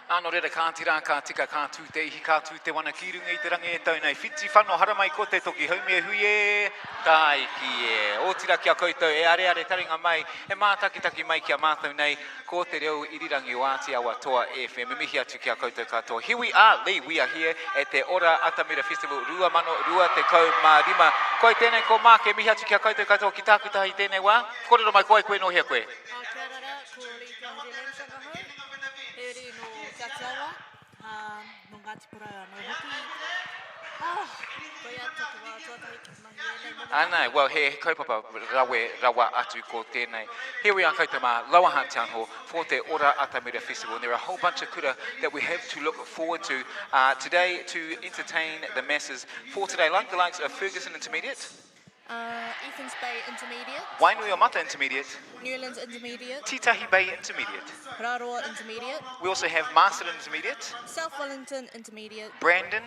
Ā, nō reira, kāti rā, ka tika, ka tū te ihi, ka tū te wana ki runga i te rangi e tau nei. Whiti whano, haramai ko te toki, haumi e hui e, tāiki e. Ōtira ki a koutou e areare taringa mai, e mātakitaki mai ki a mātou nei, ko te reo irirangi o Āti Awa Toa FM. E mihi atu ki a koutou katoa. Here we are, Lee, we are here at te Ora Atamira Festival 2025. Koe tēnei, ko Mark, e mihi atu ki a koutou katoa ki tāku taha i tēnei wā. Kōrero mai, ko wai koe, nō hea koe? Kia ora rā, ko Lee Te Ahere Lamson ahau, he uri nō Te Ati Awa, nō Ngāti Porou anō hoki. Oh, koia taku wā tuatahi ki te mahi ēnei momo mahi. Āna, well, he kaupapa rawe rawa atu ko tēnei. Here we are koutou mā, Lower Hutt Town Hall for te Ora Atamira Festival and there are a whole bunch of kura that we have to look forward to uh, today to entertain the masses for today, like the likes of Ferguson Intermediate, Uh, Ethans Bay Intermediate. Wainuiomata Intermediate. Newlands Intermediate. Titahi Bay Intermediate. Raroa Intermediate. We also have Marsden Intermediate. South Wellington Intermediate. Brandon.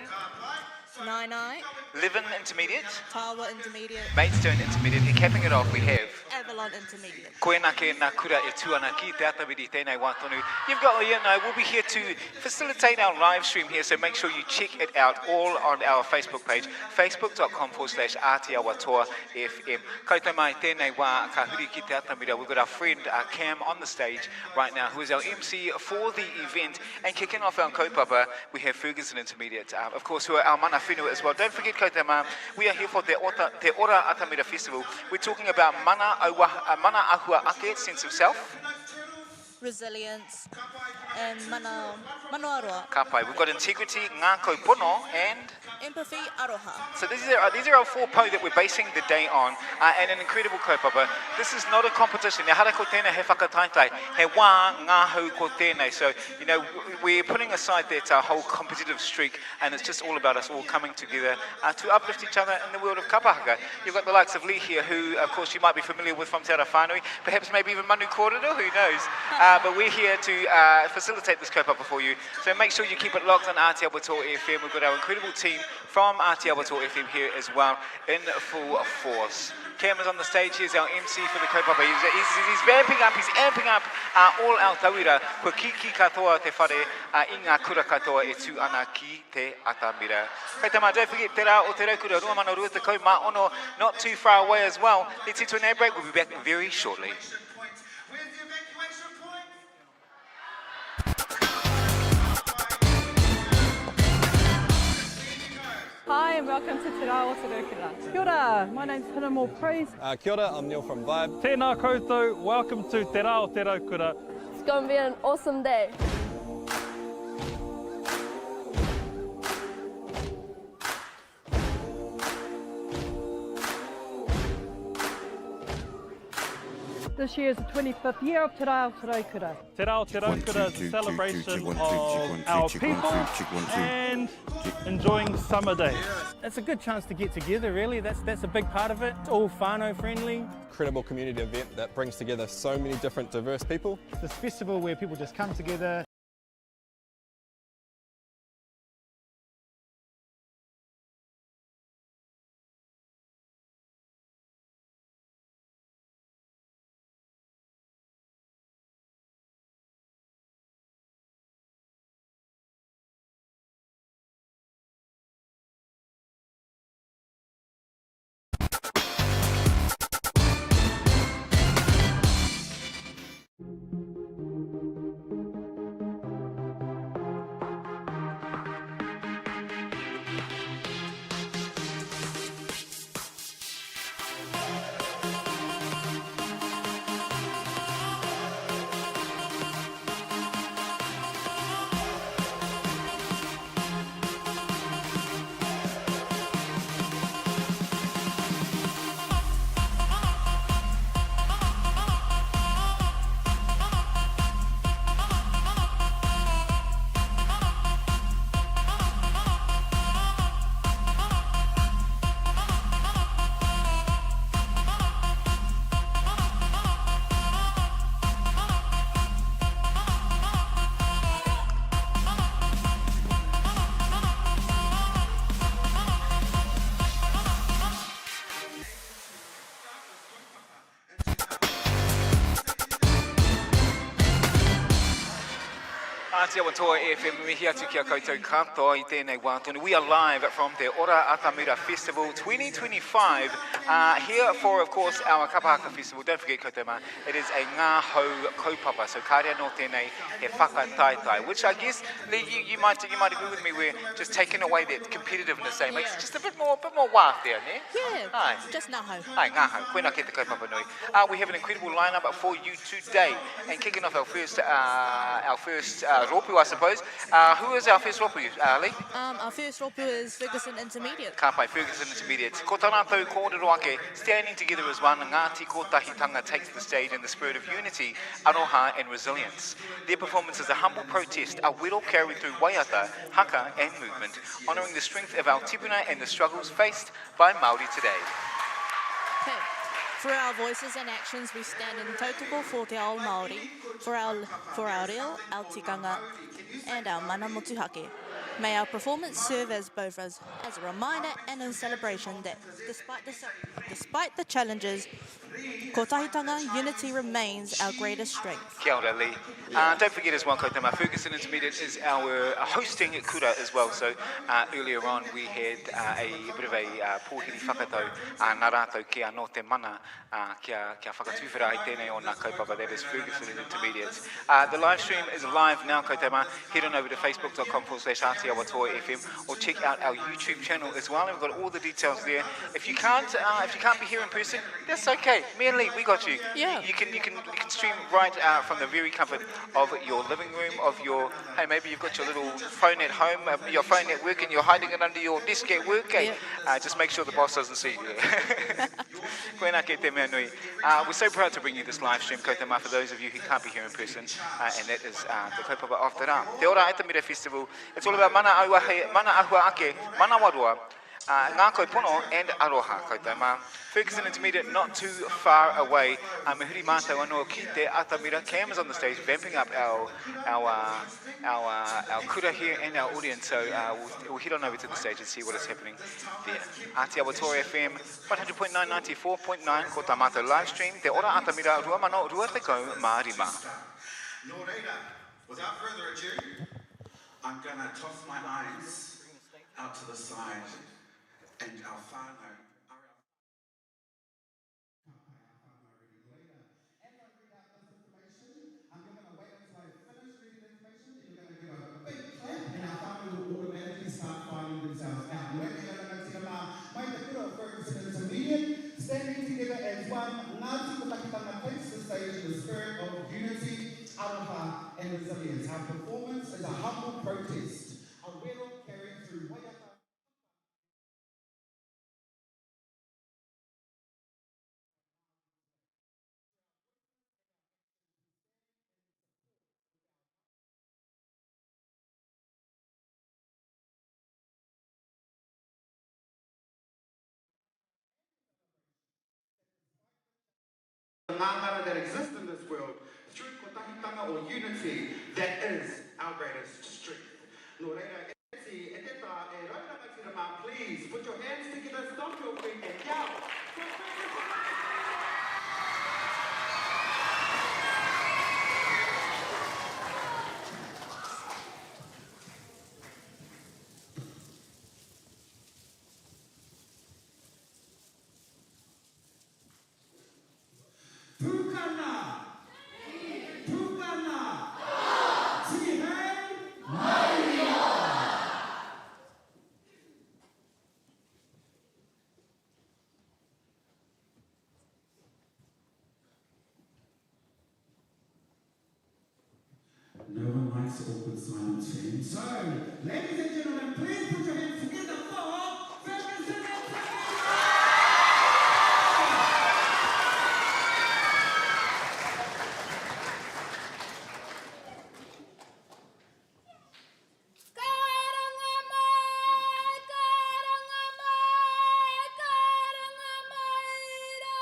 Naenae. Levin Intermediate. Tawa Intermediate. Maidstone Intermediate. And capping it off, we have Avalon Intermediate. Koinake ngā kura e tū ana ki te atamiri tēnei wā tonu. You've got Leah and I will be here to facilitate our live stream here, so make sure you check it out all on our Facebook page, facebook.com forward slash Ātiawa Toa FM. Koutou mai tēnei wā, ka huri ki te atamira. We've got our friend uh, Cam on the stage right now, who is our MC for the event. And kicking off our kaupapa, we have Ferguson Intermediate, uh, of course, who are our mana whenua as well. Don't forget, koutou mā, we are here for Te, Ota, Te Ora Atamira Festival. We're talking about mana, aua, uh, mana ahua ake, sense of self. Resilience and mana, manawaroa. Ka pai. We've got integrity, ngākau pono, and... Empathy, aroha. So these are, these are our four pou that we're basing the day on, uh, and an incredible kaupapa. This is not a competition. Ehara ko tēnei he whakataetae, he wā ngahau ko tēnei. So, you know, we're putting aside that uh, whole competitive streak, and it's just all about us all coming together uh, to uplift each other in the world of kapahaka. You've got the likes of Lee here, who, of course, you might be familiar with from Te Ara Whānui, perhaps maybe even Manu Kōrero, who knows. Uh, but we're here to uh, facilitate this kaupapa for you. So make sure you keep it locked on Ātiawa Toa FM. We've got our incredible team from Ātiawa Toa FM here as well in full force. Cam is on the stage. Here's our MC for the kaupapa. He's, he's, he's vamping up, he's amping up uh, all our tauira. Kua kiki katoa te whare uh, i ngā kura katoa e tū ana ki te atamira. Kei te mā, don't forget, te rā o te raukura 2026, not too far away as well. Let's head to an ad break. We'll be back very shortly. Hi and welcome to Te Rā o Te Raukura. Kia ora, my name's Hinemoa Priest. Uh, kia ora, I'm Neil from Vibe. Tēnā koutou, welcome to Te Rā o Te Raukura. It's going to be an awesome day. This year is the 25th year of Te Rā o Te Raukura. Te Rā o Te Raukura is a celebration of our people and enjoying summer days. It's a good chance to get together really, that's, that's a big part of it. It's all whānau friendly. Incredible community event that brings together so many different diverse people. This festival where people just come together. Āti Awa Toa FM, mihi atu ki a koutou katoa i tēnei wā tonu. We are live from Te Ora Atamira Festival 2025, here for, of course, our Kapahaka Festival. Don't forget, koutou mā, it is a ngā hau kaupapa, so kāre anō tēnei he whakataetae, which I guess, Lee, you, you, might, you might agree with me, we're just taking away that competitiveness, eh? Makes it just a bit more, bit more wā there, ne? Yeah, Ai. just ngā hau. Ai, ngā hau. Koina ke te kaupapa nui. We have an incredible lineup for you today. And kicking off our first, our first rōpū, I suppose. Who is our first rōpū, Lee? Our first rōpū is Ferguson Intermediate. Ka pai, Ferguson Intermediate. Ko tā rātou kōrero ake, standing together as one, Ngāti Kotahitanga takes the stage in the spirit of unity, aroha and resilience. Their performance is a humble protest, a wero carried through waiata, haka and movement, honouring the strength of our tipuna and the struggles faced by Māori today. Okay. For our voices and actions, we stand in tautoko for te ao Māori, for our, for our reo, our tikanga, and our mana motuhake. May our performance serve as both as, as a reminder and a celebration that despite the, despite the challenges, kotahitanga, unity remains our greatest strength. Kia ora, Lee. Don't forget as well, koutou Ferguson Intermediate is our hosting kura as well. So earlier on we had a bit of a pōhiri whakatau nā rātou ki anō te mana kia, kia whakatūwhera ai tēnei o ngā kaupapa. That is Ferguson Intermediate. The live stream is live now, koutou mā. Head on over to facebook.com forward slash Atiawa FM or check out our YouTube channel as well. And we've got all the details there. If you can't, if you can't be here in person, that's okay. Me and Lee, we got you. Yeah. You, you can you can you can stream right out from the very comfort of your living room, of your hey, maybe you've got your little phone at home, your phone at work, and you're hiding it under your desk at work. Eh? Yeah. Just make sure the boss doesn't see you. Koina ke te mea nui. We're so proud to bring you this live stream, koutou mā, for those of you who can't be here in person, and that is the kaupapa of te rā. Te Ora Atamira Festival, it's all about mana auahe, mana ahua ake, mana waroa, ngākau pono and aroha, koutou mā. Ferguson Intermediate not too far away. Me huri mātou anō ki te Atamira. Cam is on the stage vamping up our, our, our, our kura here and our audience. So we'll, we'll head on over to the stage and see what is happening there. Āti Awa Toa FM, 100.9, 94.9, ko tā mātou live stream, Te Ora Atamira 2025. Nō reira, without further ado, I'm gonna toss my eyes out to the side and our whānau. Standing together as one, Ngāti Kotahitanga takes the stage in the spirit of unity, aroha, and resilience. Our performance is a humble protest, a wero carried through waiata. The ngāngara that exist in this world through kotahitanga or unity, that is our greatest strength. Nō reira, e te e te tā, e rau rangatira mā, please put your hands together, stomp your feet and yell. For Ferguson Pukana! Pukana! Tihei! No one likes awkward silence, fam. So, ladies and gentlemen, please put your hands together for Ferguson Intermediate! Karanga mai, karanga mai, karanga mai rā.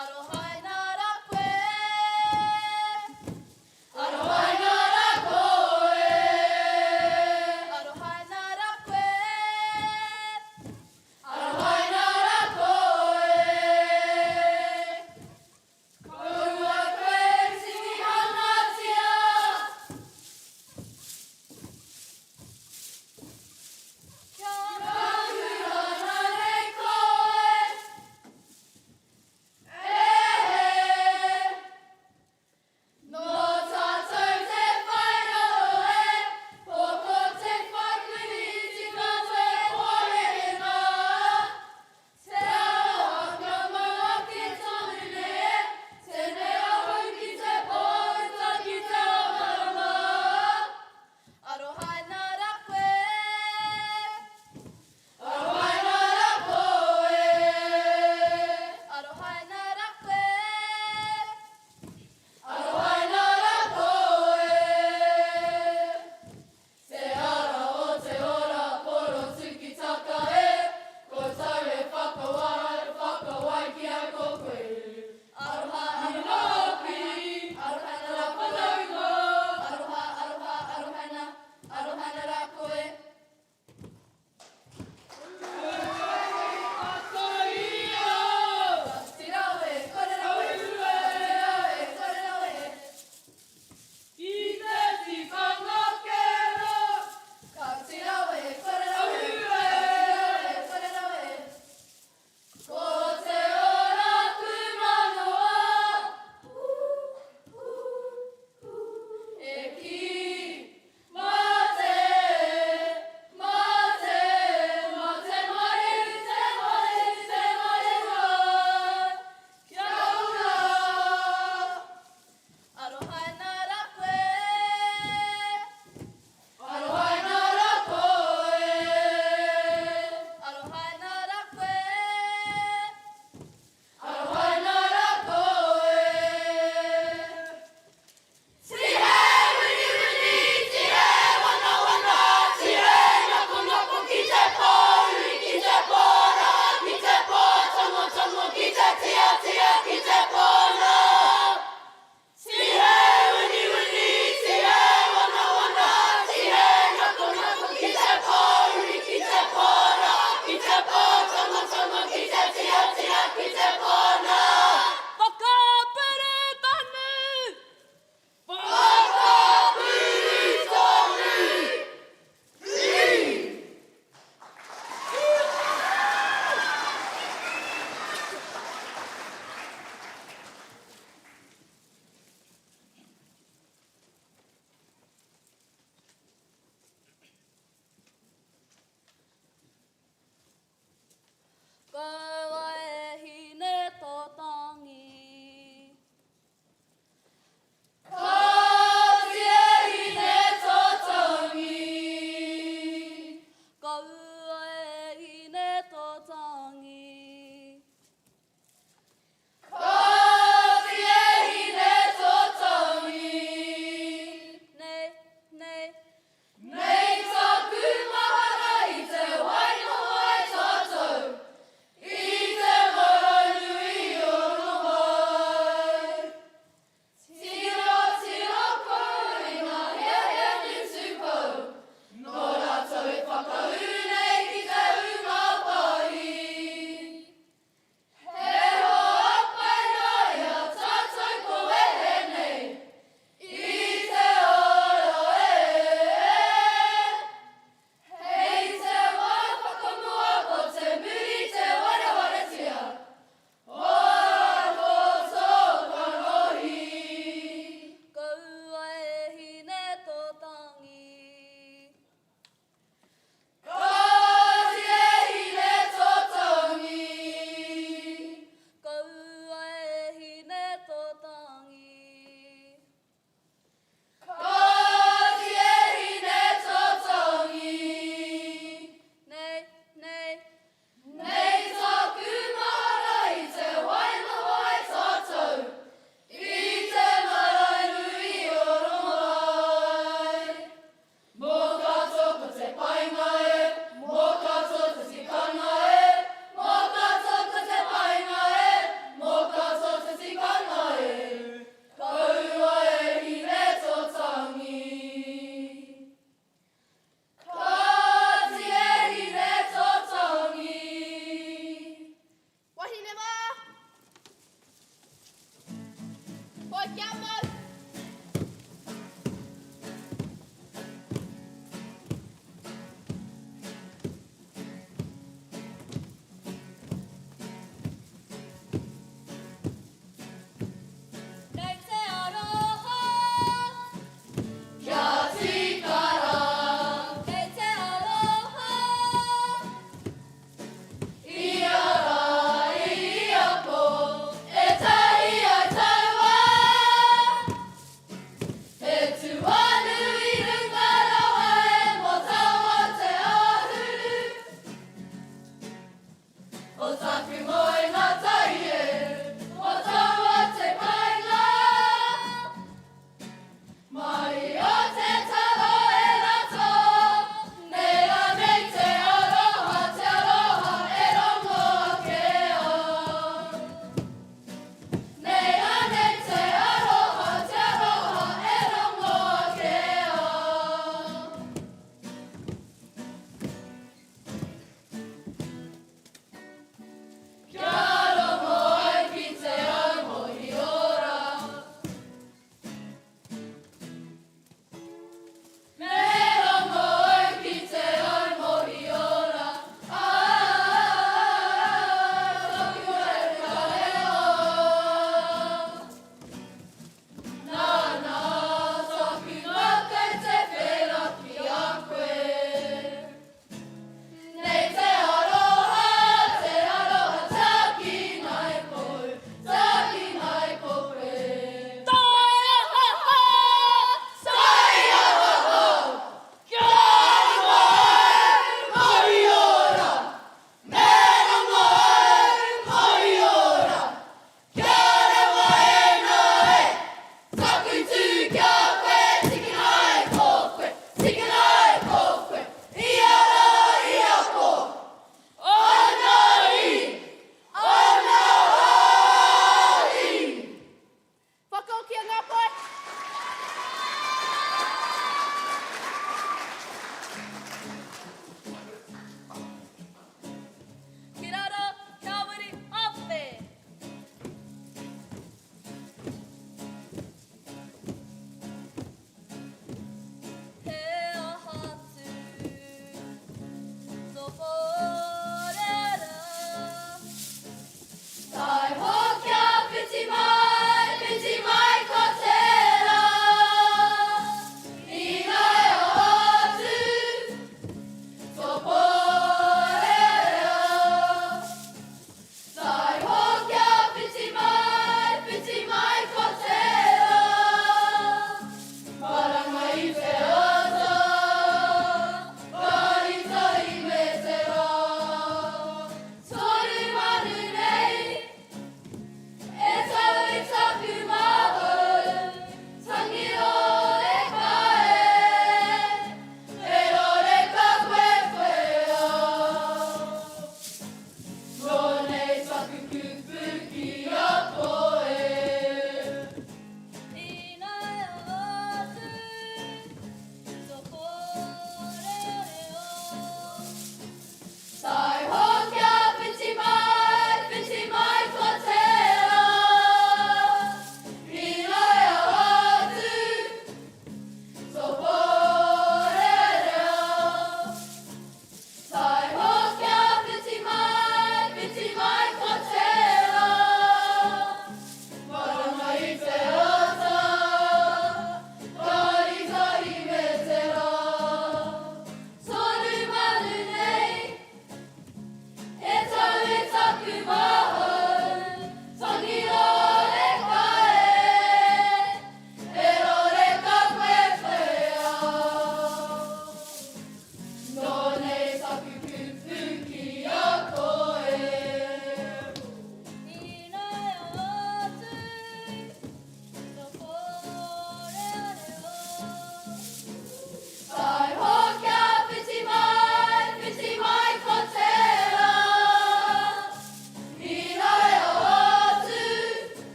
Arohaina rā koe. Arohaina rā koe.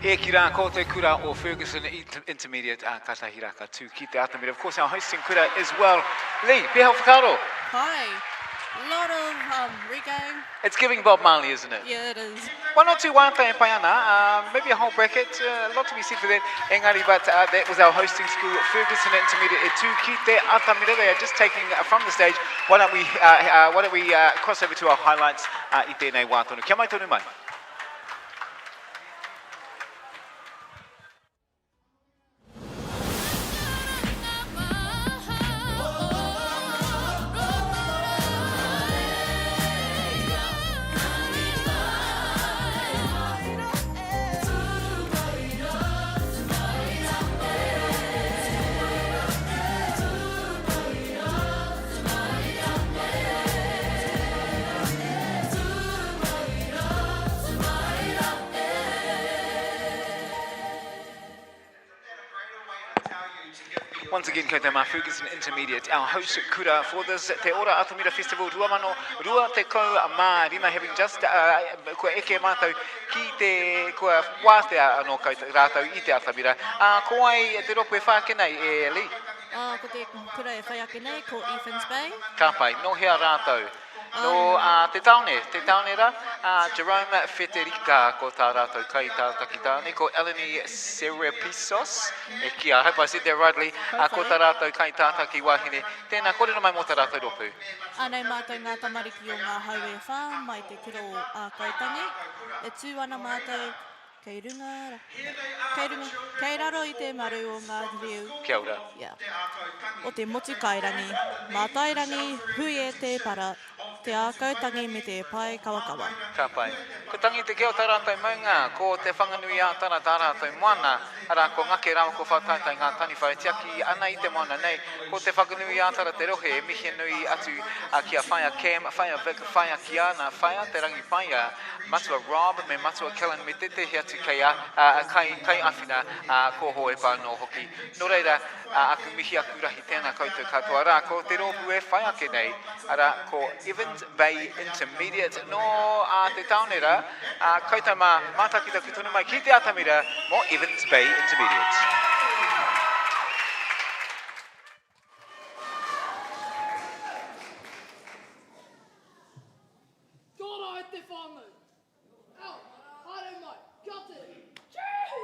E ki rā, ko te kura o Fergusson Intermediate a katahi rā ka tū ki te atamira. Of course, our hosting kura as well. Lee, pēhea o whakaaro? Hi. Lot of reggae. It's giving Bob Marley, isn't it? Yeah, it is. One or two waiata e pai ana, maybe a whole bracket, a lot to be said for that. Engari, but that was our hosting school, Fergusson Intermediate e tū ki te atamira. They are just taking from the stage. Why don't we, why don't we cross over to our highlights i tēnei wā tonu. Kia mau tonu mai. Once again, koutou mā Fergusson Intermediate, our host kura for this Te Ora Atamira Festival 2025, having just, kua eke mātou ki te, kua wātea anō koutou, rātou i te atamira. Ko wai te rōpū e whai ake nei, e Lee? Ko te kura e whai ake nei, ko Ethan's Bay. Ka pai, nō hea rātou? Nō te tāone, te tāone rā, a Jerome Wheterika ko tā rātou kaitātaki tāne, ko Eleni Serepisos, e kī, I hope I said that rightly, ko tā rātou kaitātaki wahine. Tēnā, kōrero mai mō tā rātou rōpū. Anei mātou ngā tamariki o ngā hau e whā mai te kura o Ākautangi. E tū ana mātou kei runga, kei runga, kei raro i te maru o ngā riu. Kia ora. Yeah. O te motu kairangi, Mātairangi, hui e te para, te ākau tangi me te pae kawakawa. Ka pai. Ko Tangi te Keo tā rātou maunga, ko Te Whanganui-ā-Tara tā rātou moana, arā, ko Ngake rāua ko Whātaitai ngā taniwha e tiaki ana i te moana nei, ko Te Whanganui-ā-Tara te rohe e mihi nui atu ki a Whaea Cam, Whaea Vic, Whaea Kiana, Whaea Te Rangipaia, Matua Rob me Matua Kellen me tētehi atu kei a, kai, kai āwhina, ā, ko Hohepa anō hoki. Nō reira, aku mihi, aku rahi, tēnā koutou katoa. Arā, ko te rōpū e whai ake nei, arā, ko Evans Bay Intermediate nō te tāone rā, ā, koutou mā, mātakitaku tonu mai ki te atamira mō Evans Bay Intermediate. Kia ora e te whānau. Au, haere mai, kia tere. Choo!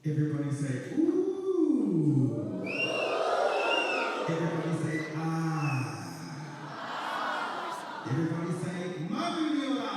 Everybody say, ooh. Everybody say, ah. Everybody say, Mauriora.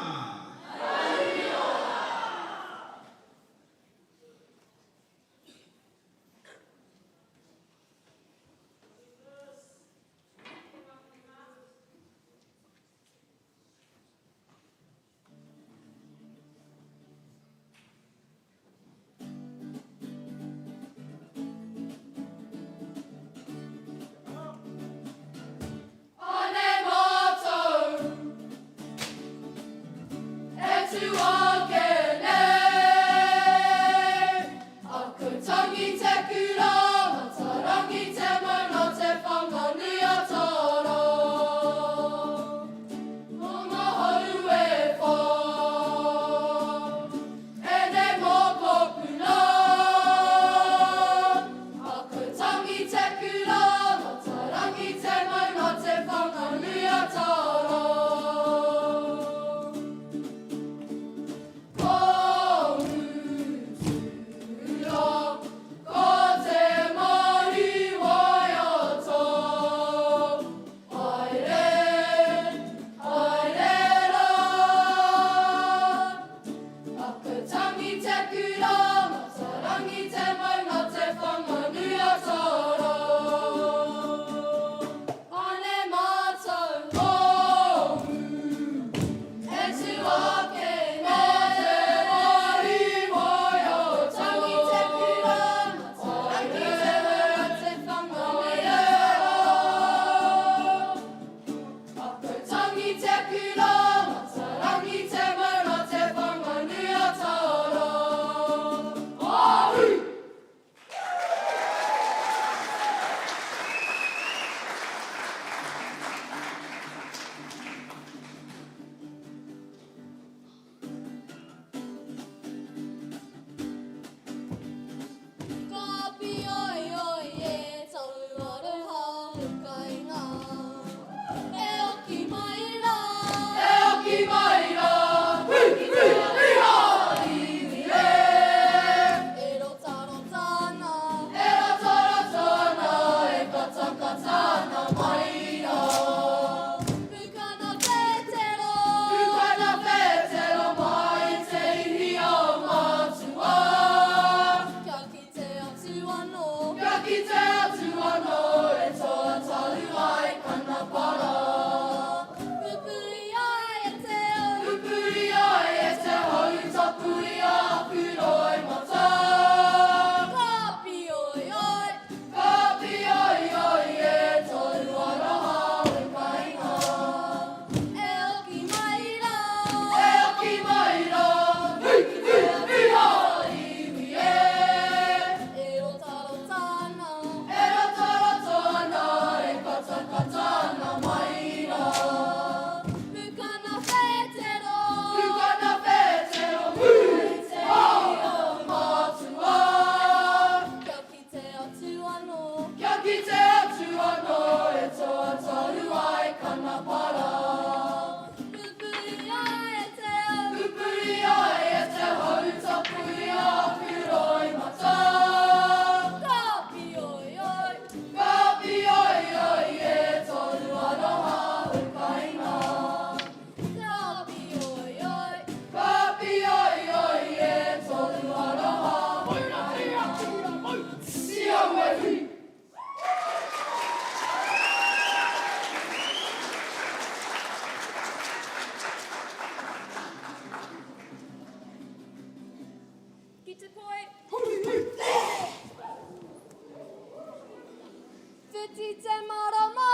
marama,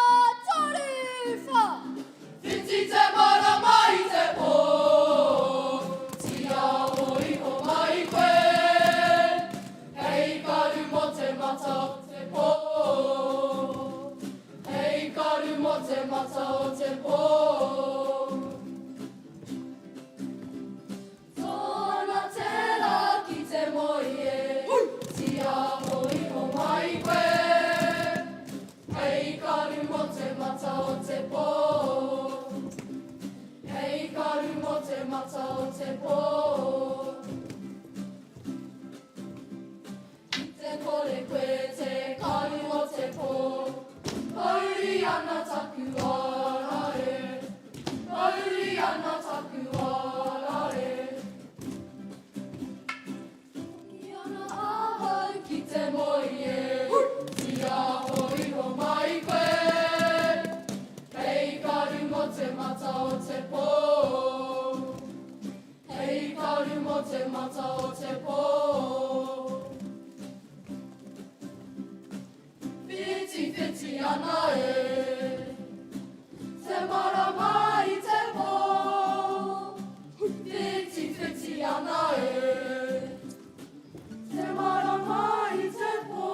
toru, wha. Whiti te marama i te pō, tia o iho mai koe. Hei karu mō te mata o te pō, hei karu mō te mata o te pō. Tōna te rā ki te moe e, tia o iho mai koe. Hei karu mō te mata o te pō, hei karu mō te mata o te pō. Ki te kore koe te karu o te pō, pouri ana taku ara e, pouri ana taku ara e. Hoki ana ahau ki te moe e, tia o iho mai koe. Hei karu mō te mata o te pō, hei karu mō te mata o te pō. Whiti whiti ana e, te marama i te pō. Whiti whiti ana e, te marama i te pō.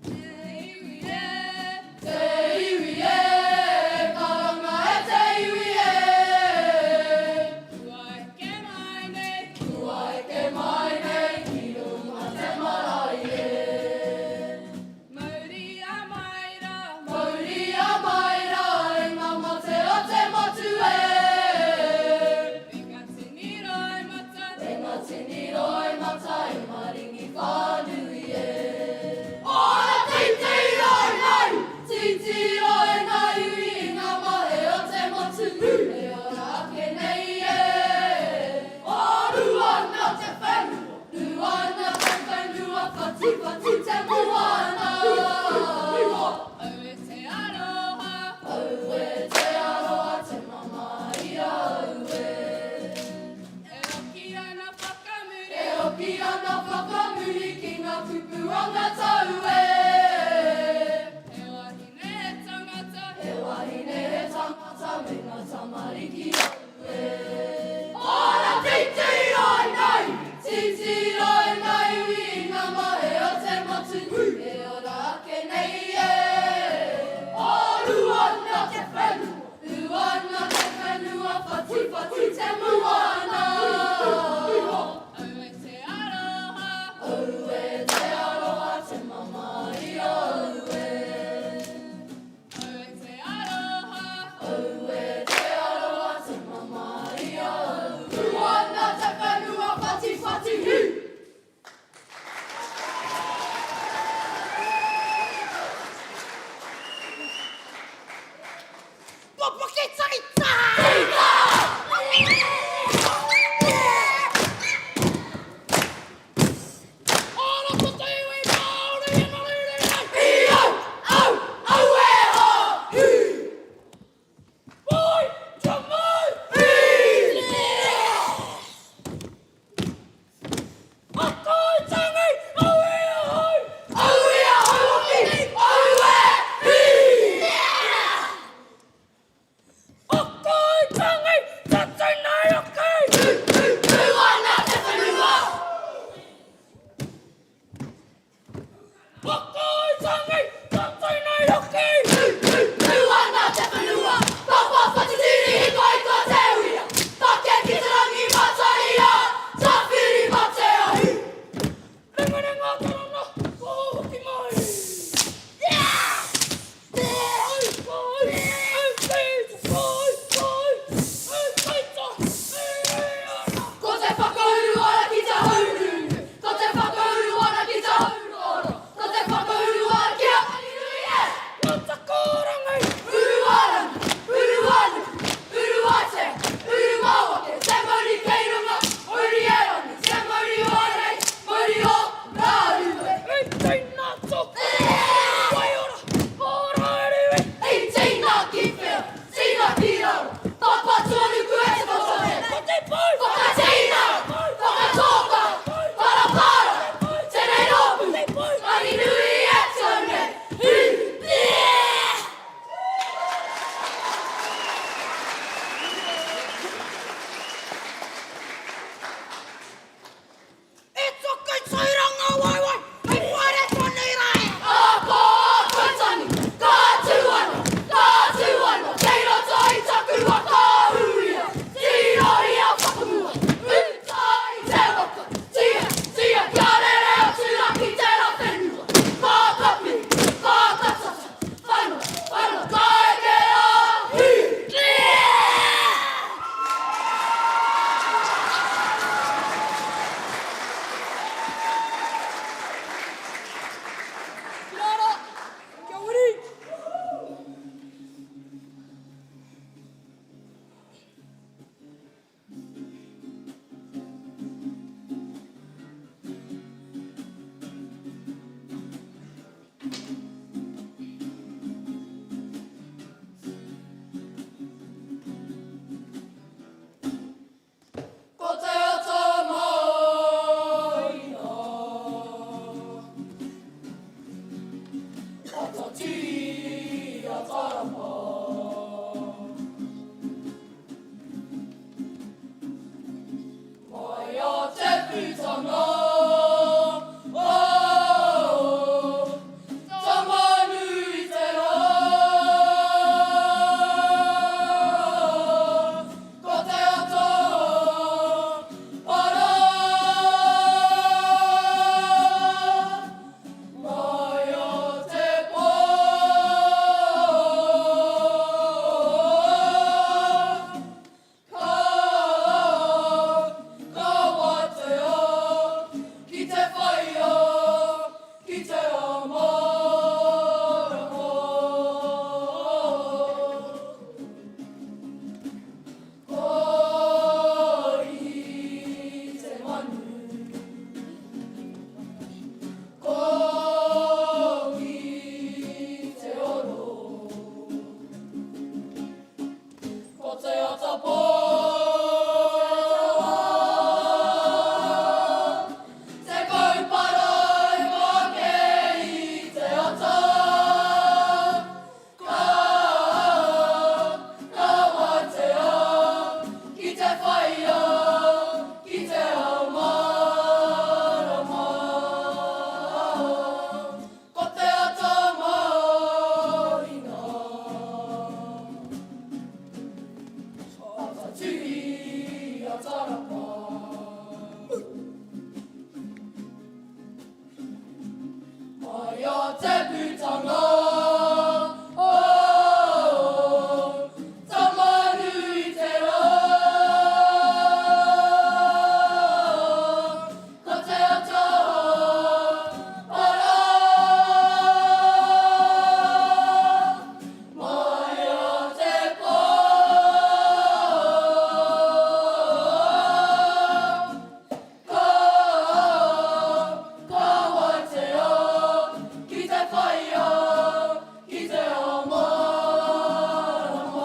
Te iwi e, te iwi e, karanga e te iwi e. Kua eke mai nei, kua eke mai nei, ki runga te marae e. Mauria mai rā, mauria mai rā, e ngā mate o te motu e. E ngā tini roimata, e ngā tini roimata, e maringi whānui e. Ora titiro e ngā iwi, titiro e ngā iwi, i ngā mahe o te motu, e ora ake nei e. O Ruana te whenua, Ruana te whenua, whatiwhati te moana. Aue te aroha, aue te aroha, te mamae i a aue. E hoki ana whakamuri, e hoki ana whakamuri ki ngā kupu a ngā tau e. He wahine he tangata, he wahine he tangata me ngā tamariki aue. Ora titiro e ngā iwi, titiro e ngā iwi i ngā mahe o te motu, e ora ake nei e. O Ruana te whenua, Ruana te whenua, whatiwhati te moana. Aue te aroha, aue te aroha, te mamae i a aue. Aue te aroha, aue te aroha, te mamae i a aue. Ruana te whenua, whatiwhati hi! Popoki taita! Ora ko te iwi Māori e mariri nei! I au, au, au e ha, hi! Mai, kia mai! Hi! A kai tangi, au e ahau! Au e ahau hoki! Au e, hi! Ko te ata pō. Te kauparau pake i te ata. Ka, ka wātea ki te whaia, ki te ao mārama. Ko te ata mahinga. Ata tuhi, ata rapa. Mai a te putanga, oh, Tama-nui-te-rā. Ko te ata para. Mai a te pō. Ka, ka wātea ki te whaia, ki te ao mārama.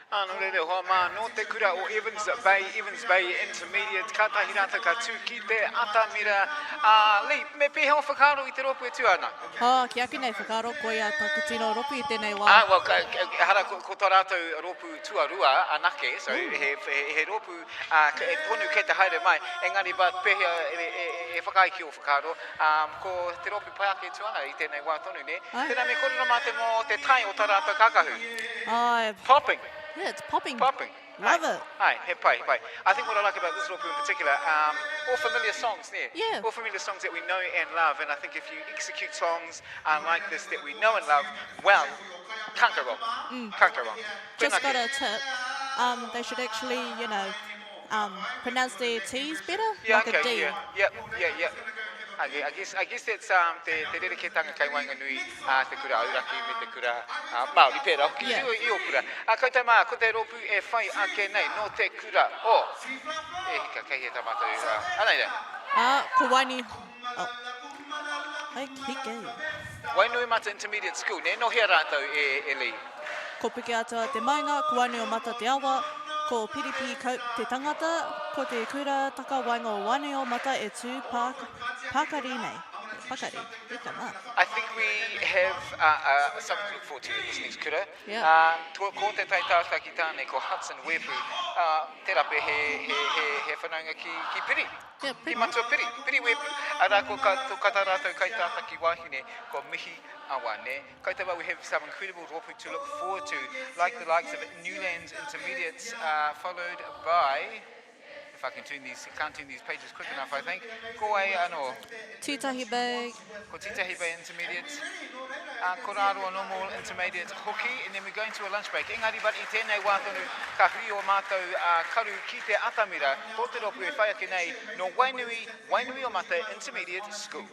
Ā, nō reira, hoa mā, nō te kura o Evans Bay, Evans Bay Intermediate, kātahi rātou ka tū ki te atamira. Ā, Lee, me pēhea ō whakaaro i te rōpū e tū ana? Ā, ki aku nei whakaaro, koia taku tino ropi i tēnei wā. Ā, well, ka, ehara, ko, ko tā rātou rōpū tuarua anake, so he, he, he rōpū, ā, e tonu kei te haere mai, engari, but pēhea e, e, e whakaae ki ō whakaaro, ā, ko te rōpū pai ake e tū ana i tēnei wā tonu, nē? Āe. Tēnā, me kōrero mātou mō te tae o tā rātou kākahu. Āe. Popping. Yeah, it's popping. Popping. Love it. Aye, he pai, he pai. I think what I like about this rōpū in particular, um, all familiar songs, nē? Yeah. All familiar songs that we know and love, and I think if you execute songs uh, like this that we know and love well, can't go wrong. Can't go wrong. Mm. Just Tēnā got koe. a tip. Um, they should actually, you know, um, pronounce their T's better, Yeah, like okay, a D. yeah, yeah, yeah, yeah. I, I guess, I guess that's um, te, te rerekētanga kei waenganui uh, te kura auraki me te kura uh, Māori pērā hoki Yeah. i, i o kura. Uh, koutou mā, ko te rōpū e whai ake nei nō te kura o... E hika, kei hea tā mātou... Uh, anei rā. Ah, ko Waini. Oh. Ai, hike. Wainuiomata Intermediate School, nē, nō hea rātou e, e Lee? Ko Pukeatua te maunga, ko Wainuiomata te awa, ko Piripi Cope te tangata, ko te kura takawaenga o Wainuiomata e tū pā, pākari nei. Pakari, eka mā. I think we have uh, uh, something to look forward to in this next kura. Yeah. Um, ko, ko te taitātaki tāne, ko Hudson Wepu, uh, tērā pea he, he, he, he whanaunga ki, ki Piri. Yeah, Ki pretty Matua Piri, Piri Wepu, arā ko, ka, ko tā rātou kaitātaki wahine, ko Mihi Awa, nē. Koutou mā, we have some incredible rōpū to look forward to, like the likes of Newlands Intermediates, uh, followed by, if I can turn these, can't turn these pages quick enough, I think, ko wai anō? Titahi Bay. Ko Titahi Bay Intermediate, uh, ko Rāroa Normal Intermediate hoki, and then we're going to a lunch break. Engari, but i tēnei wā tonu, ka huri o mātou uh, karu ki te atamira, tō te rōpū e whai ake nei, nō Wainui, Wainuiomata Intermediate School.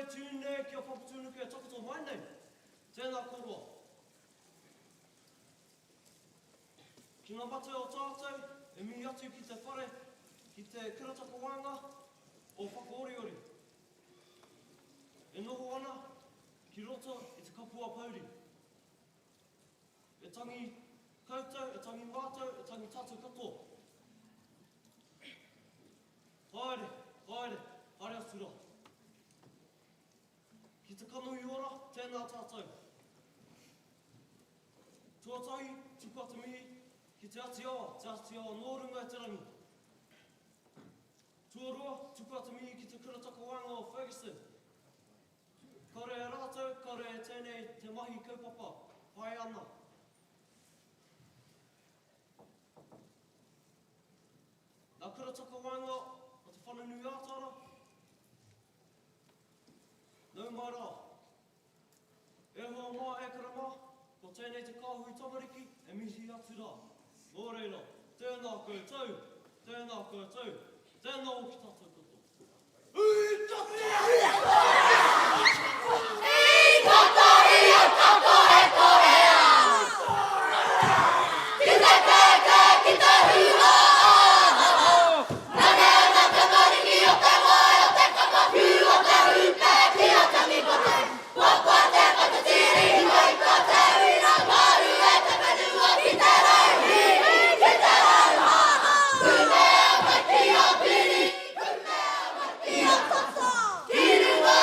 e tū nei ki a Papatūānuku e takoto mai nei, tēnā koroa. Ki ngā matua o tātou e mihi atu ki te whare, ki te kura takawaenga o Whakaoriori. E noho ana ki roto i te kapua pouri. E tangi koutou, e tangi mātou, e tangi tātou katoa. Haere, haere, haere atu rā. Ki te kanohi ora, tēnā tātou. Tuatahi, tukua te mihi ki Te Ati Awa, Te Ati Awa nō runga i te rangi. Tuarua, tukua te mihi ki te Kura Takawaenga o Fergusson. Kore e rātou, kore e tēnei te mahi kaupapa, pai ana. Nā Kura Takawaenga o Te Whanganui-ā-Tara, nau mai rā. E hoa mā, e kara mā, ko tēnei te kāhui tamariki e mihi atu rā. Nō reira, tēnā koutou, tēnā koutou, tēnā hoki tātou katoa. Ki runga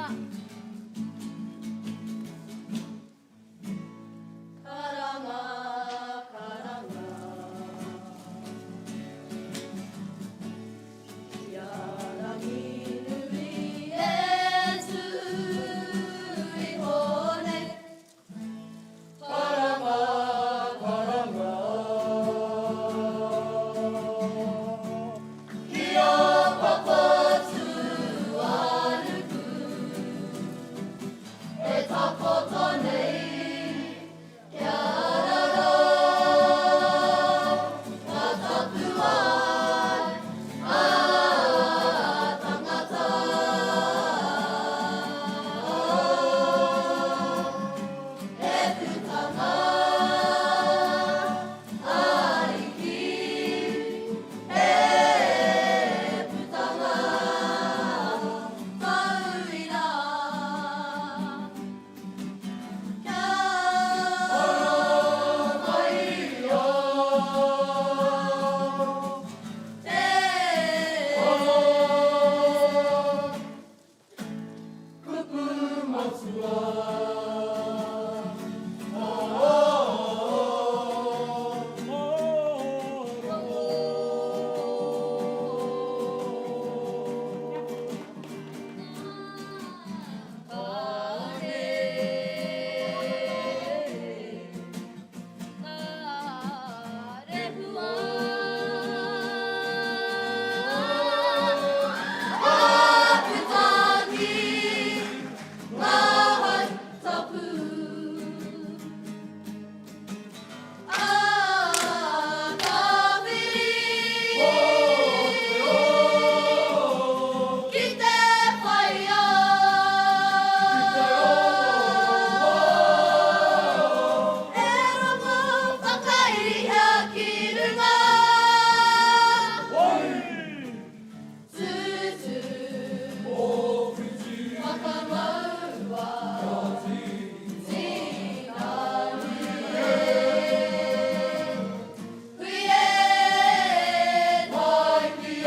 Karanga. Karanga, karanga. Ki a Ranginui e tū iho nei. Karanga, karanga. Ki a Papatūānuku e takoto nei kia rarau ngā tapuwae a tangata. He putanga ariki, he putanga tauira. Kia ora mai te Kupu matua. Ki te whaia. E rongo whakairihia ki runga. Tūtū. Whakamaua. Tīnānu e. Hui e, taiki e.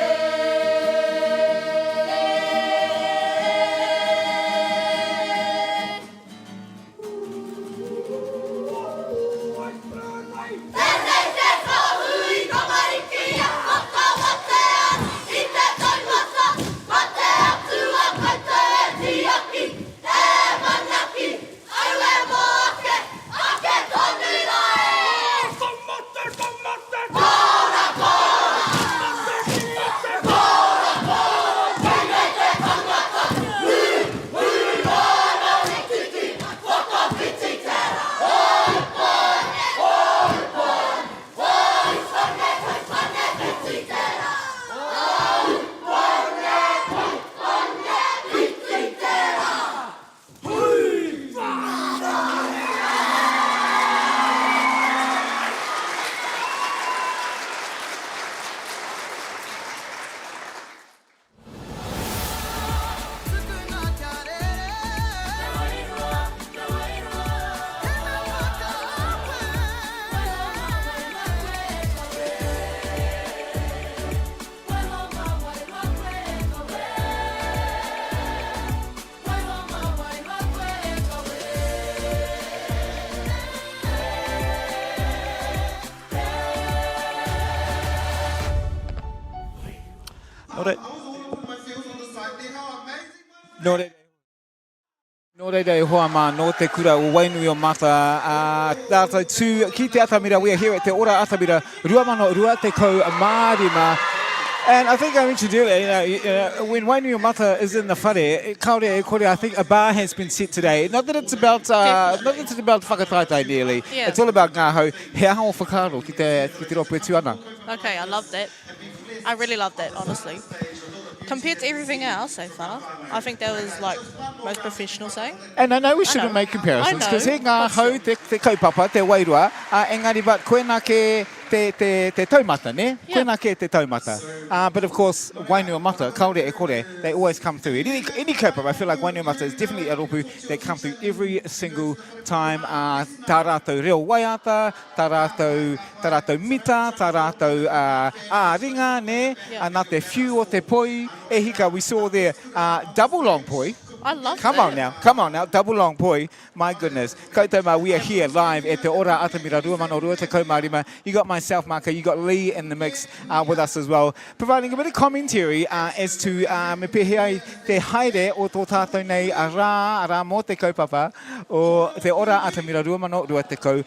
Tēnei te kāhui tamariki e whakamatea i te taumata, mā te Atua koutou e tiaki, e manaaki, aue mō ake, ake tonu rā e! Kora, kora! Kora, kora! Tēnei te tangata, huri, huri ana i tiki, whakawhiti te rā! Hoi pane, hoi pane, hoi pane, hoi pane, whiti te rā! Hoi pane, hoi pane, whiti te rā! Hui! Nō reira, nō reira e hoa mā, nō te kura o Wainui o Mata, ā, tātou tū ki te atamira, we are here at Te Ora Atamira 2025. And I think I mentioned earlier, you know, you know, when Wainui o Mata is in the whare, kāore e kore, I think a bar has been set today. Not that it's about, uh, not that it's about whakataetae nearly. Yeah. It's all about ngā hau. He aha o whakaaro ki te, ki te rōpū e tū ana? Okay, I loved it. I really loved it, honestly. Compared to everything else so far, I think that was like most professional saying. And I know we shouldn't I know. make comparisons, because he ngā But hau te, te kaupapa, te wairua, uh, engari but koena ke te, te, te taumata, ne? Yeah. Koena ke te taumata. Uh, but of course, Wainua Mata, kaore e kore, they always come through. Any, any kaupapa, I feel like Wainua Mata is definitely a rōpū that come through every single time. Uh, tā rātou reo waiata, tā rātou, tā rātou mita, tā rātou uh, ā-ringa, nē, Yeah. uh, nā te whiu o te poi, e hika, we saw there uh, double long poi. I love Come that. on now, come on now, double long poi. My goodness. Koutou mā, we are here live at Te Ora Atamira 2025. You got myself, Maka, you got Lee in the mix with us as well, providing a bit of commentary as to me pēhea ai te haere o tō tātou nei rā, rā mō te kaupapa o Te Ora Atamira 2025.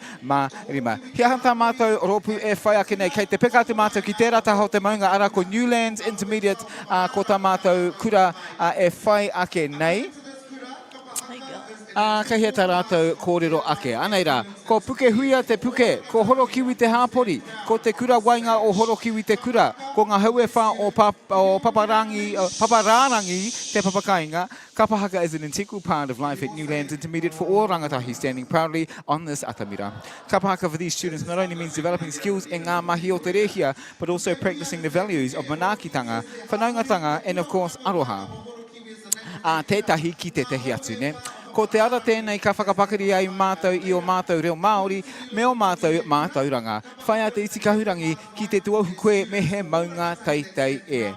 He aha tā mātou rōpū e whai ake nei? Kei te peka atu mātou ki tērā taha o te maunga, arā ko Newlands Intermediate, ko tā mātou kura e whai ake nei. Ā, kei hea tā rātou kōrero ake? Anei rā, ko Pukehuia te puke, ko Horokiwi te hāpori, ko Te Kura Waenga o Horokiwi te kura, ko ngā hau e whā o Paparāngi, Paparārangi te papakāinga. Kapa haka is an integral part of life at Newlands Intermediate for all rangatahi standing proudly on this atamira. Kapa haka for these students not only means developing skills in ngā mahi o te rēhia, but also practicing the values of manaakitanga, whanaungatanga and of course aroha. Ā tētahi ki tētahi atu, nē. Ko te ara tēnei ka whakapakari ai mātou i ō mātou reo Māori me ō mātou mātauranga. Whaia te iti kahurangi ki te tuohu koe me he maunga teitei e.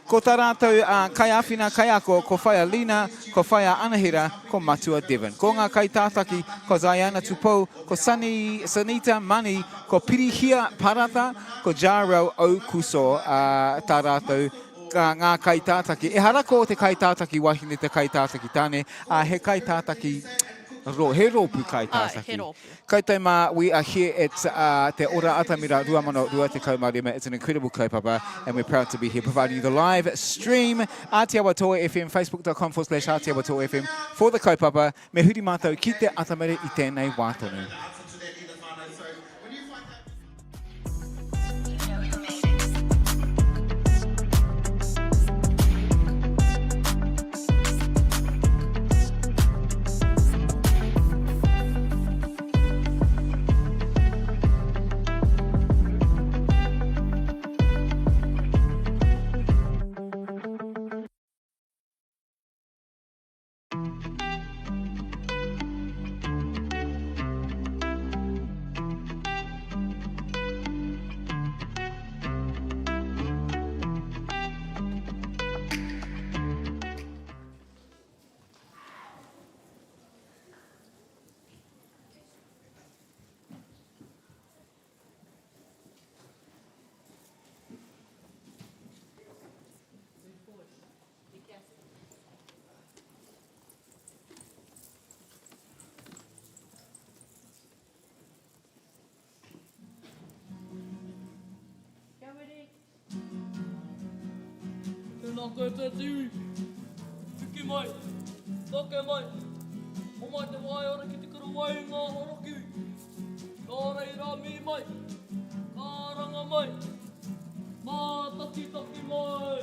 Ko tā rātou kaiāwhina kaiako ko Whaea Lina, ko Whaea Anahera, ko Matua Devon. Ko ngā kaitātaki ko Ziana Tupou, ko Sunny, Sunita Mani, ko Pirihia Parata, ko Jarrell Okuso tā rātou ngā kaitātaki. Ehara ko te kaitātaki wahine te kaitātaki tāne, ā, he kaitātaki ro, he rōpū kaitātaki. Āe, he rōpū. Koutou mā, we are here at Te Ora Atamira 2025. It's an incredible kaupapa and we're proud to be here providing you the live stream. Ātiawa Toa FM, facebook.com forward slash Ātiawa Toa FM for the kaupapa. Me huri mātou ki te atamira i tēnei wā tonu. Tēnā koutou te iwi. Piki mai, toke mai, homai te waiora ki te kura waenga o Horokiwi. Nō reira mihi mai, karanga mai, mātakitaki mai.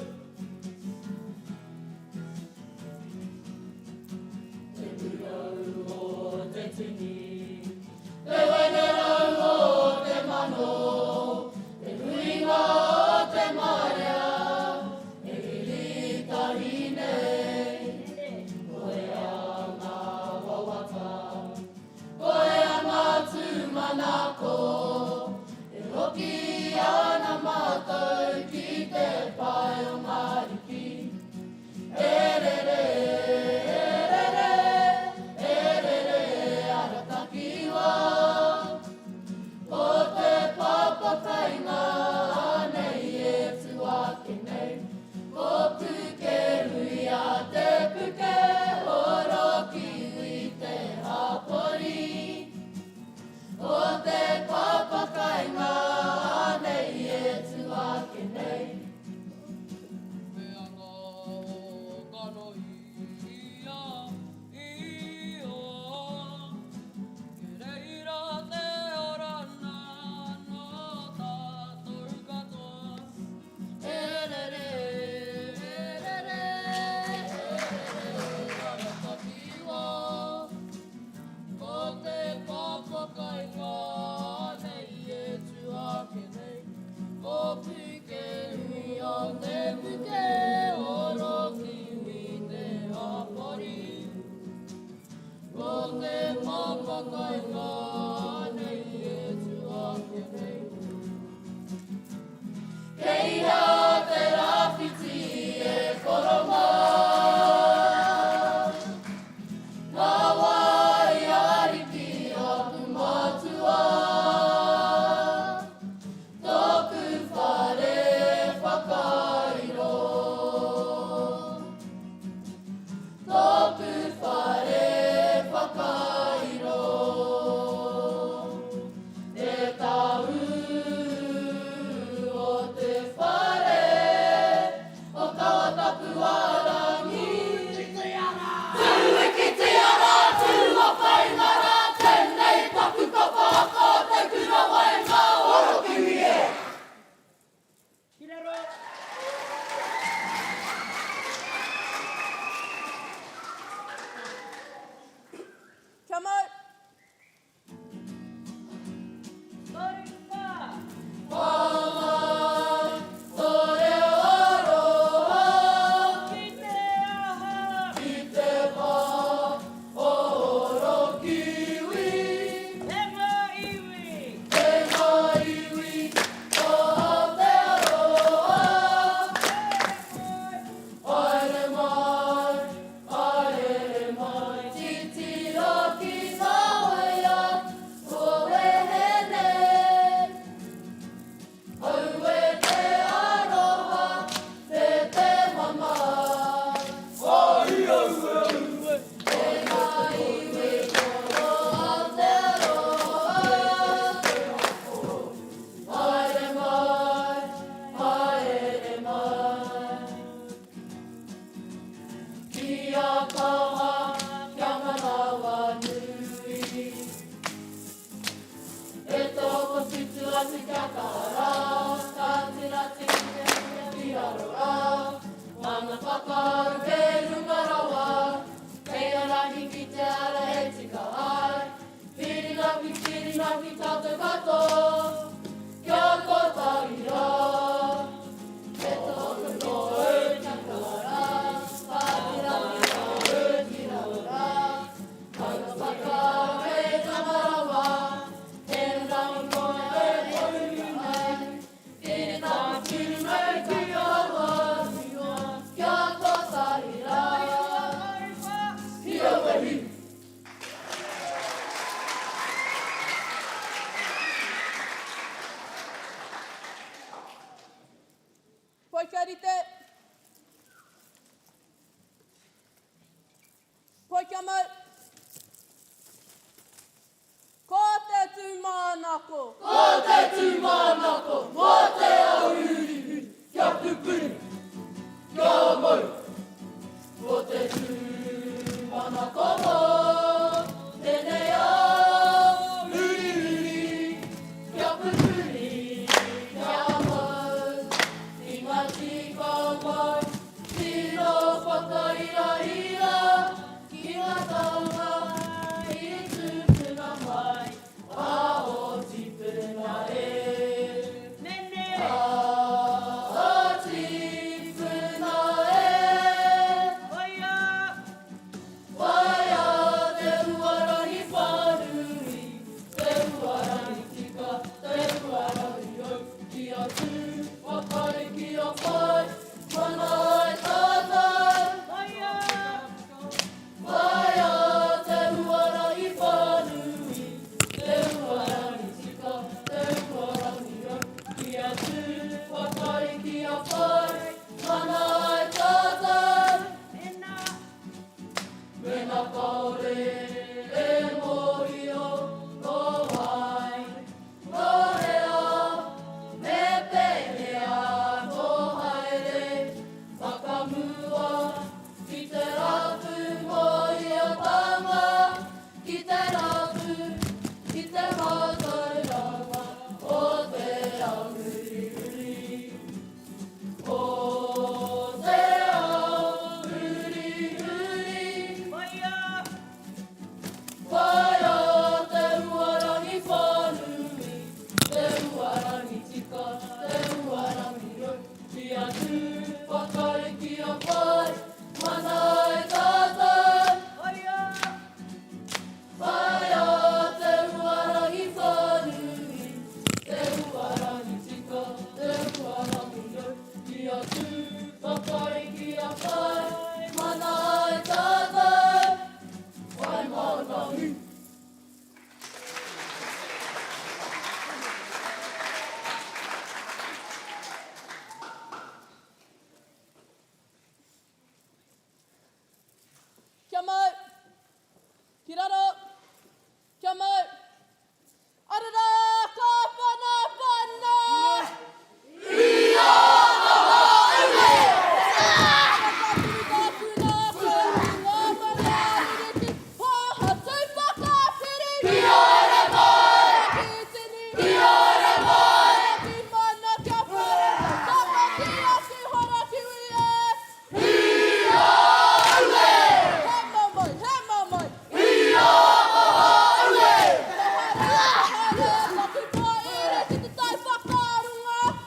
Te purau o te tini, te wenerau o te mano, te nuinga o te marea, e riri tahi nei. Ko ea ngā wawata, ko ea ngā tūmanako, e hoki ana mātou ki te pae o Ngariki. E rere, e rere, e rere arataki. Poi kia rite. Poi kia mau. Ko te tūmanako. Ko te tūmanako mō te ao hurihuri kia pupuri, kia mau. Ko te tūmanako mō tēnei ao hurihuri kia pupuri, kia mau. I ngā tikanga tino whakairahira Ki ngā taonga i tupuna mai a o tipuna e. Nene! A o tipuna e. Waia! Waia te huarahi whānui, te huarahi tika, te huarahi hou, kia tū, whakari kia whai, mana ai tātou. Waia! Whaia te huarahi whānui, te huarahi tika, te huarahi rau, kia tū, whakari kia whai, mana ai tātou. Mēnā. Mēnā kāore e mōhio ko wai, ko hea, me pēhea tō haere whakamua Ki te rapu mōhiotanga, ki te rapu, ki te mātauranga o te ao hurihuri. O te ao hurihuri. Whaia! Whaia te huarahi whānui, te huarahi tika, te huarahi rau. Kia tū whakaae, kia whai mana ai tātou. Whaia! Whaia te huarahi whānui, te huarahi tika, te huarahi rau. Kia tū whakaae, kia whai mana ai tātou. Whai mana hu. Kia mau! Ki raro! Kia mau! Arara! Ka whana whana!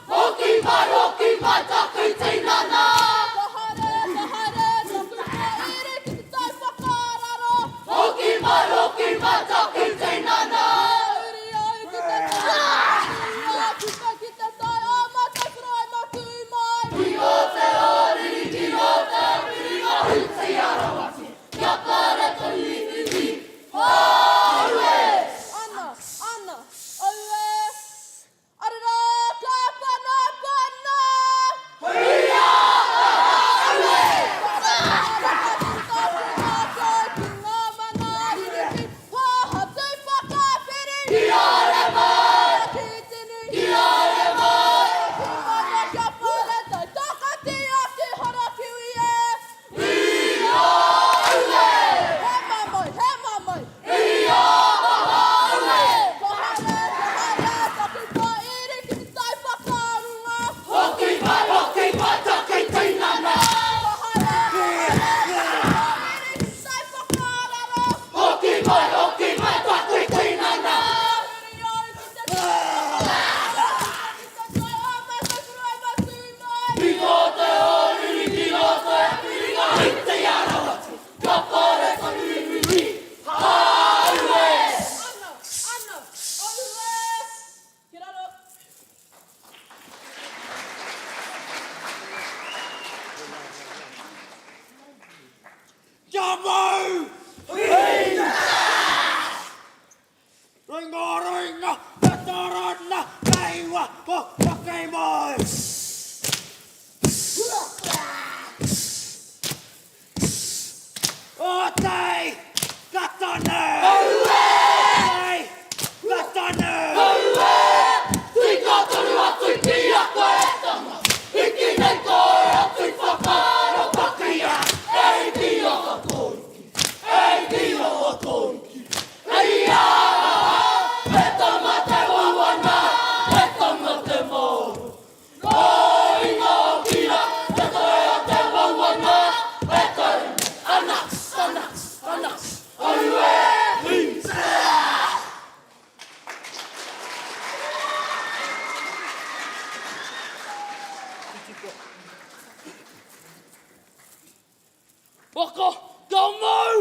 Hoki mai, hoki mai taku tinana. Ka haere, ka haere taku pōiri ki te tai whakararo. Hoki mai, hoki mai taku tinana. Uri au ki te tai whakararo, puta ki te tai o mātou whai matū mai. Ki o te ōriri, ki o te whiringa huti arawati, kia pare tonu i whiwhi. Aue! Ana, ana, aue! Arara, ka pana, pana! Huia aue! Ki ore mai! Ki ore mai! Huia aue! He mamae, he mamae! Huia aue! Ka haere, ka haere, taku pāiri ki te tai whakarunga. Hoki mai, hoki mai taku tinana. Ka haere, ka haere, taku pāiri ki te tai whakararo. Hoki mai, hoki mai taku tinana. Huri au ki te tai whakararo, ki te tai o Matawhero Matū mai. Ki tō te ōriri, ki roto e whiringa i te arawati, ka pare tonu iwi, Aue! Ana, ana, aue! Ki raro. Kia mau! Hī! Ringa ringa, te tarana, kei waho, whakei mai! tai, ka tonu! Aue! Tai, ka tonu! Aue! Tika tonu atu ki a koe e tama, hiki nei koe atu i whakarapakia, e hiki o Kōriki, e hiki o Kōriki, hei aha, e tama te wawana, e tama te maoro. Waka, ka mau!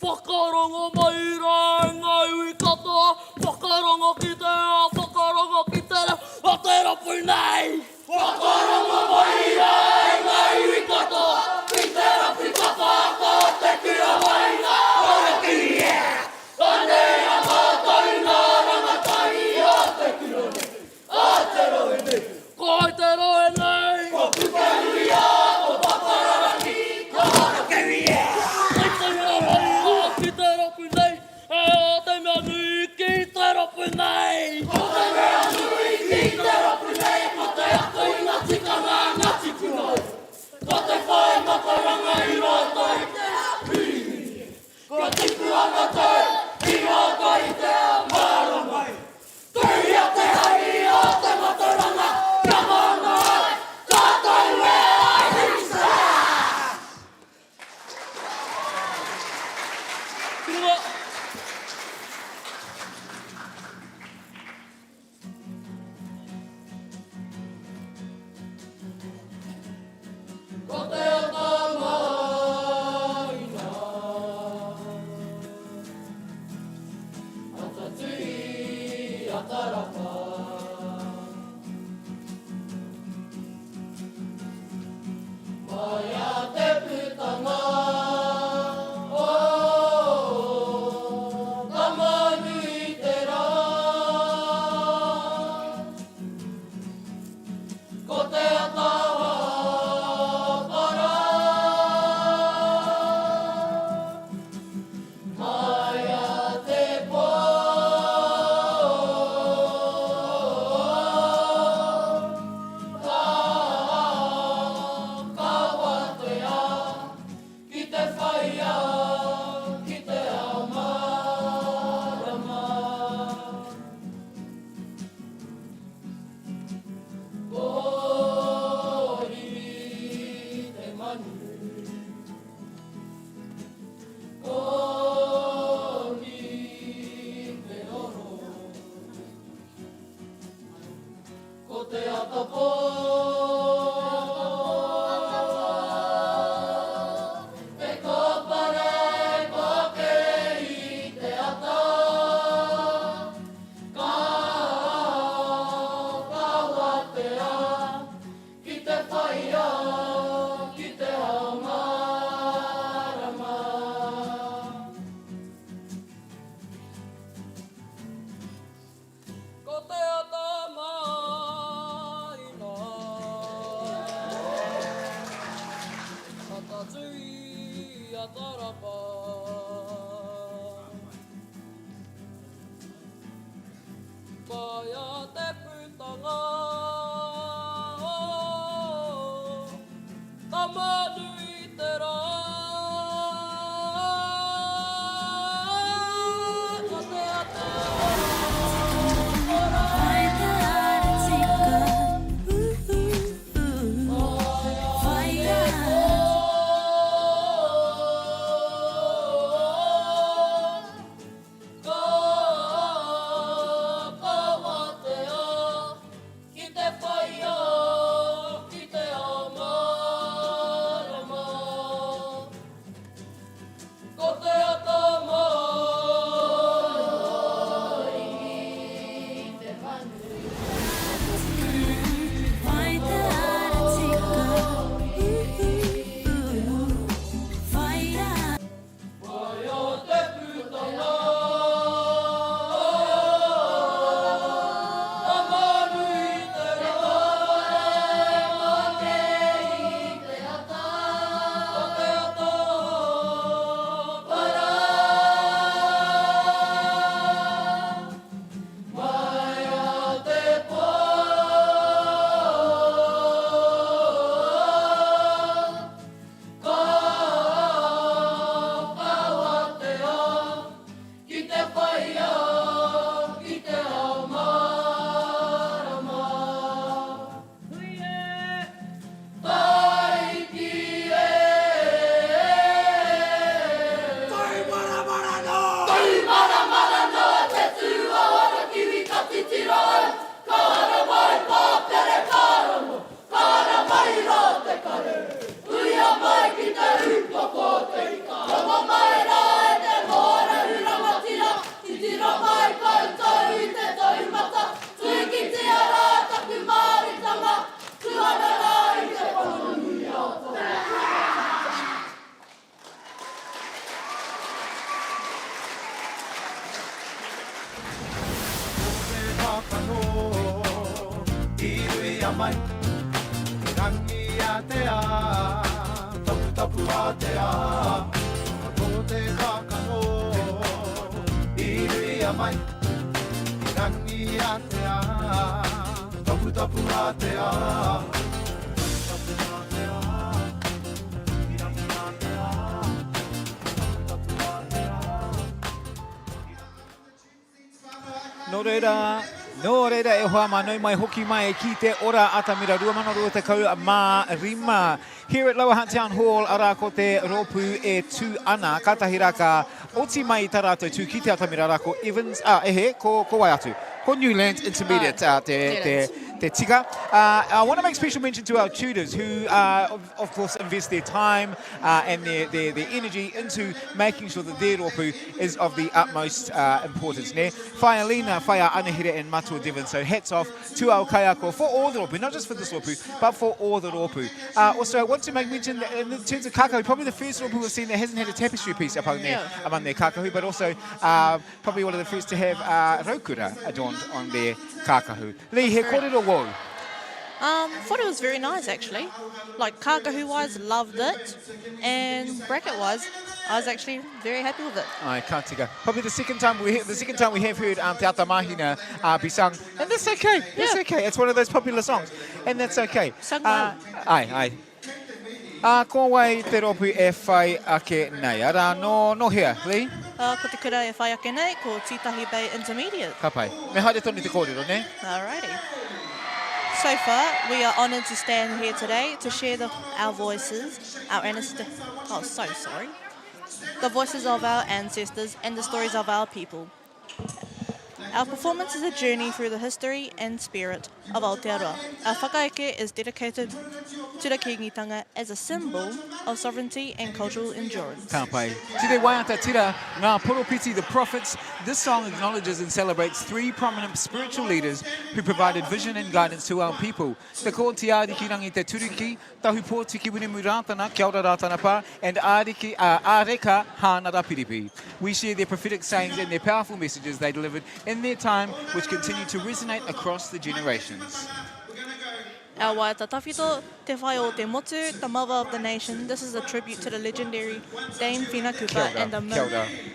Whakarongo mai rā ngā iwi katoa, whakarongo ki te ao, whakarongo ki te reo, o te ropu nei! Whakarongo mai rā ngā iwi katoa, ki te rapu whakaako o te kura waenga o Rokiria. Anei a mātou ngā rangatahi o te kura nei, a te rohe nei. Ko te rohe nei. Ko Pukenuia, ko Papararangi, ko Rokiria. Kei te mea nui ki te ropu nei, e o te mea nui ki te ropu nei. Ko te mea nui ki te ropu nei, ko te ako i nga tikanga a nga tipuna. Ko te whai matauranga i roto i te ao hurihuri. Ko tipu ana tau i roto i te ao mārama. Tuhia te hari o te matauranga kia mana ai tātou e ai hisa! Ko te ata maina. Ata tui, ata rapa. Maia te putanga o Tama-nui-te-rā. Ko te ata hāpara. Maia te pō. Ka, ka watea ki te whai ki te ao mārama. Ko Riri te manu. Ko Ni te oro. Ko te ata pō. Te kōpare pake i te ata. Ka, ka watea ki te whai ki te ao mārama. Ko te ata maina. Ata tui, ata rapa. Whaia te putanga o Tama-nui-te-rā. Ko te ata ora. Whaia te pō. Ka, ka watea ia ki te ao mārama. Hui e! Taiki e! Tūmaramara noa! Tūmaramara noa te tūāhara kiwi ka titiro au, ka ara mai pāpere ka rongo, ka ara mai rā te kare. Uia mai ki te ūpoko o te ika. Rongo mai rā e te mōrehu rangatira, titiro mai koutou i te taumata, tuikitia rā taku māritanga, tuhana rā i te whanganui a Toa. Ko te kākano i ruia mai, Te rangi a te ā, taputapu a te ā. Ko te kākano i ruia mai, Te rangi a te ā, taputapu a te ā. Taputapu a te ā. Nō reira, nō reira e hoa mā, nau mai hoki mai ki te ora atamira 2025. Here at Lower Hutt Town Hall, arā ko te rōpū e tū ana. Kātahi rā ka oti mai i tā rātou tū ki te atamira rā ko Evans, ah, ehe, ko, ko wai atu? Ko Newlands Intermediate, ah, te, te, te tika. I want to make special mention to our tutors who uh, of, of course invest their time uh, and their, their, their energy into making sure that their rōpū is of the utmost uh, importance. Ne? Whaia Lina, Whaia Anahira and Matua Devon. So hats off to our kaiako for all the rōpū, not just for this rōpū, but for all the rōpū. Uh, also, I want to make mention that in terms of kākahu, probably the first rōpū we've seen that hasn't had a tapestry piece among their, yeah. among their kākahu, but also uh, probably one of the first to have uh, raukura adorned on their kākahu. Lee, he kōrero wou? Um, thought it was very nice actually. Like kākahu wise, loved it. And bracket wise, I was actually very happy with it. Ai, ka tika. Probably the second time we the second time we have heard um, Te Ata Mahina uh, be sung, and that's okay. That's yeah. okay. It's one of those popular songs, and that's okay. Sung well. Uh, ai, ai. Ā, ko wai te rōpū e whai ake nei? Arā, nō, nō hea, Lee? Ā, ko te kura e whai ake nei, ko Tītahi Bay Intermediate. Ka pai. Me haere tonu te kōrero, nē? Alrighty. So far, we are honoured to stand here today to share the, our voices, our ancestors, oh, so sorry, the voices of our ancestors and the stories of our people. Our performance is a journey through the history and spirit of Aotearoa. Our whakaeke is dedicated to the Kīngitanga as a symbol of sovereignty and cultural endurance. Ka pai. Ti te waiata tira, ngā poropiti, the prophets. This song acknowledges and celebrates three prominent spiritual leaders who provided vision and guidance to our people. Te Kooti Ārikirangi Te Turuki, Tahu Pōtiki Wiremu Rātana, Kia ora Rātana Pā, and Āriki, uh, Āreka Hānara Piripi. We share their prophetic sayings and their powerful messages they delivered in their time, which continue to resonate across the generations. Our waiata tawhito, Te Whai o Te Motu, the mother of the nation. This is a tribute to the legendary Dame Whina Cooper and the mo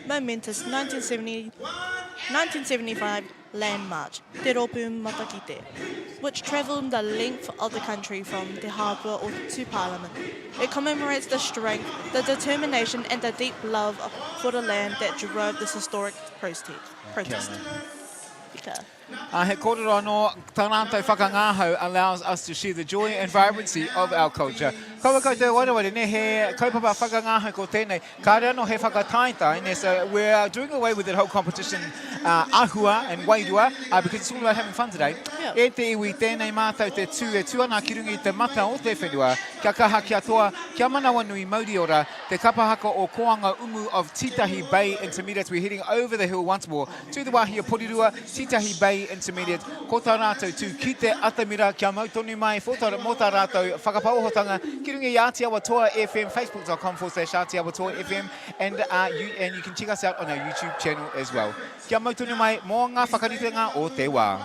momentous 1970, 1975 Land March, Te Rōpū Matakite, which travelled the length of the country from Te Hāpua to Parliament. It commemorates the strength, the determination and the deep love for the land that drove this historic protest. Ika. Uh, he kōrero anō, tā rātou whakangāhau allows us to share the joy and vibrancy of our culture. Kaua koutou wareware, ne, he kaupapa whakangāhau ko tēnei. Kāre anō he whakataetae, ne, so we are doing away with that whole competition uh, ahua and wairua, uh, because it's all about having fun today. Yeah. E te iwi, tēnei mātou te tū e tū ana ki runga i te mata o te whenua, kia kaha, kia toa, kia manawanui, mauri ora, te kapa haka o Koanga Umu of Titahi Bay Intermediate. We're heading over the hill once more to the wāhi o Porirua, Titahi Bay Intermediate. Ko tā rātou tū ki te atamira kia mau tonu mai for tā, mō tā rātou whakapaohotanga ki runga i Ātiawa Toa FM, facebook.com forward slash Ātiawa Toa FM, and, uh, you, and you can check us out on our YouTube channel as well. Kia mau tonu mai mō ngā whakaritenga o te wā.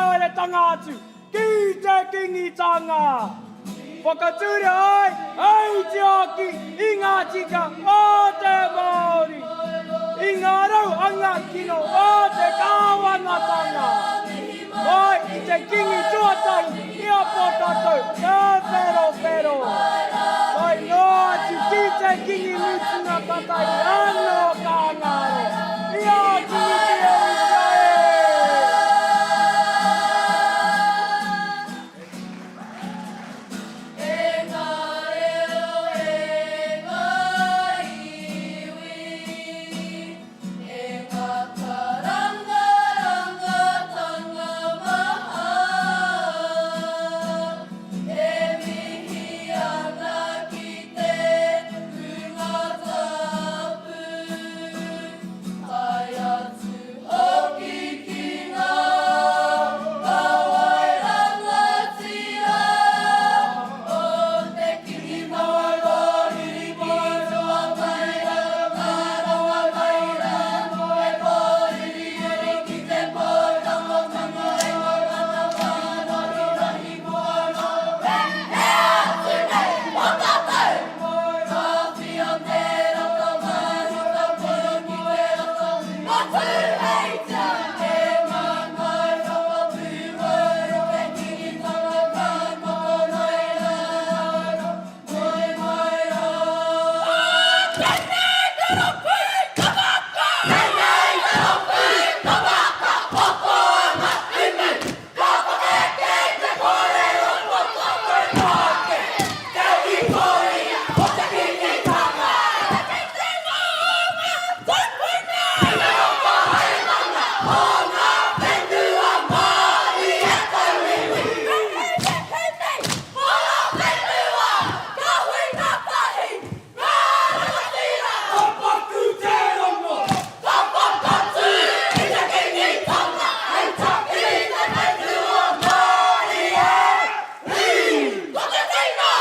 whakahaeretanga atu ki te Kingitanga. Whakatūria ai hei tiaki i ngā tika o te Māori, i ngā rau anga kino o te kāwanatanga. Mai i te Kingi tuatahi i a Pōtatau Te Wherowhero, tae noa atu ki te Kingi mutunga tatahi anō ka ngaro i a Kingi Te Uitia e! E ngā reo, e ngā iwi, e ngā karangarangatanga maha, e mihi ana ki te hunga tapu, tae atu hoki ki ngā kāwai rangatira o te Kingi Maui ki toa mai rā, ngā rawa mai rā, e pōriri ki te pōtangotanga e ngā mana whānau moana, e ea atu nei mō tātou! Kāwhia te rata mahuta poro ki te rata o Tūheitia! E māngai whakapūmau te Kīngitanga ka maka mai rā, moe mai rā. Tēnei te rōpū Kawaka! Tēnei te rōpū Kawaka! Hoko ana umu! Ka whakaeke te kōrero ko tātou ake, te hītori o te Kīngitanga. Te maunga tupuna! Te whakahaeretanga o ngā whenua Māori e tauiwi. Hei hei nei, hora whenua, ka hui ngātahi, ngā rangatira. Ka paku te rongo, ka whakatū i te Kīngitanga hei taki i te whenua Māori e hī. Ko te tino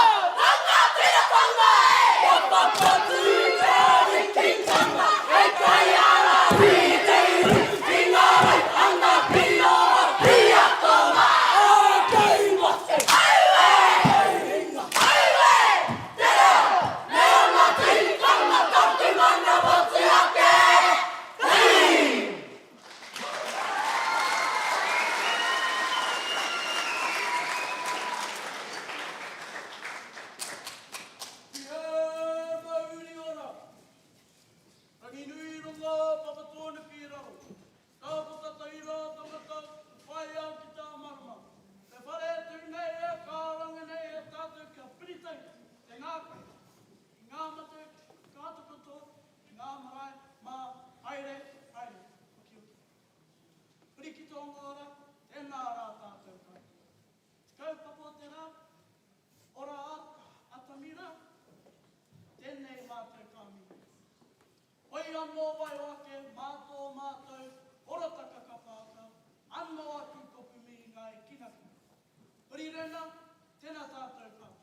rangatiratanga e. Ka whakatū te Arikitanga hei kaiārahi i te iwi ki ngā raihana kino a Hiatonga. Ākei mate! Auē! Auē! Te reo me ōna tikanga taku mana motuhake! Hī! He mauri ora! Ranginui rongo, Papatōnuku i raro. Ka puta taura tangata, whai au ki tā marama. Te whare e tū nei e karanga nei e tātou kia piritai te ngākau i ngā mate ka takoto i ngā marae mā haere haere hokihoki. Piri ki tō ngōra, tēnā rā tātou katoa. Te kaupapa o te rā, ora atamira, tēnei mātou ka mihi. Hoi anō waiho ake mā tō mātou porotaka kapa haka, anō aku kopu mihi ngāi kinaki. Huri rena, tena tātou katoa.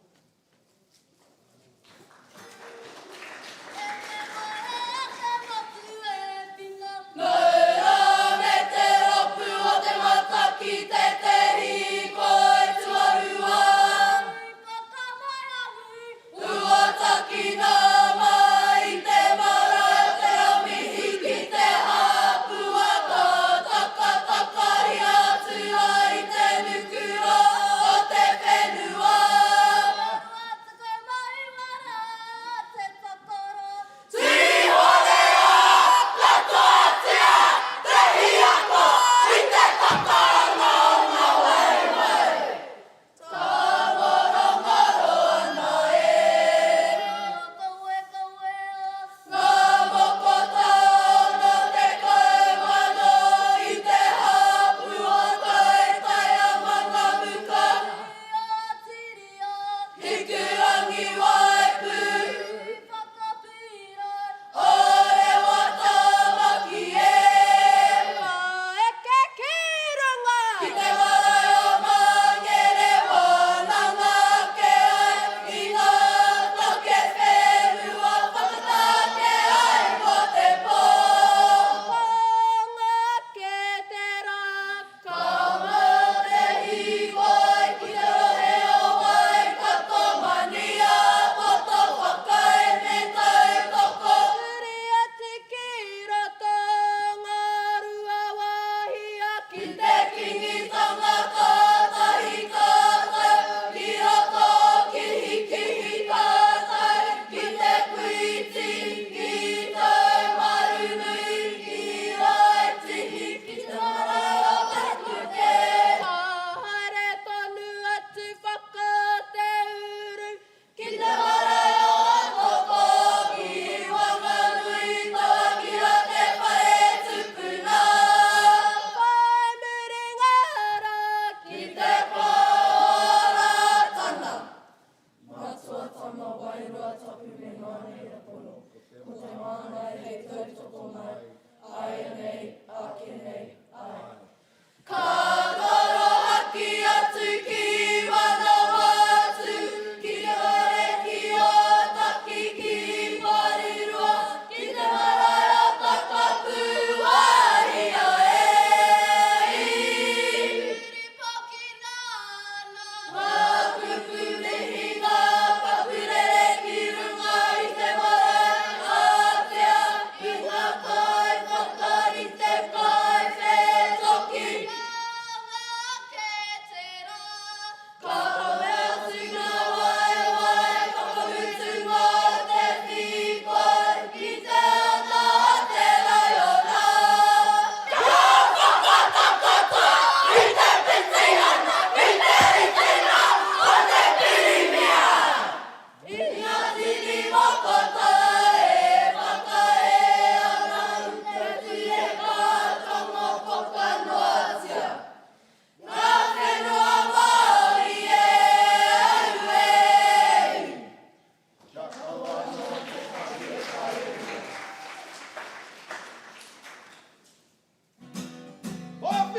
Maura me te ropu o te mata ki tētehi koe tuarua. Ua takina mai te marae o Te Raumihi ki te hapua tātou.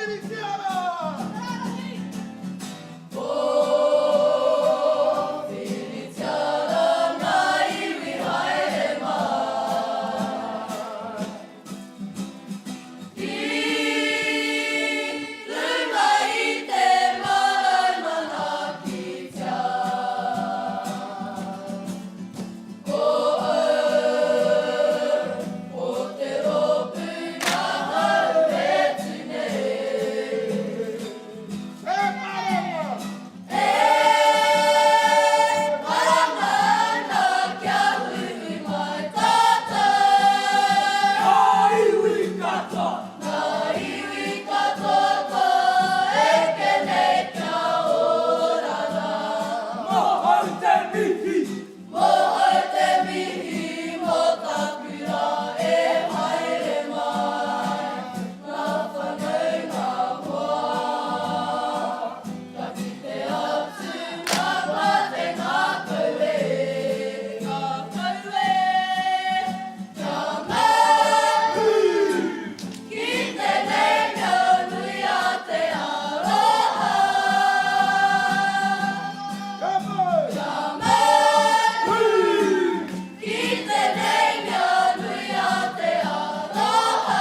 Whiritiara! Whiritiara ngā iwi haere mai. Ki runga i te marau manaakitia. Ko au, ko te rōpū ngahau e tū nei. E maranga! E maranga ana kia huihui mai tātou. Ngā iwi katoa. Ngā iwi katoa kua eke nei kia ora rā. Mohau te mihi. Mohau te mihi mō taku rā e haere mai. Ngā whanaunga hoa. Ka kite atu ngā mate ngākau e. Ngākau e. Kia mau. Ki tēnei mea nui a te aroha. Ka mau! Kia mau! Ki tēnei mea nui a te aroha.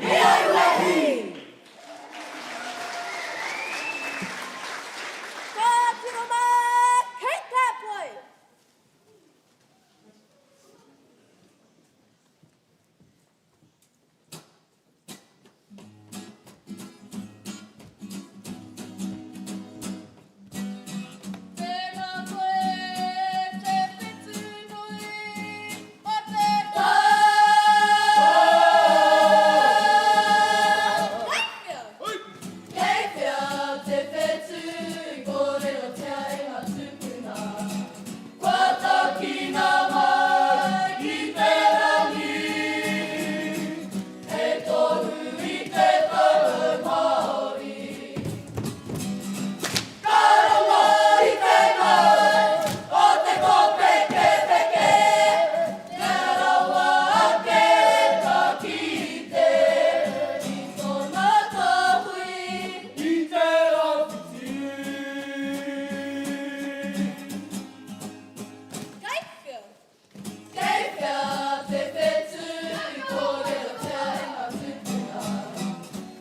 He auahi! Ka tiro mā, kei te poi! Tēnā koe te whetū nui o te tau. Kei whea te whetū i kōrerotia e ngā tūpuna? Kua takina mai ki te rangi, hei tohu i te tau Māori. Ka rongo i te mau o te kōpekepeke, Kia rawa ake ka kite i tōna kāhui. I te rāwhiti. Kei whea? Kei whea te whetū i kōrerotia e ngā tūpuna?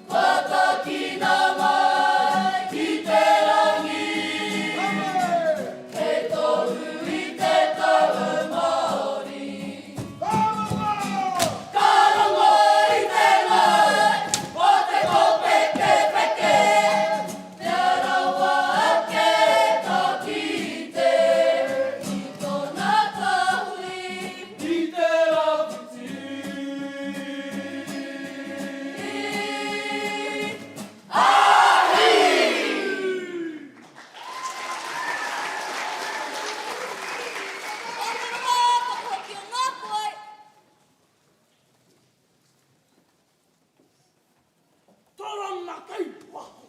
Kua takina mai ki te rangi, hei tohu i te tau Māori. Ka rongo i te mau o te kōpekepeke, Kia rawa ake ka kite i tōna kāhui. I te rāwhiti. Ka tiro mā, ka hoki o ngā poi! Tarana kei waho.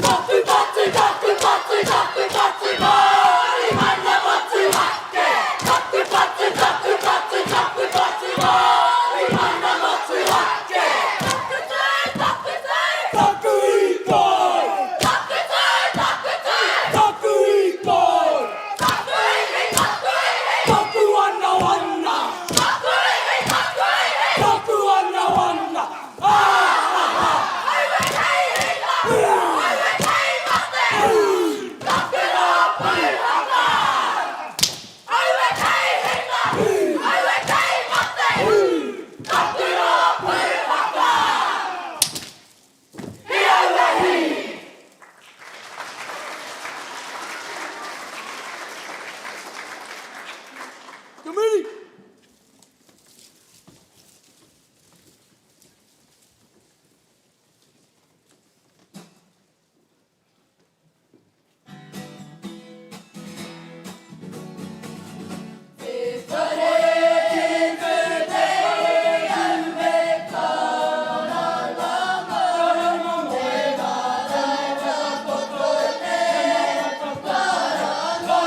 Taku patu, taku patu, taku patu, Māori mana motuhake. Taku patu, taku patu, taku patu, Māori mana motuhake. Taku tū, taku tū. Taku hīkoi. Taku tū, taku tū. Taku hīkoi. Taku iwi, taku iwi. Taku anawana. Taku iwi, taku iwi. Taku anawana. Ah, ah, ah. Aue kei hinga, aue kei mate. Taku rōpū haka. Aue kei hinga, aue kei mate. Taku rōpū haka. He auahi! Ka mihi! Te whare ki te au e karanga mai, te marae takoto te karanga.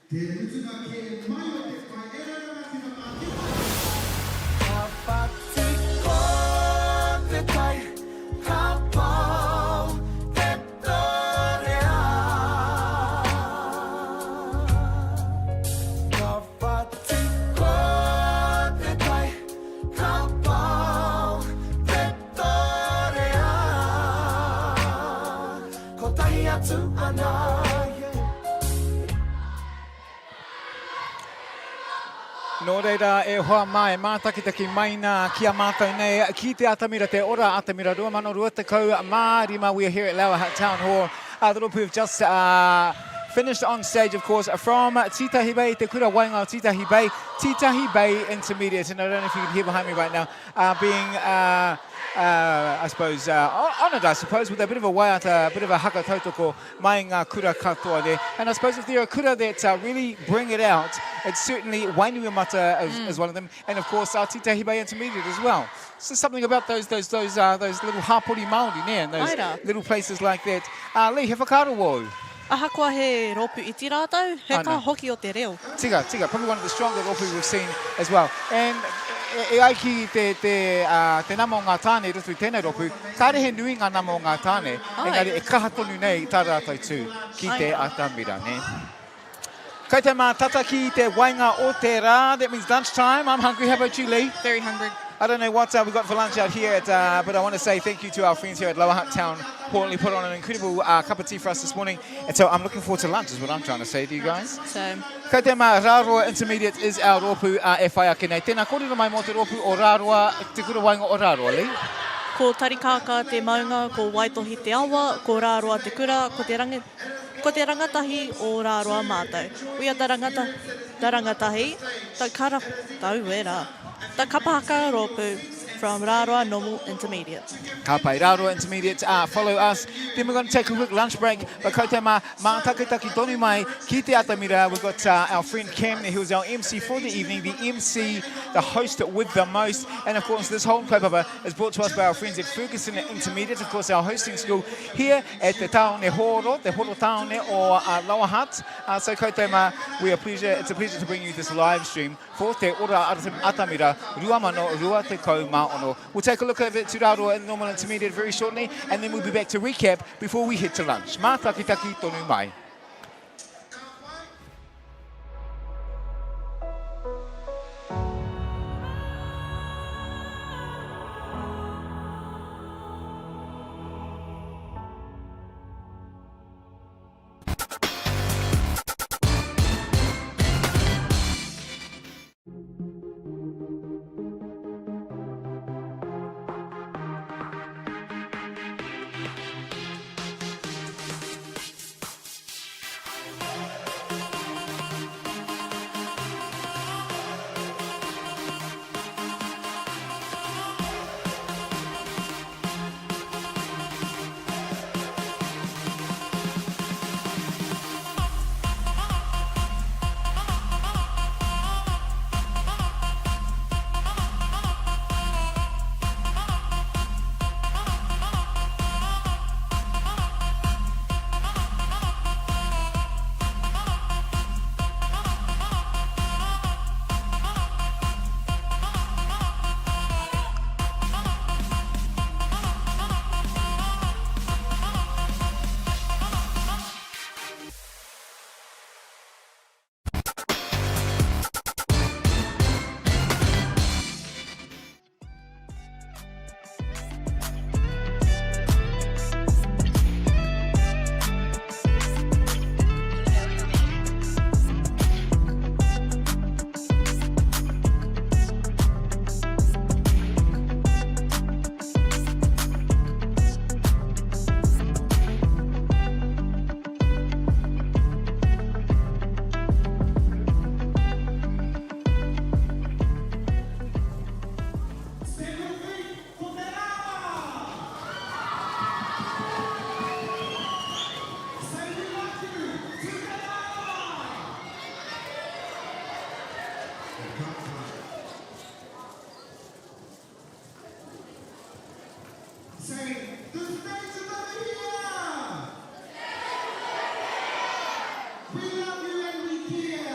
Te mutunga kē mai o te whai e rau rangatira mā ki Ka whati ko te tai, ka pao te torea. Ka whati ko te tai, ka pao te torea. Kotahi atu ana, yeah. Nō reira, e hoa mā, e mātakitaki mai nā ki a mātou nei, ki te atamira, te ora atamira 2025, we are here at Lower Hutt Town Hall. The rōpū have just uh, finished on stage, of course, from Titahi Bay, Te Kura Waenga o Titahi Bay, Titahi Bay Intermediate. And I don't know if you can hear behind me right now, uh, being... Uh, uh, I suppose, uh, honoured, I suppose, with a bit of a waiata, a bit of a haka tautoko mai ngā kura katoa there. And I suppose if there are kura that uh, really bring it out, it's certainly Wainuiomata is, mm. is one of them, and of course uh, Titahi Bay Intermediate as well. So something about those those those uh, those little hapori Māori, ne, and those Aira. little places like that. Uh, Lee, he whakaaro wōu? Ahakoa he rōpū iti rātou, he kaha hoki o te reo. Tika, tika, probably one of the stronger rōpū we've seen as well. And e ai ki te, te, uh, te nama o ngā tāne i roto i tēnei rōpū, kāre he nui ngā nama o ngā tāne, engari e kaha tonu nei tā rātou tū ki te atamira, nē? Kei te mātata ki te waenga o te rā, that means lunchtime. I'm hungry, how about you, Lee? Very hungry. I don't know what uh, we've got for lunch out here, at, uh, but I want to say thank you to our friends here at Lower Hutt Town Hall. put on an incredible uh, cup of tea for us this morning. And so I'm looking forward to lunch is what I'm trying to say to you guys. Same. Kei te mā, Rāroa Intermediate is our rōpū uh, e whai ake nei. Tēnā kōrero mai mō te rōpū o Rāroa, te kura waenga o Rāroa, Lee. Ko Tarikākā te maunga, ko Waitohi te awa, ko Rāroa te kura, ko te rangi... Ko te rangatahi o Rāroa mātou. We are the rangata, the rangatahi, the kara, tauera, the kapa haka rōpū from Rāroa Normal Intermediate. Ka pai, Rāroa Intermediate, uh, follow us. Then we're going to take a quick lunch break, but koutou mā, mātakitaki tonu mai ki te atamira. We've got uh, our friend Cam, who is our MC for the evening, the MC, the host with the most. And of course, this whole kaupapa is brought to us by our friends at Ferguson Intermediate, of course, our hosting school here at te tāone hōro, te horo tāone o uh, Lower Hutt. Uh, so koutou mā, we are pleasure, it's a pleasure to bring you this live stream for Te Ora Atamira 2026. We'll take a look over at Tūrāroa in Normal Intermediate very shortly, and then we'll be back to recap before we head to lunch. Mātakitaki tonu mai. Say, the stage is over here! We love you and we care!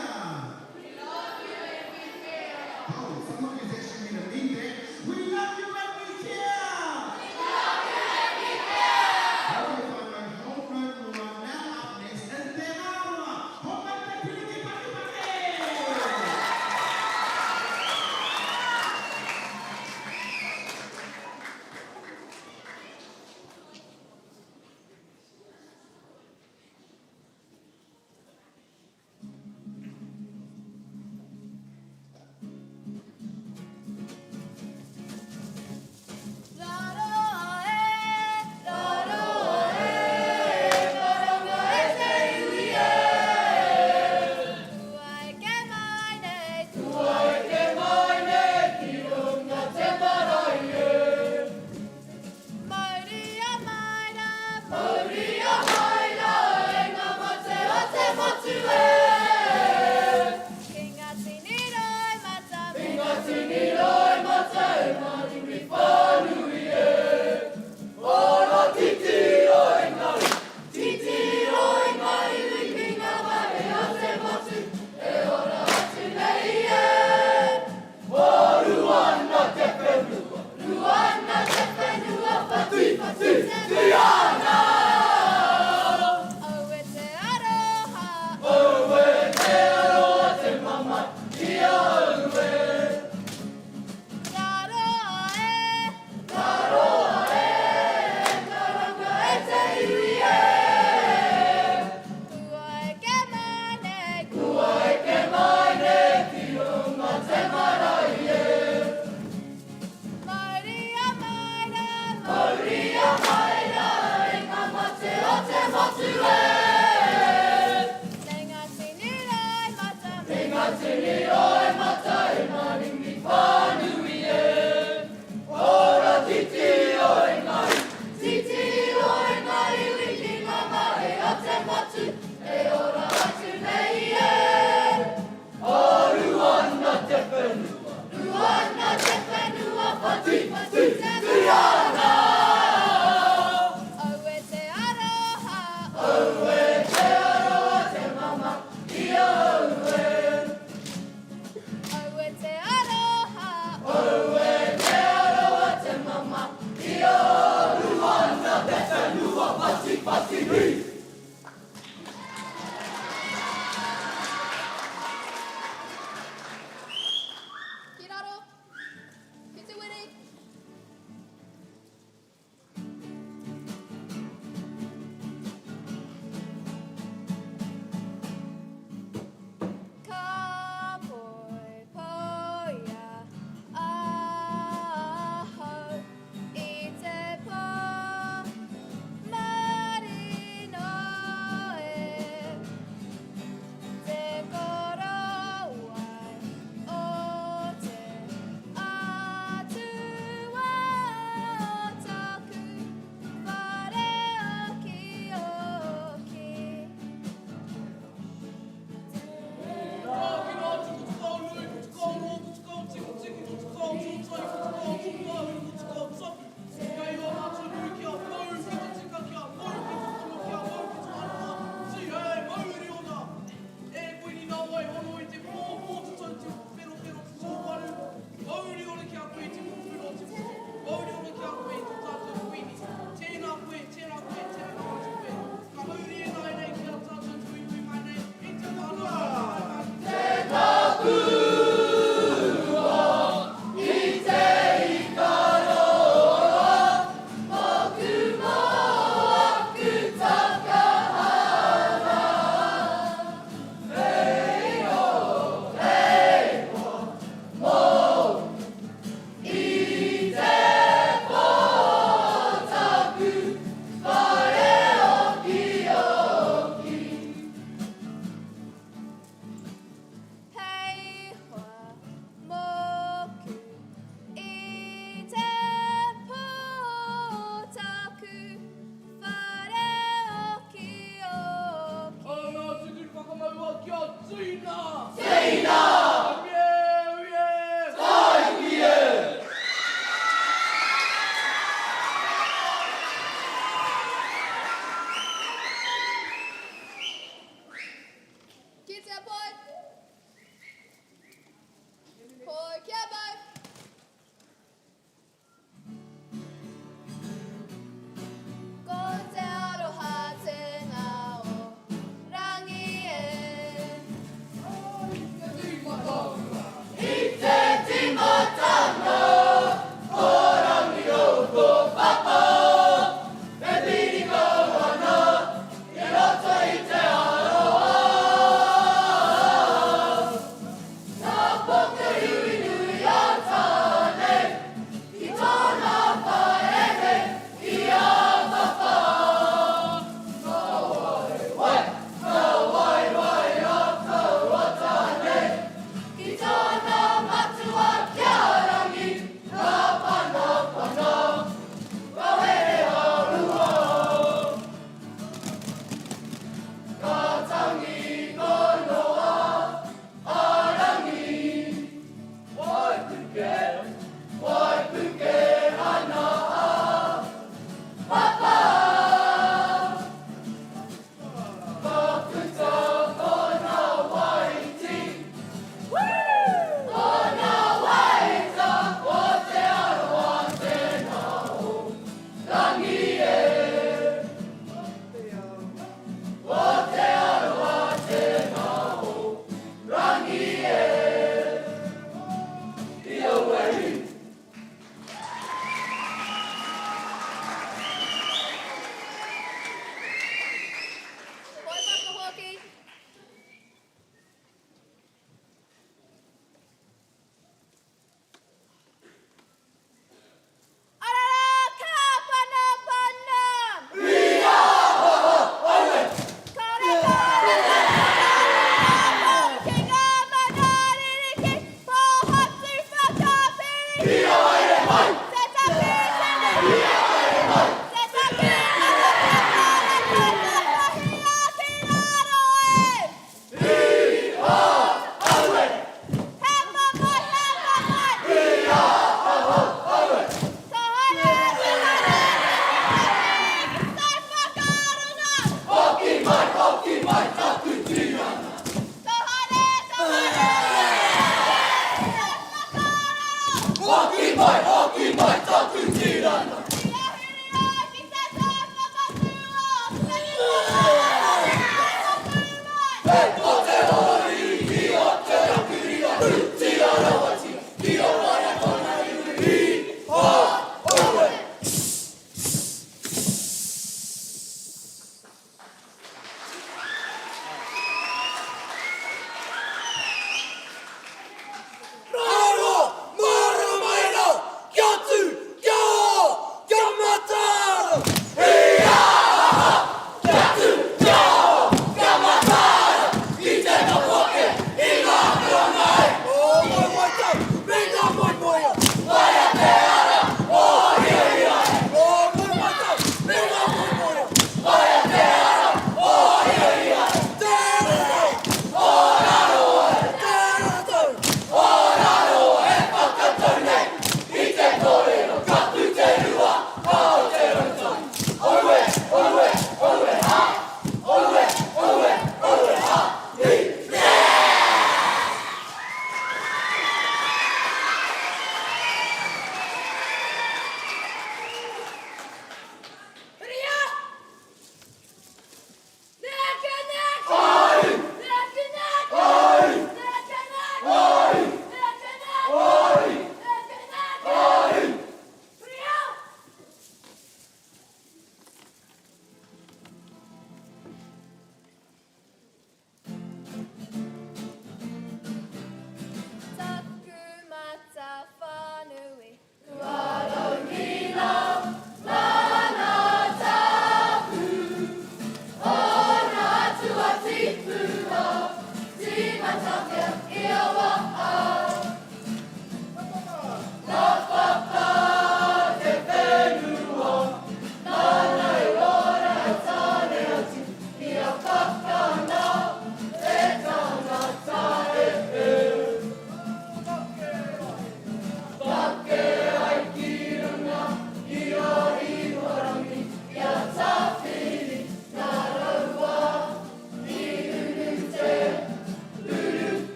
ngā tini o e mata e maringi whānui e. Ora titiro e ngā Titiro e ngā iwi ki ngā mahi a te motu e ora atu nei e. O Ruana te whenua. Ruana te whenua whati whati te ana. Aue te aroha. Aue te aroha te mama i aue. Aue te aroha. Aue te aroha te mama i Ruana te whenua whati whati hui. Ki raro, ki te wiri. Ka poipoia ahau i te pō marino e. Te korowai o te Atua o tōku whare okioki. Te kapua i te ikaroa, moku mo aku takahanga. Hei ho, hei ho, mou i te po taku whare okioki. Hei hoa mōku i te pō taku whare okioki. Ana tuturu whakamaua kia tina! Tina! Auie, auie! Tāiki e! Ki te poi. Poi kia mau. Ko te aroha te ngao rangi e.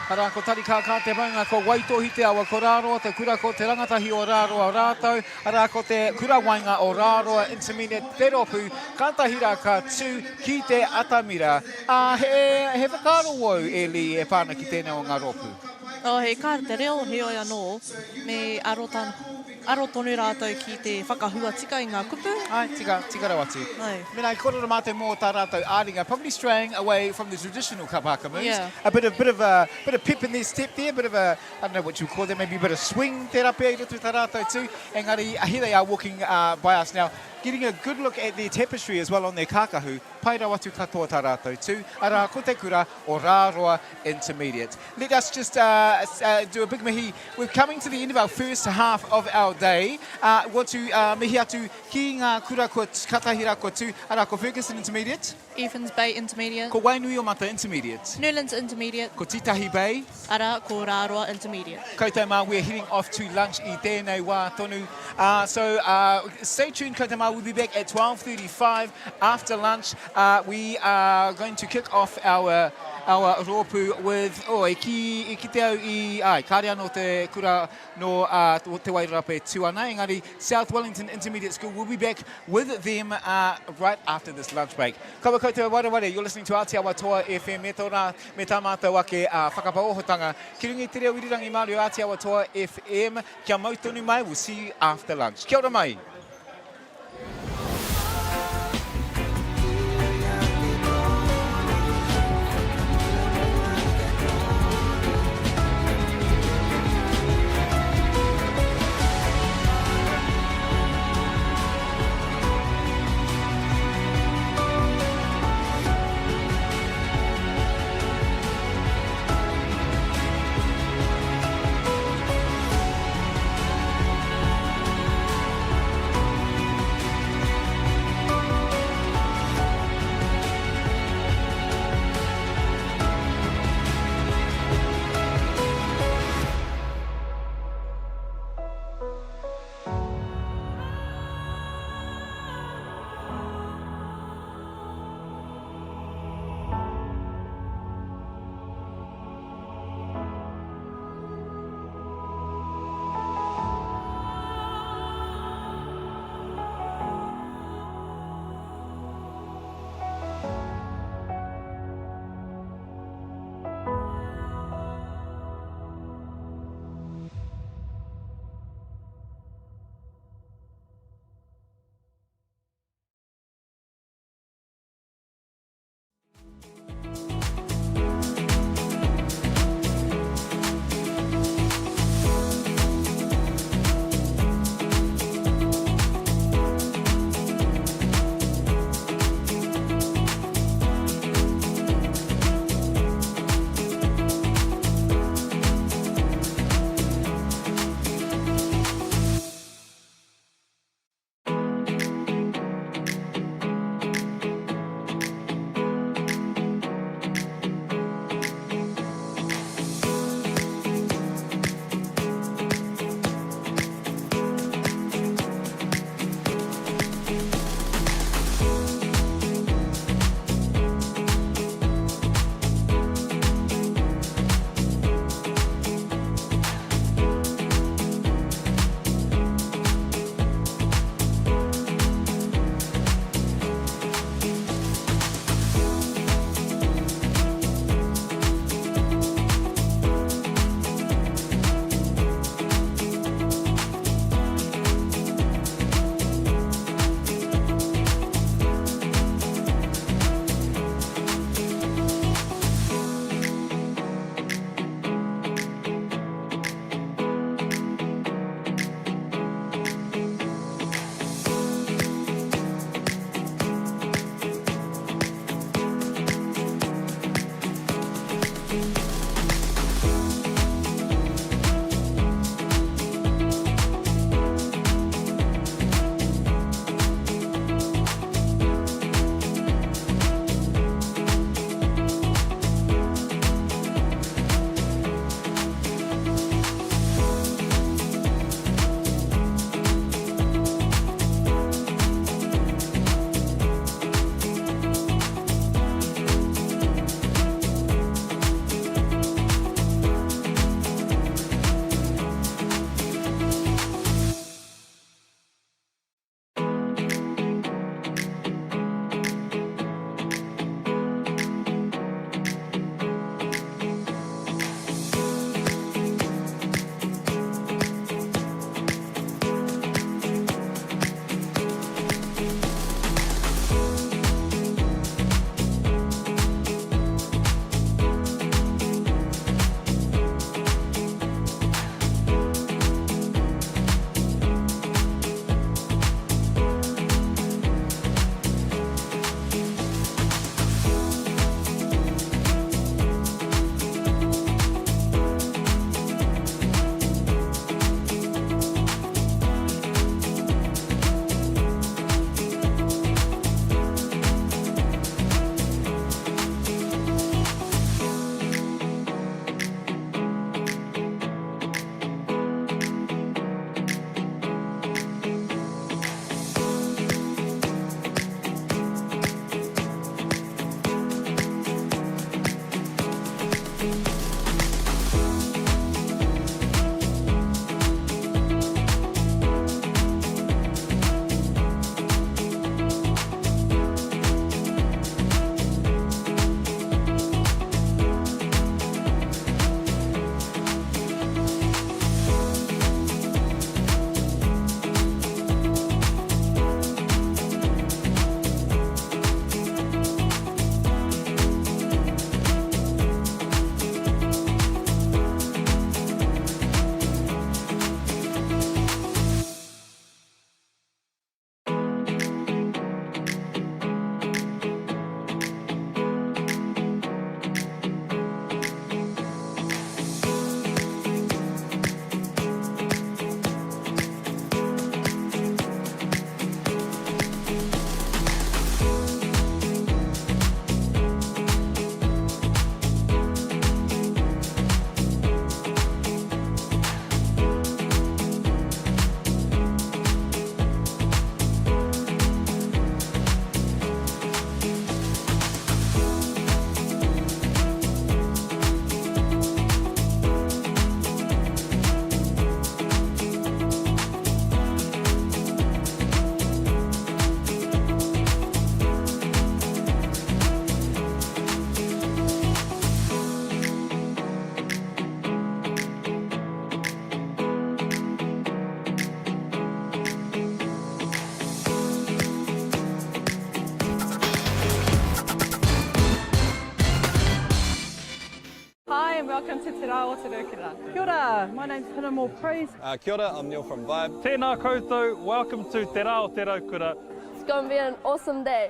Arā, ko Tarikākā te maunga, ko Waitohi te awa, ko Rāroa te kura, ko Te Rangatahi o Rāroa rātou, arā, ko te Kura Waenga o Rāroa Intermediate te rōpū, kātahi rā ka tū ki te atamira. Ā, he, he whakaaro wōu, e Lee, e pā ana ki tēnei o ngā rōpū? Oh, he kaha te reo, heoi anō, me aro aro tonu rātou ki te whakahua tika i ngā kupu. Āe, tika, tika rawa atu. Āe. Mēnā i kōrero mātou mō tā rātou ā-ringa, probably straying away from the traditional kapa haka moves. Yeah. A bit of, bit of a, bit of pep in their step there, bit of a, I don't know what you would call that, maybe a bit of swing tērā pea i roto i tā rātou tū. Engari, here they are walking by us now, getting a good look at their tapestry as well on their kākahu. Pai rawa atu katoa tā rātou tū, arā, ko te kura o Rāroa Intermediate. Let us just uh, uh, do a big mihi. We're coming to the end of our first half of our day. Uh, want to uh, mihi atu ki ngā kura kua katahi rā kua tū, arā, ko Ferguson Intermediate. Evans Bay Intermediate. Ko Wainuiomata Intermediate. Newlands Intermediate. Ko Titahi Bay. Arā, ko Rāroa Intermediate. Koutou mā, we're heading off to lunch i tēnei wā tonu. Uh, so uh, stay tuned, koutou mā, we'll be back at 12.35 after lunch. Uh, we are going to kick off our our rōpū with, oh, e ki, e ki te au i, ai, kāre anō te kura nō uh, Te Wairarapa e tū ana, engari South Wellington Intermediate School will be back with them uh, right after this lunch break. Kaua koutou e wareware, you're listening to Aotearoa Toa FM me tō me tā mātou ake uh, whakapaohotanga. Ki runga i te reo irirangi Māori o Aotearoa Toa FM, kia mau tonu mai, we'll see you after lunch. Kia ora mai! welcome to Te Rā o Te Raukura. Kia ora, my name's Hinemoa Praise. Uh, kia ora, I'm Neil from Vibe. Tēnā koutou, welcome to Te Rā o Te Raukura. It's going to be an awesome day.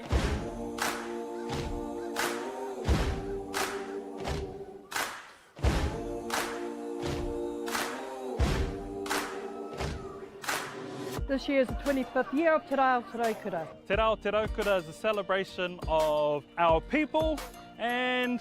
This year is the 25th year of Te Rā o Te Raukura. Te Rā o Te Raukura is a celebration of our people and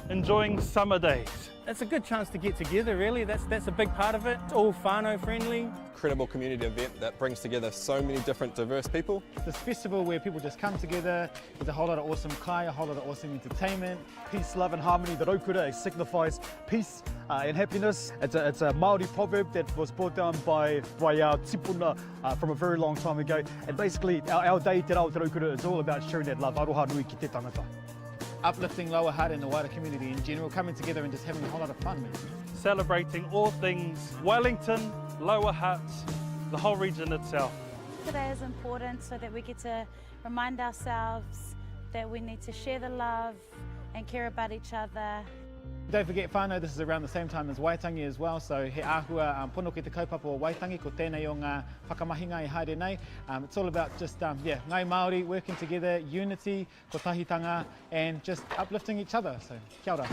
enjoying summer days. It's a good chance to get together, really. That's, that's a big part of it. It's all whānau friendly. Incredible community event that brings together so many different diverse people. It's this festival where people just come together. There's a whole lot of awesome kai, a whole lot of awesome entertainment. Peace, love and harmony. The raukura signifies peace uh, and happiness. It's a, it's a Māori proverb that was brought down by, by our tipuna uh, from a very long time ago. And basically, our, our day, Te Rā o Te Raukura, is all about sharing that love. Aroha nui ki te tangata. Uplifting Lower Hutt and the wider community in general, coming together and just having a whole lot of fun, man. Celebrating all things Wellington, Lower Hutt, the whole region itself. Today is important so that we get to remind ourselves that we need to share the love and care about each other. Don't forget whānau, this is around the same time as Waitangi as well, so he āhua um, pono ki te kaupapa o Waitangi, ko tēnei o ngā whakamahinga i haere nei. Um, it's all about just, um, yeah, Ngai Māori working together, unity, kotahitanga, and just uplifting each other, so kia ora.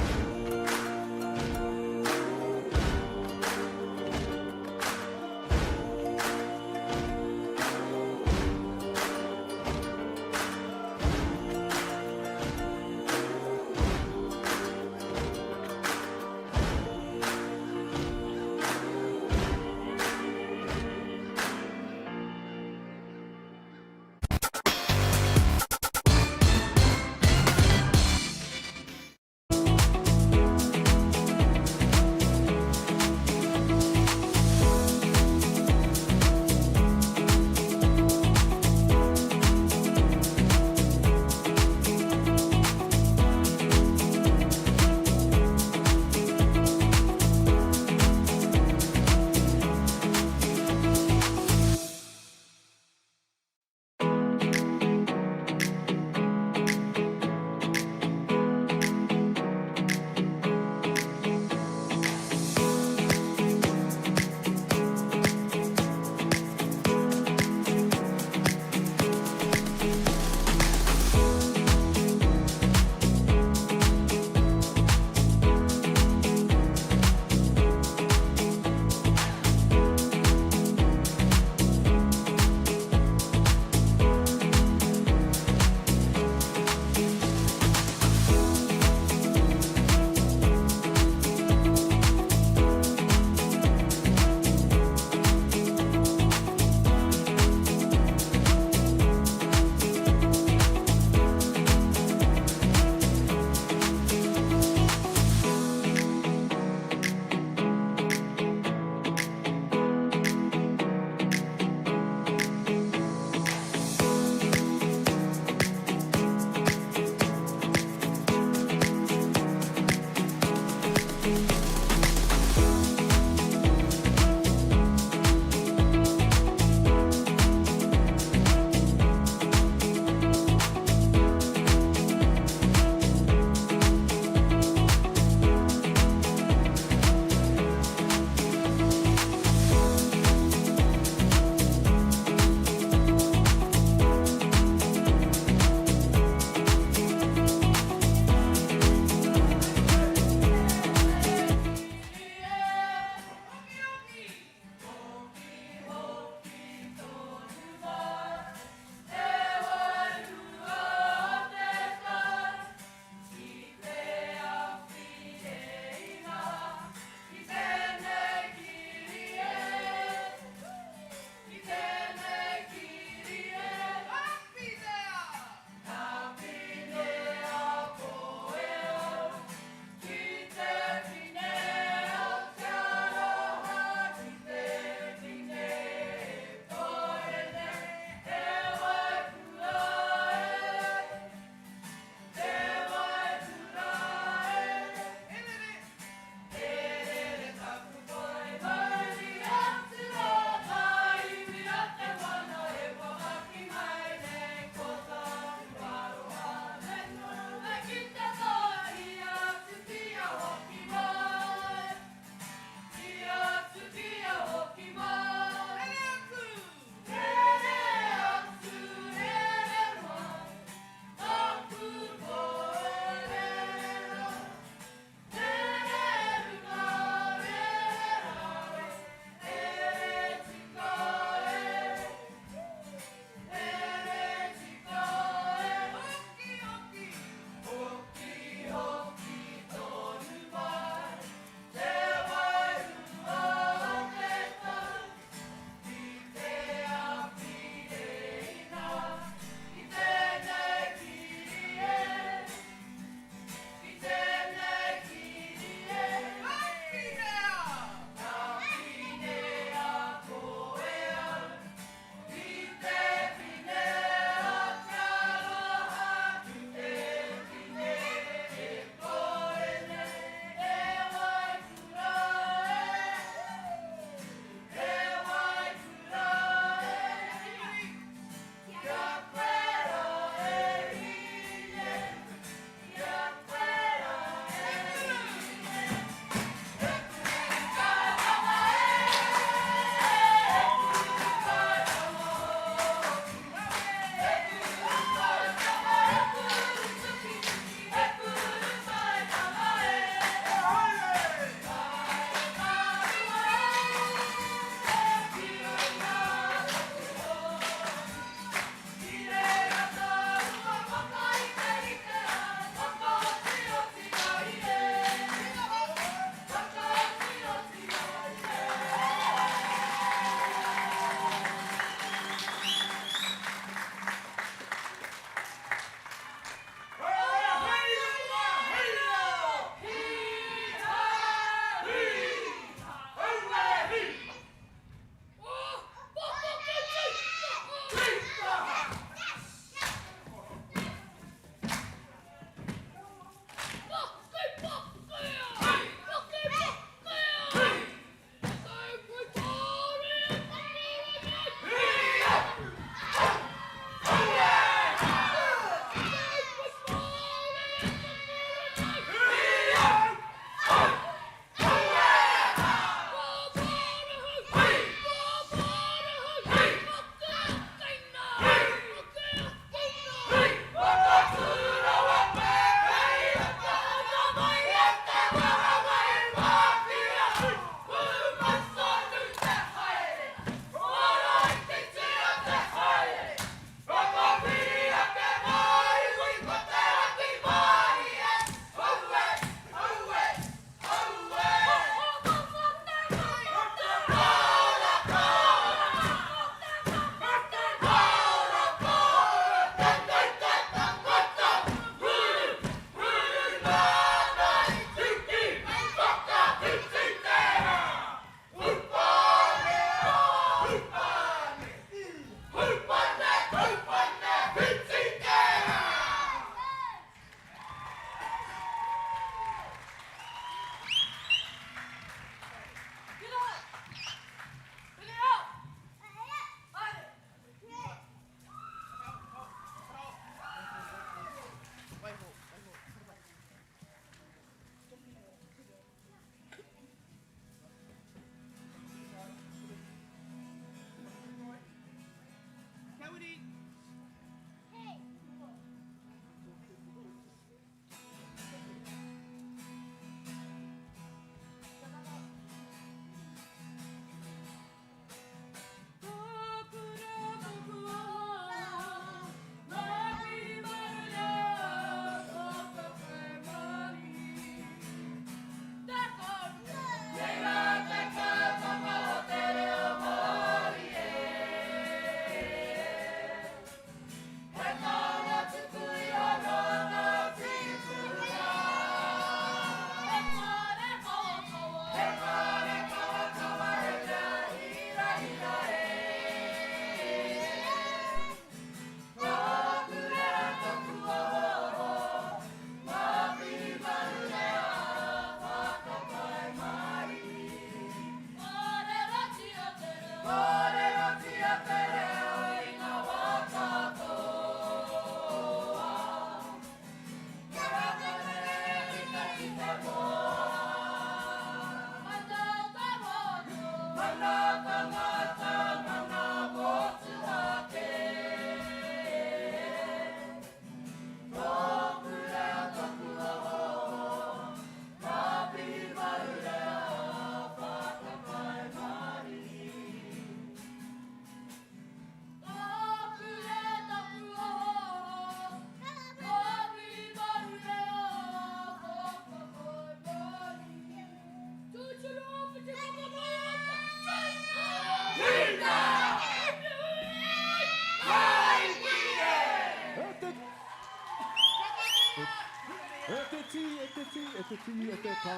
tī, e te tī, e te tī, e te tā.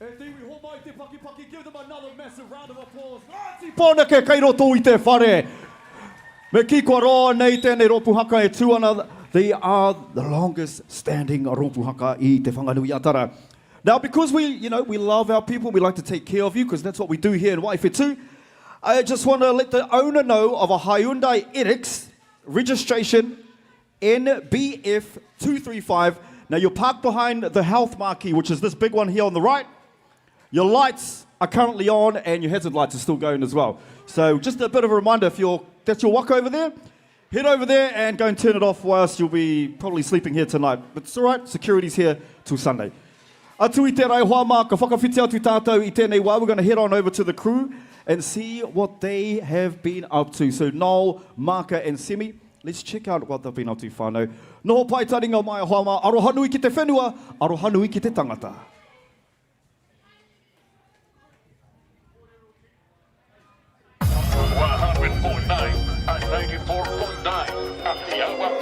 E te iwi, homai te pakipaki, give them another massive round of applause. Ngāti Pōneke kei roto i te whare. Me kī kua roa nei tēnei rōpū haka e tū ana, they are the longest standing rōpū haka i Te Whanganui-a-Tara. Now because we, you know, we love our people, we like to take care of you because that's what we do here in Waiwhetu, I just want to let the owner know of a Hyundai Edix registration NBF235. Now you're parked behind the health marquee, which is this big one here on the right. Your lights are currently on and your hazard lights are still going as well. So just a bit of a reminder, if you're, that's your waka over there, head over there and go and turn it off whilst you'll be probably sleeping here tonight. But it's all right, security's here till Sunday. Atu i te rai hoa mā, ka whakawhiti atu tātou i tēnei wā. We're going to head on over to the crew and see what they have been up to. So Noel, Maka and Semi, let's check out what they've been up to whānau. Noho pai taringa mai hoa mā, aroha nui ki te whenua, aroha nui ki te tangata.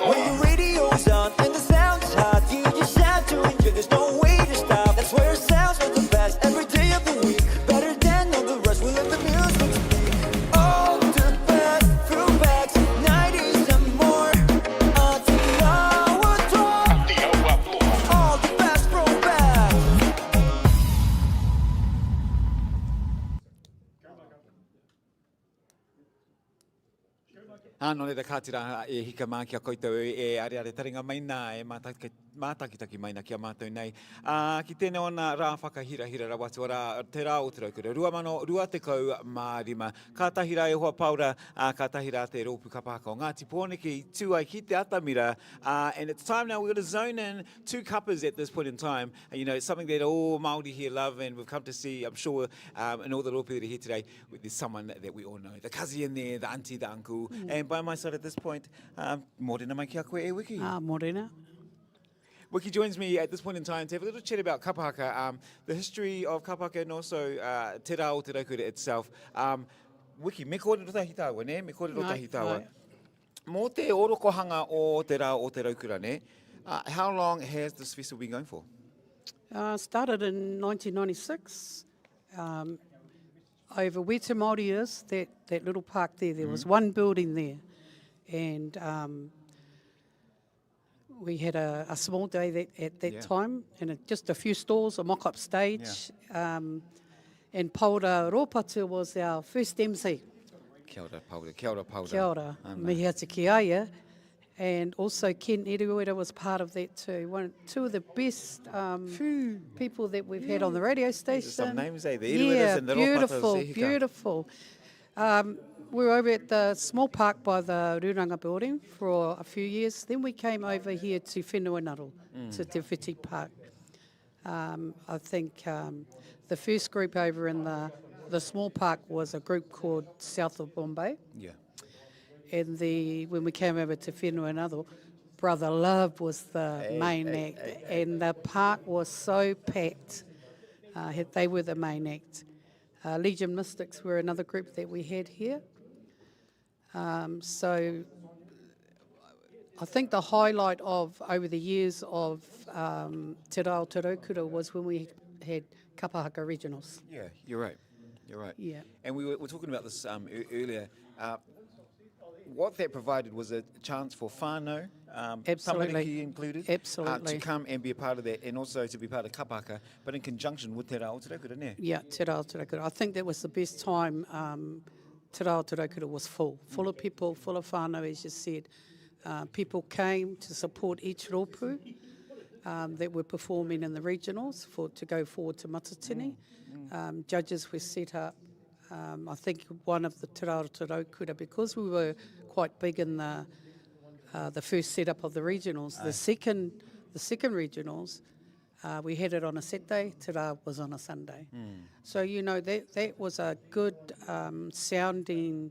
When the radio's on and the sound's hot, you just have to enjoy. There's no way to stop. That's where sounds are the best every day of the week. Better than all the rest. We let the music speak. All the best throwbacks, 90s and more. All the best throwbacks. Ā, nō reira, kāti rā e hika mā ki a koutou e areare taringa mai nā, e mātakitaki mai nā ki a mātou nei. Ā, ki tēnei ona rā whakahirahira rawa atu, arā, te rā o te raukura, 2025. Kātahi rā e hoa Paora, ā, kātahi rā te rōpū kapa haka o Ngāti Pōneke i tū ai ki te atamira, ā, and it's time now, we're gonna zone in two kapas at this point in time, you know, it's something that all Māori here love and we've come to see, I'm sure, um, in all the rōpū that are here today, there's someone that we all know. The cousin in there, the auntie, the uncle. Mm. And by my side at this point, um, morena mai ki a koe e Wiki. Ah, morena. Wiki joins me at this point in time to have a little chat about kapahaka, um, the history of kapahaka and also uh, Te Rā o Te Raukura itself. Um, Wiki, me kōrero tahi tāua, ne? Me kōrero tahi tāua. Mō te orokohanga o Te Rā o Te Raukura, ne? Uh, how long has this festival been going for? Uh, started in 1996. Um, over where Te Māori is, that, that little park there, there mm. was one building there. And um, we had a, a small day that, at that yeah. time, and it, just a few stalls, a mock-up stage. Yeah. Um, and Paura Ropatu was our first MC. Kia ora, Paura. Kia ora, Paura. Kia ora. Mihi atu ki a ia. And also Ken Eruera was part of that too. One, two of the best um, people that we've had on the radio station. Some names, eh? The Erueras yeah, and the beautiful, Ropatas, eh, beautiful. Um, we were over at the small park by the Ruranga building for a few years. Then we came over here to Whenua Ngaro, mm. to Te Whiti Park. Um, I think um, the first group over in the, the small park was a group called South of Bombay. Yeah. And the when we came over to Whenua Ngaro, Brother Love was the hey, main hey, act, hey, and the park was so packed. Uh, they were the main act. Uh, Legion Mystics were another group that we had here. Um, so I think the highlight of over the years of um, Te Rā o Te Raukura was when we had Kapahaka Regionals. Yeah, you're right. You're right. Yeah. And we were, we were talking about this um, earlier. Uh, what that provided was a chance for whānau, um, Absolutely. included, Absolutely. Uh, to come and be a part of that and also to be part of kapahaka, but in conjunction with Te Rā o Te Raukura, ne? Yeah, Te Rā o Te Raukura. I think that was the best time um, Te Rā o Te Raukura was full, full of people, full of whānau, as you said. Uh, people came to support each rōpū um, that were performing in the regionals for to go forward to Matatini. Mm. Um, judges were set up. Um, I think one of the Te Rā o Te Raukura, because we were quite big in the uh, the first setup of the regionals, the second the second regionals, uh, we had it on a Saturday, Te Rā was on a Sunday. Mm. So, you know, that, that was a good um, sounding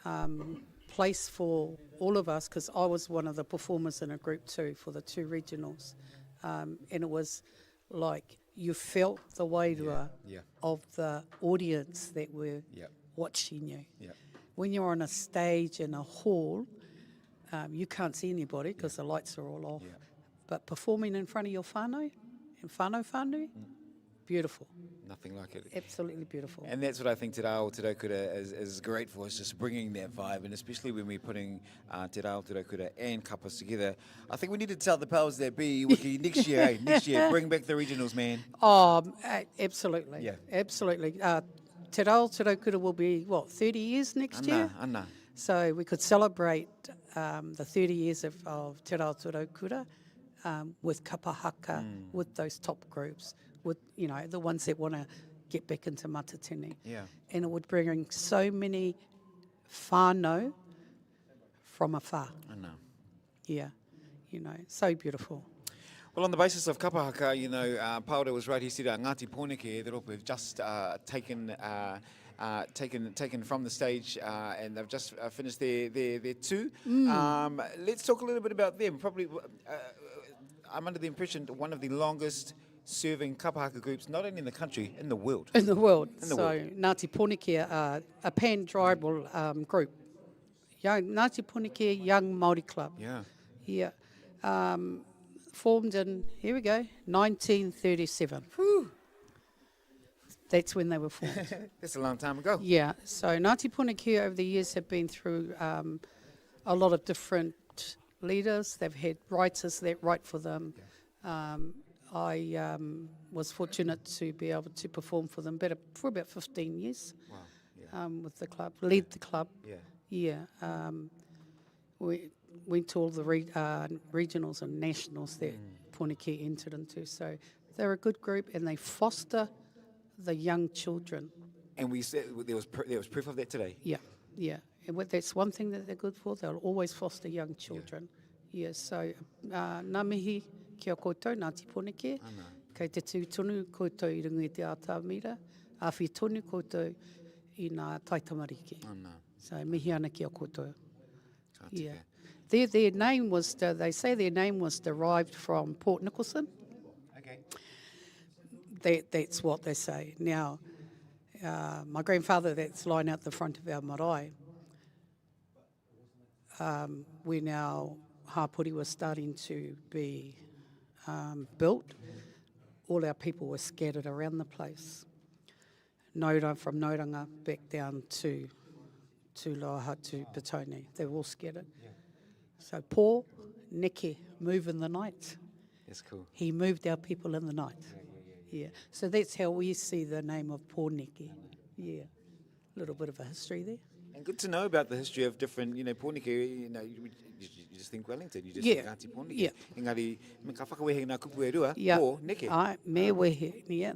um, place for all of us because I was one of the performers in a group too for the two regionals. Um, and it was like you felt the wairua yeah, yeah. of the audience that were yeah. watching you. Yeah. When you're on a stage in a hall, Um, you can't see anybody because the lights are all off. Yeah. But performing in front of your whānau and whānau whānui, mm. beautiful. Nothing like it. Absolutely beautiful. And that's what I think Te Rā o Te Raukura is, is great for, is just bringing that vibe, and especially when we're putting uh, Te Rā o Te Raukura and kapas together. I think we need to tell the powers that be, Wiki, next year, hey, next year, bring back the regionals, man. Oh, absolutely. Yeah. Absolutely. Uh, Te Rā o Te Raukura will be, what, 30 years next anna, year? Anna. So we could celebrate um, the 30 years of, of Te Rā o Te Raukura um, with kapa haka, mm. with those top groups, with, you know, the ones that want to get back into Matatini. Yeah. And it would bring so many whānau from afar. I know. Yeah, you know, so beautiful. Well, on the basis of kapa haka, you know, uh, Paora was right. He said, uh, Ngāti Pōneke, the rōpū, have just uh, taken, uh, uh, taken, taken from the stage uh, and they've just uh, finished their, their, their two. Mm. Um, let's talk a little bit about them. Probably, uh, I'm under the impression one of the longest serving kapa haka groups, not only in the country, in the world. In the world. In the so world. Ngāti Pōneke are a pan-tribal um, group. Young, Ngāti Pōneke Young Māori Club. Yeah. Yeah. Um, formed in, here we go, 1937. Whew. That's when they were formed. That's a long time ago. Yeah. So Ngāti Pōneke over the years have been through um, a lot of different leaders. They've had writers that write for them. Yeah. Um, I um, was fortunate to be able to perform for them better for about 15 years wow. yeah. um, with the club, lead the club. Yeah. Yeah. Um, we went to all the re, uh, regionals and nationals that mm. Pōneke entered into. So they're a good group and they foster the young children. And we said there was pr- there was proof of that today. Yeah, yeah. And what, that's one thing that they're good for. They'll always foster young children. Yeah, yeah so uh, ngā mihi ki a koutou, Ngāti Pōneke. Kei te tū tonu koutou i runga i te ātamira. Āwhi tonu koutou i ngā taitamariki. Ana. So mihi ana ki a koutou. Ka tika. Yeah. Their, their name was, they say their name was derived from Port Nicholson. Okay. That, that's what they say. Now, uh, my grandfather that's lying out the front of our marae, um, when our hapori was starting to be um, built, all our people were scattered around the place. Naura, from Nauranga back down to to Lower Hutt to Petone. They were all scattered. Yeah. So Paul Neke, move in the night. That's cool. He moved our people in the night. Yeah, yeah, yeah, yeah. So that's how we see the name of Paul Neke. Yeah. A little bit of a history there. And good to know about the history of different, you know, Pōneke, you know, you, you, you just think Wellington, you just yeah. think Ngāti Pōneke. Yeah. Engari, me ka whakawehe ngā kupu e rua, yeah. pō, neke. Ai, me wehe, yeah.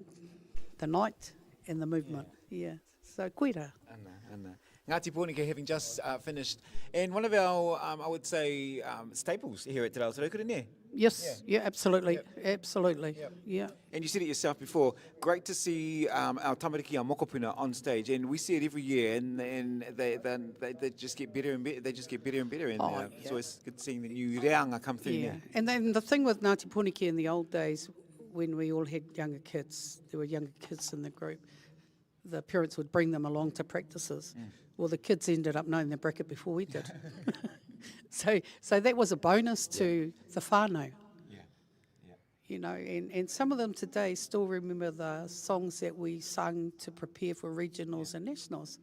The night and the movement, yeah. yeah. So, koira. Ana, ana. Ngāti Pōneke having just uh, finished, and one of our, um, I would say, um, staples here at Te Reo Te Raukura, ne? Yes, yeah, yeah absolutely, yep. absolutely, yep. yeah. And you said it yourself before, great to see um, our tamariki, our mokopuna on stage, and we see it every year, and, and they, they, they, they just get better and better, they just get better and better, and Oh, uh, yeah. it's always good seeing the new reanga come through Yeah. now. And then the thing with Ngāti Pōneke in the old days, when we all had younger kids, there were younger kids in the group, the parents would bring them along to practices. Mm. Well, the kids ended up knowing the bracket before we did. so, so that was a bonus to the whānau. Yeah. Yeah. You know, and, and some of them today still remember the songs that we sung to prepare for regionals and nationals.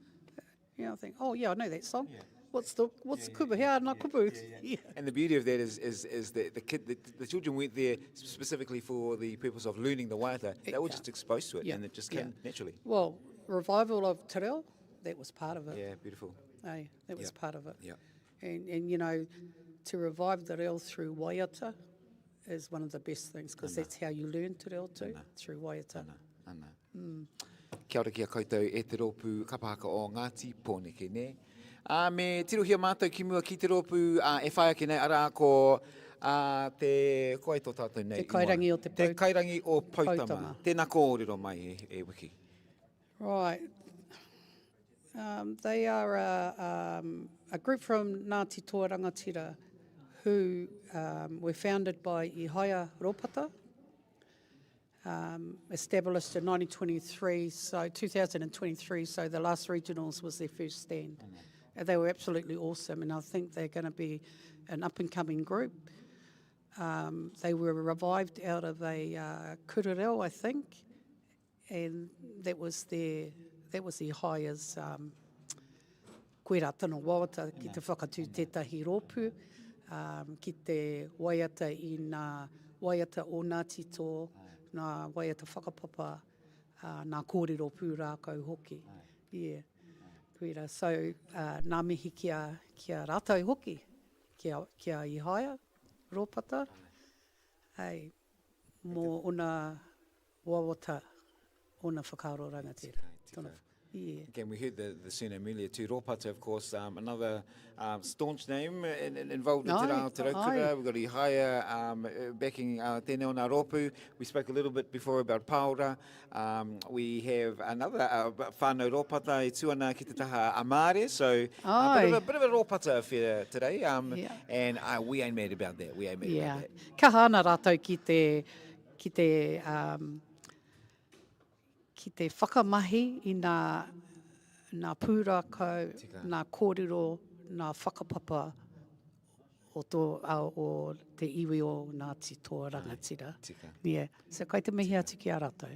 You know, I think, oh yeah, I know that song. Yeah. What's the what's the kupu? Hea ana kupu? Yeah. And the beauty of that is, is, is that the, kid, the, the children went there specifically for the purpose of learning the waiata. They were Yeah. just exposed to it, Yeah. and it just Yeah. came naturally. Well, revival of te reo, that was part of it. Yeah, beautiful. Aye, that was Yeah. part of it. Yeah. And, and you know, to revive the reo through waiata is one of the best things because Ana. that's how you learn te reo too, Ana. through waiata. Ana, ana. Mm. Kia ora ki a koutou e te rōpū kapahaka o Ngāti Pōneke, nē? Ā, me tirohia mātou ki mua ki te rōpū ā, e whai ake nei, arā ko ā, te, ko ai tō tātou nei Te Kairangi o te Te Pou- Kairangi o Poutama. Poutama. Tēnā kōrero mai e, e Wiki. Right. Um, they are a, um, a group from Ngāti Toa Rangatira who um, were founded by Ihaia Ropata, um, established in 1923, so 2023, so the last regionals was their first stand. They were absolutely awesome, and I think they're going to be an up-and-coming group. Um, they were revived out of a uh, kura reo, I think, and that was their, that was the highest um, koera tana wawata ki te whakatū tētahi rōpū, um, ki te waiata i nā waiata o Ngāti Toa, nā waiata whakapapa, uh, nā kōrero pūrākau hoki. Yeah. Koira. So, uh, nā mihi ki a, ki a rātou hoki, ki a, ki a Ihaia, Rōpata, hei, mō ona wawata, ona whakaaro rangatira. Tika, tika. Yeah. Again, we heard the, the surname earlier too. Rōpata, of course, um, another um, staunch name in, in, involved in Te Rā o Te Raukura. We've got Ihaia um, uh, backing uh, tēnei o ngā rōpū. We spoke a little bit before about Paora. Um, we have another uh, whānau Rōpata e tū ana ki te taha Amare, so a bit of a, bit of a Rōpata affair today. Um, yeah. And uh, we ain't mad about that. We ain't mad yeah. about that. Kaha ana rātou ki te, ki te, um, ki te whakamahi i nā, nā pūrākau, nā kōrero, nā whakapapa o, tō, o te iwi o Ngāti Toa Rangatira. Tika. Yeah. So kai te mihi atu ki a rātou.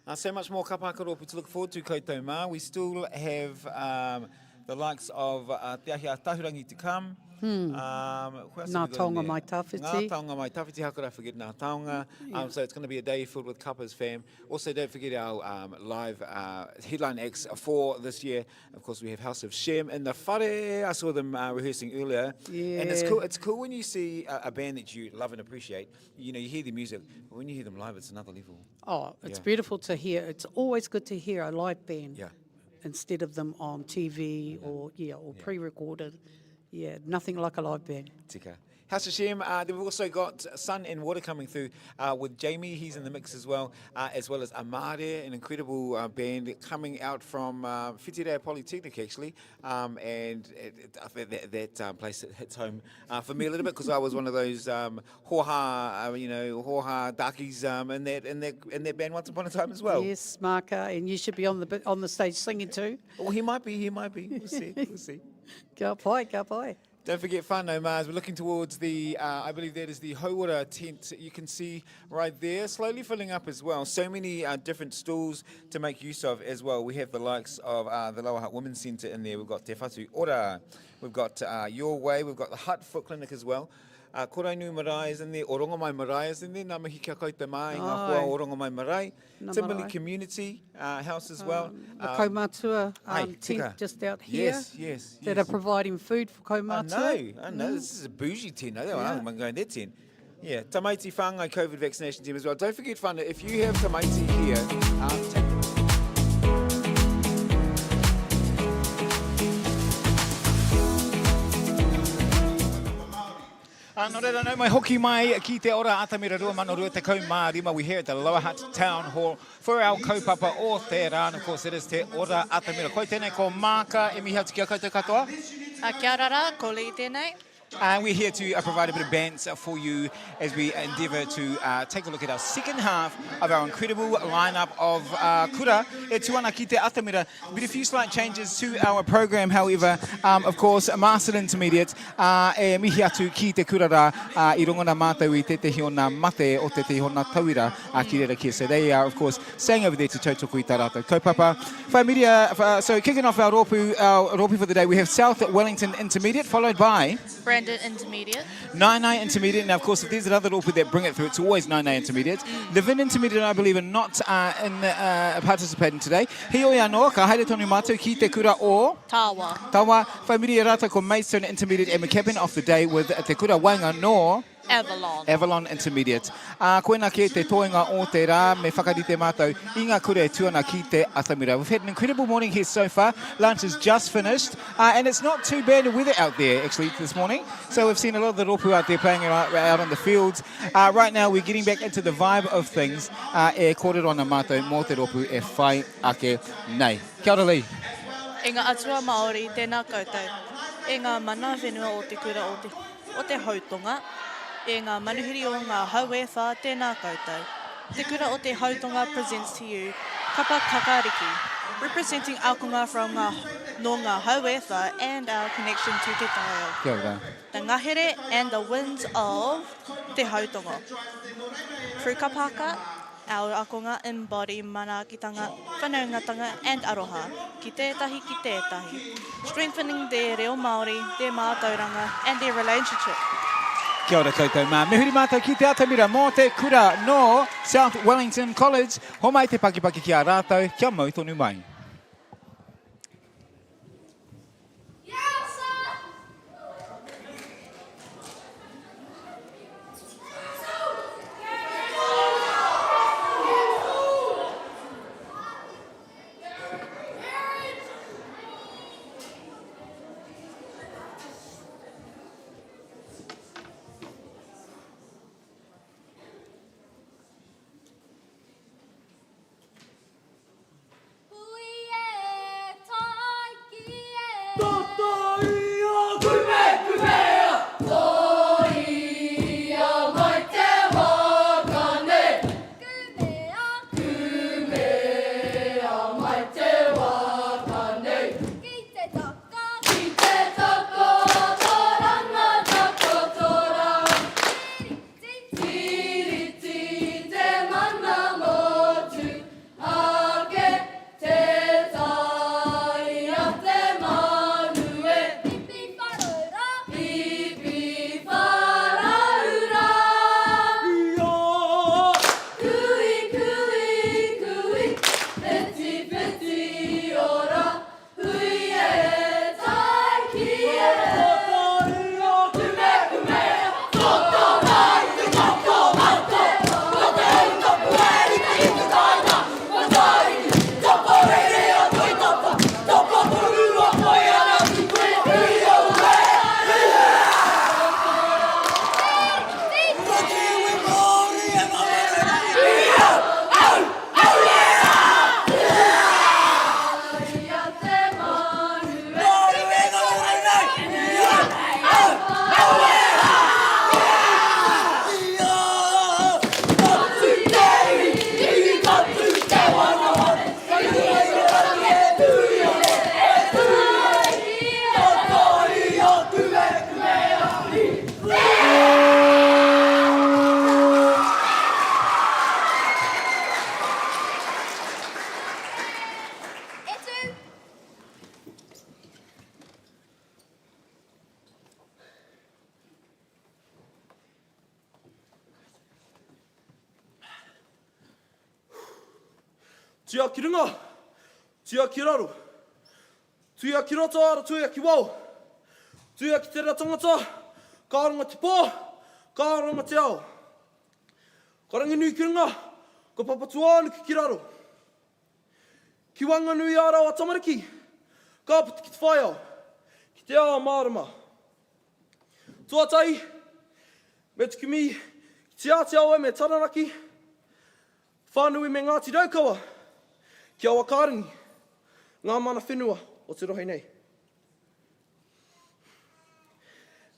Uh, so much more kapa haka rōpū to look forward to koutou mā. We still have um, the likes of uh, Te Ahi a Tahurangi to come. Hmm. Um, who else Ngā taonga mai tawhiti. Ngā taonga mai tawhiti, how could I forget Ngā taonga? Yeah. Um, so it's going to be a day filled with kapas, fam. Also, don't forget our um, live uh, headline acts for this year. Of course, we have House of Shem in the whare. I saw them uh, rehearsing earlier. Yeah. And it's cool, it's cool when you see a, a band that you love and appreciate. You know, you hear the music, but when you hear them live, it's another level. Oh, it's yeah. beautiful to hear. It's always good to hear a live band. Yeah instead of them on TV or yeah or yeah. pre-recorded. Yeah, nothing like a live band. Tika. House of Shem, uh, we've also got Sun and Water coming through uh, with Jamie. He's in the mix as well, uh, as well as Amare, an incredible uh, band coming out from uh, Whitireia Polytechnic, actually. Um, and it, it, I think that, that um, place hits home uh, for me a little bit because I was one of those um, hoha, uh, you know, hoha darkies um, in, that, in, that, in that band once upon a time as well. Yes, Marka, and you should be on the, on the stage singing too. Well, he might be, he might be. We'll see, we'll see. Ka pai, ka pai. Don't forget whānau Mars. We're looking towards the, uh, I believe that is the Hauora tent you can see right there, slowly filling up as well. So many uh, different stalls to make use of as well. We have the likes of uh, the Lower Hutt Women's Centre in there. We've got Te Whatu Ora. We've got uh, Your Way. We've got the Hutt Foot Clinic as well. Uh, Korainu Marae is in there, Orongomai Marae is in there, Ngā mihi kia koutou mā i ngā hoa o Orongomai Marae. Timberley Community uh, House as well. Um, the um, Kaumātua um, tent just out here. Yes, yes, That yes. are providing food for kaumātua. I know, I know. Mm. This is a bougie tent. I don't yeah. I'm going that tent. Yeah, Tamaiti Whāngai COVID vaccination team as well. Don't forget, whānau, if you have Tamaiti here, um, take Uh, nō reira, nau mai hoki mai ki te ora atamira 2025. We here at the Lower Hutt Town Hall for our kaupapa o te rā. And of course, it is te ora atamira. Koe tēnei ko Māka e mihi atu ki a koutou katoa. Uh, kia ora rā, ko Lee tēnei. Uh, we're here to uh, provide a bit of bants for you as we endeavour to uh, take a look at our second half of our incredible lineup of uh, kura e tū ana ki te atamira. Been a few slight changes to our program, however. Um, of course, Marsden Intermediate, uh, e mihi atu ki te kura rā, uh, i rongona mātou i tētehi o nā mate o tētehi o nā tauira uh, ki reira kia. So they are, of course, staying over there to tautoko i tā rātou kaupapa. Whai media, uh, so kicking off our rōpū, our rōpū for the day, we have South Wellington Intermediate, followed by... Brandon Intermediate. Naenae Intermediate. Now, of course, if there's another rōpū that bring it through, it's always Naenae Intermediate. Mm. Levin Intermediate, I believe, are not uh, in, uh, participating today. Heoi anō, ka haere tonu mātou ki te kura o... Tawa. Tawa. Whai muri e rātou ko Maidstone Intermediate and we're capping off the day with te kura waenga nō... Avalon. Avalon Intermediate. Ā, koina kē te toenga o te rā, me whakarite mātou i ngā kura e tū ana ki te atamira. We've had an incredible morning here so far. Lunch is just finished, uh, and it's not too bad a weather out there actually this morning. So we've seen a lot of the rōpū out there playing out, out on the fields. Uh, right now we're getting back into the vibe of things. Uh, e kōrero ana mātou mō te rōpū e whai ake nei. Kia ora Lee. E ngā atua Māori, tēnā koutou. E ngā mana whenua o te kura o te o te Hautonga, e ngā manuhiri o ngā hau e whā, tēnā koutou. Te Kura o te Hautonga presents to you Kapa Kakariki, representing ākonga from ngā Nō ngā hau e wha and our connection to te taiao. Kia ora. The ngahere and the winds of Te Hautongo. Through kapa haka, our akonga embody manaakitanga, whanaungatanga and aroha ki tētahi ki tētahi, strengthening their reo Māori, their mātauranga and their relationship. Kia ora koutou mā. Me huri mātou ki te atamira mō te kura nō South Wellington College. Homai te pakipaki ki a rātou, kia mau tonu mai. Tiriti te mana motu ake te tai a te manu e. Pipi wharaura. Pipi wharaura. Kui kui kui whiti whiti ora hui e tai ki e. Tuia ki runga, tuia ki raro, tuia ki roto ara tuia ki wao, tuia ki te reo tangata, ka rongo te pō, ka rongo te ao. Ka Ranginui ki runga, ko Papatūānuku ki raro. Ki waenganui ā rawa tamariki, ka puta ki te whaiao, ki te ao mārama. Tuatahi, me tukumi ki Te Āti Awa me Taranaki, Whānui me Ngāti Raukawa, ki Awakārangi, ngā mana whenua o te rohe nei.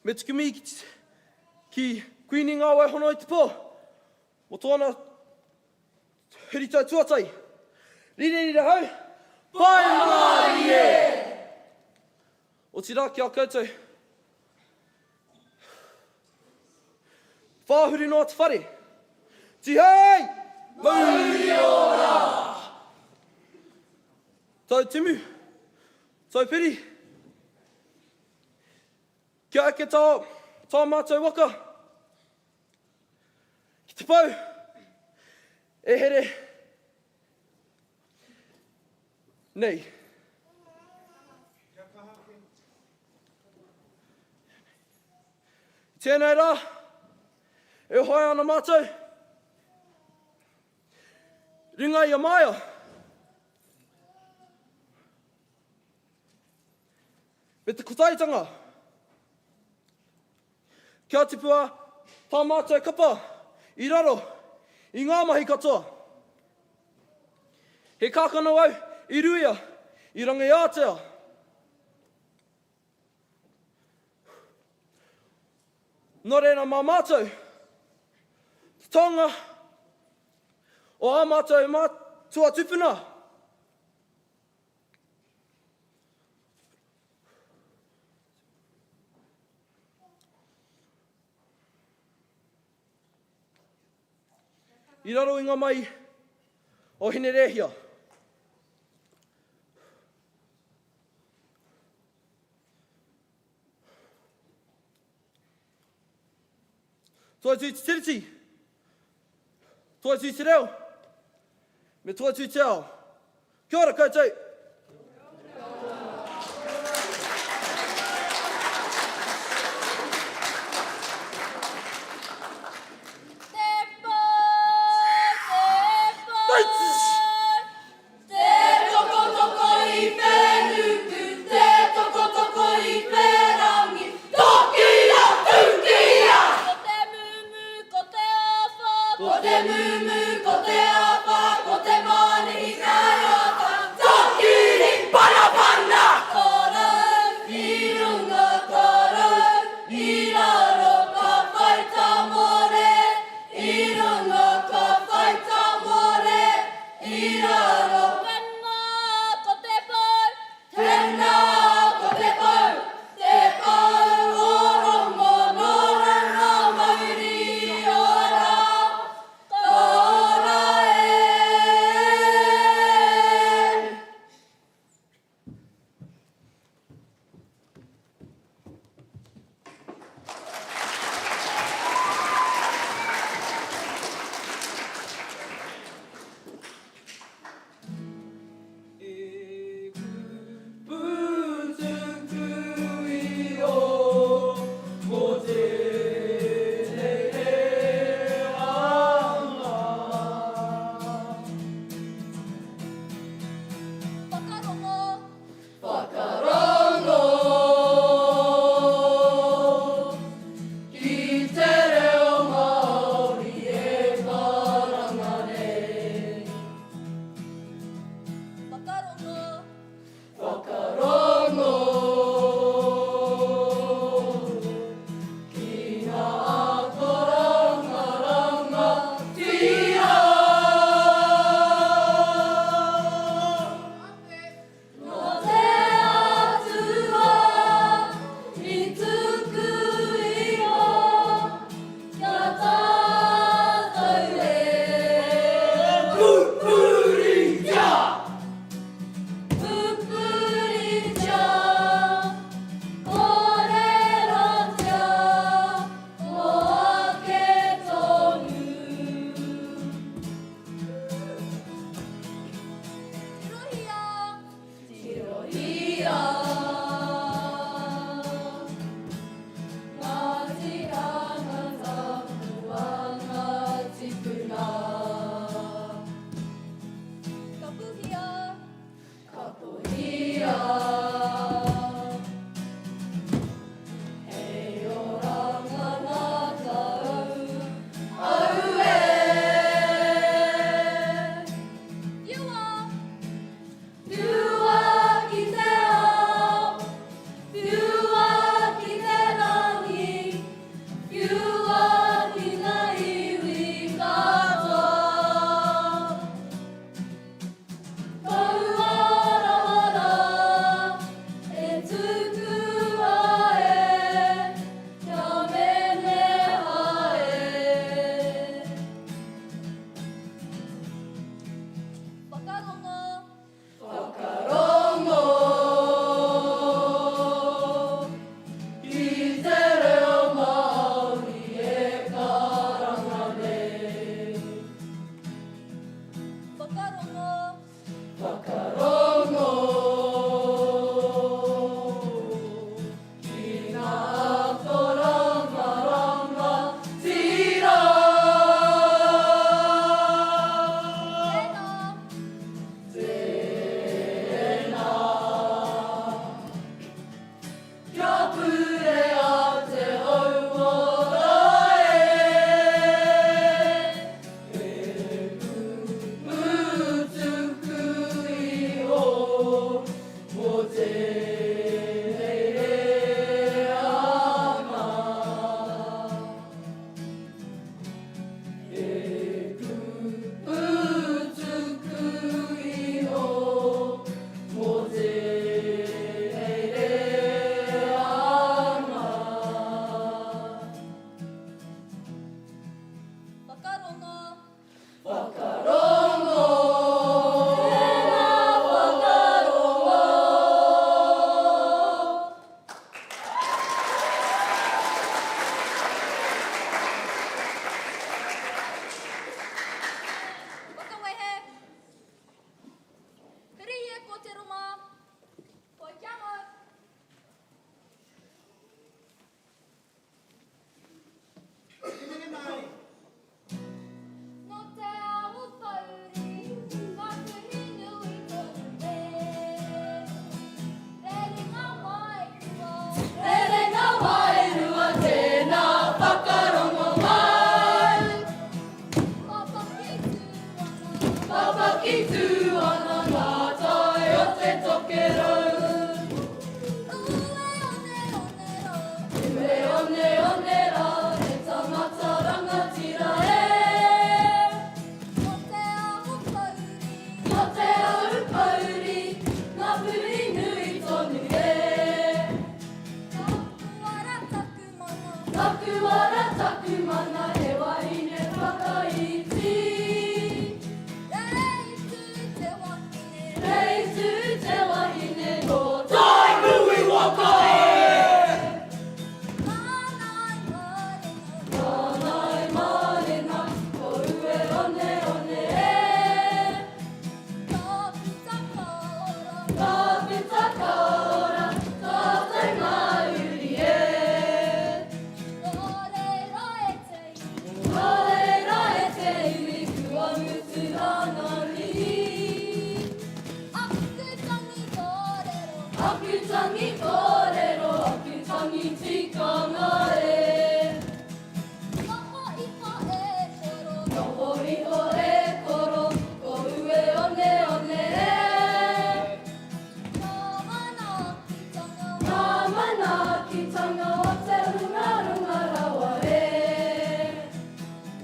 Me tukumi ki, ki Kuini Ngā Waihono i te Pō, mō tōna Huritau tuatahi. Rirerire hau. Pai mārie! Otirā ki a koutou. Whāhuri noa te whare. Tihei! Mauri ora! Tau timu. Tau piri. Kia eke tā, tā mātou waka. Ki te pou e here nei. I tēnei rā, e hoe ana mātou, ringa i a Maia. Me te kotahitanga. Kia tipua tā mātou kapa i raro i ngā mahi katoa. He kākano au i ruia i Rangiātea. Nō reira mā mātou te taonga o ā mātou mātua tupuna. I raro i ngā mai o Hinerēhia. Toitū te Tiriti, toitū te reo, me toitū te ao. Kia ora koutou! Te pō, te pō, te tokotoko i whenuku, te tokotoko i wherangi, tokia, tukia! Ko te mumu, ko te āwhā, ko te mumu, ko te āwhā, ko te mānihi kaiata, takiri, panapana! Korou i runga, korou i raro, ka whai tamore, i runga, ka whai tamore, i raro. Tēnā ko te pou, tēnā ko te pou, te pou o Rongo, nō ranga mauri ora, ka ora e. Whakarongo! Whakarongo ki te reo Māori e karanga nei. Whakarongo. Whakarongo ki ngā akoranga rangatira. Nō te Atua i tuku iho kia tātou e pupuritia. Pupuritia, kōrerotia, mō ake tonu. Tirohia, tirohia, ngā tikanga tapu a ngā tipuna. Kapuhia, kapuhia, hei oranga nā tāu, auē. Whiua, whiua ki te ao, whiua ki te rangi, whiua ki ngā iwi katoa. Kaua rawa rā e tukua e, kia memeha e. Whakarongo. Whakarongo ki te reo Māori e karanga nei. Whakarongo. Whakarongo ki ngā akoranga rangatira. Tēnā. Tēnā. Kia purea te hauora e. E kupu tuku iho. Hoki tū ana ngā tai o te tokerau. Ue one one rā, he tangata rangatira e. Ko te ao pouri, ko te au pouri, ngā puri nui tonu e. Taku ara taku mana, taku ara taku mana, he wahine whakaiti. Rei tū te wahine, rei tū te wahine, nō Tainui waka e. Mānai mārena, ko ue one one e. Ka puta ka ora, ka puta ka ora, tātou ngā uri e. Nō reira e te iwi, nō reira e te iwi, kua mutu rā ngā mihi. Aku tangi kōrero, aku tangi kōrero, aku tangi tikanga e. Noho iho e koro, noho iho e koro, ko ue one one e. Ngā manaakitanga, ngā manaakitanga o te hunga runga rawa e.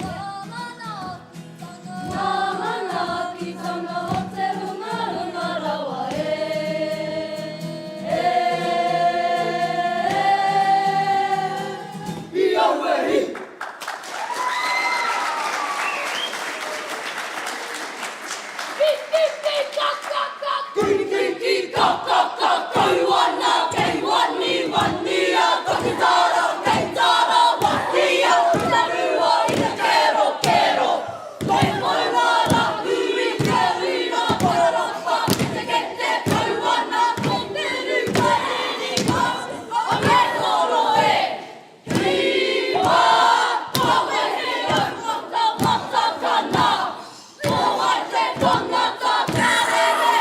Ngā manaakitanga, ngā manaakitanga o te hunga runga rawa e. E. I aue hi! Ki ki ki ka ka ka ki ki ki ka ka ka kau ana kei wani wani a taku tara kei tara wahia te rua i te kero kero te maunga ra hui te uira pararapa kete kete kau ana ko te ruka ringa a me toro e Hiwa ka wehe au mata mata kana Ko wai te tangata ka rere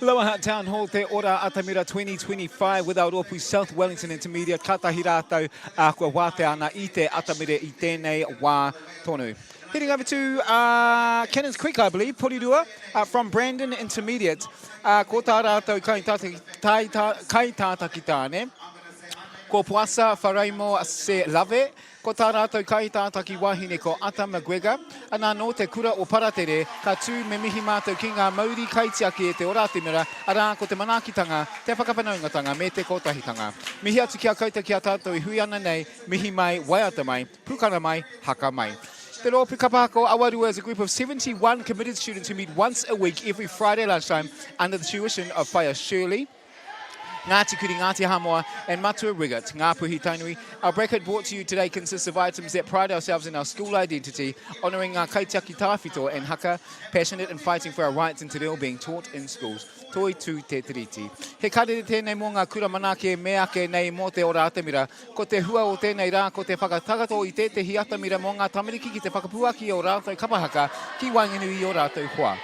Lower Hutt Town Hall, Te Ora Atamira 2025 with our rōpū South Wellington Intermediate, kātahi rātou uh, kua wātea ana i te atamira i tēnei wā tonu. Heading over to uh, Cannons Creek, I believe, Porirua, uh, from Brandon Intermediate. Uh, ko tā rātou kaitātaki tāne, ko Poasa Wharaimo Se Lave, Ko tā rātou kaitātaki wahine ko Ata McGregor, anā nō te kura o Paratere, ka tū me mihi mātou ki ngā mauri kaitiaki e te ora atamira, arā ko te manaakitanga, te whakawhanaungatanga me te kotahitanga. Mihi atu ki a koutou ki a tātou e hui ana nei, mihi mai, waiata mai, pukana mai, haka mai. Te Rōpū Kapa Haka o Awarua is a group of 71 committed students who meet once a week every Friday lunchtime under the tuition of Whaea Shirley, Ngāti Kuri, Ngāti Hamoa and Matua Riggott, Ngāpuhi Tainui. Our bracket brought to you today consists of items that pride ourselves in our school identity, honouring ngā kaitiaki tāwhito and haka, passionate in fighting for our rights and te reo being taught in schools. Toi tū te tiriti. He karere tēnei mō ngā kura manaake me ake nei mō te ora atamira. Ko te hua o tēnei rā ko te whakatakato i tētehi atamira mō ngā tamariki ki te whakapuaki i ō rātou kapa haka ki waenganui i ō rātou hoa.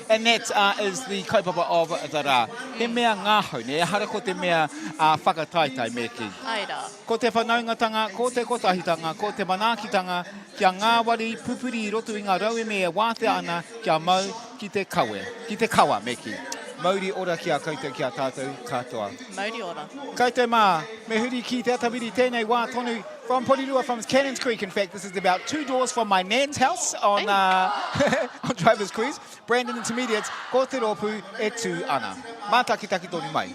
And that uh, is the kaupapa of the rā. He mea ngahau, ne? Ehara ko te mea uh, whakataetae me kī. Ai rā. Ko te whanaungatanga, ko te kotahitanga, ko te manaakitanga, kia ngāwari, pupuri i roto i ngā rauemi e wātea ana, kia mau ki te kawe, ki te kawa me kī. Mauri ora ki a koutou, ki a tātou katoa. Mauri ora. Koutou mā, me huri ki te atamiri tēnei wā tonu. From Porirua, from Cannons Creek, in fact, this is about two doors from my nan's house on, uh, on Driver's Cruise. Brandon Intermediates, ko te rōpū e tū ana. Mātakitaki tonu mai.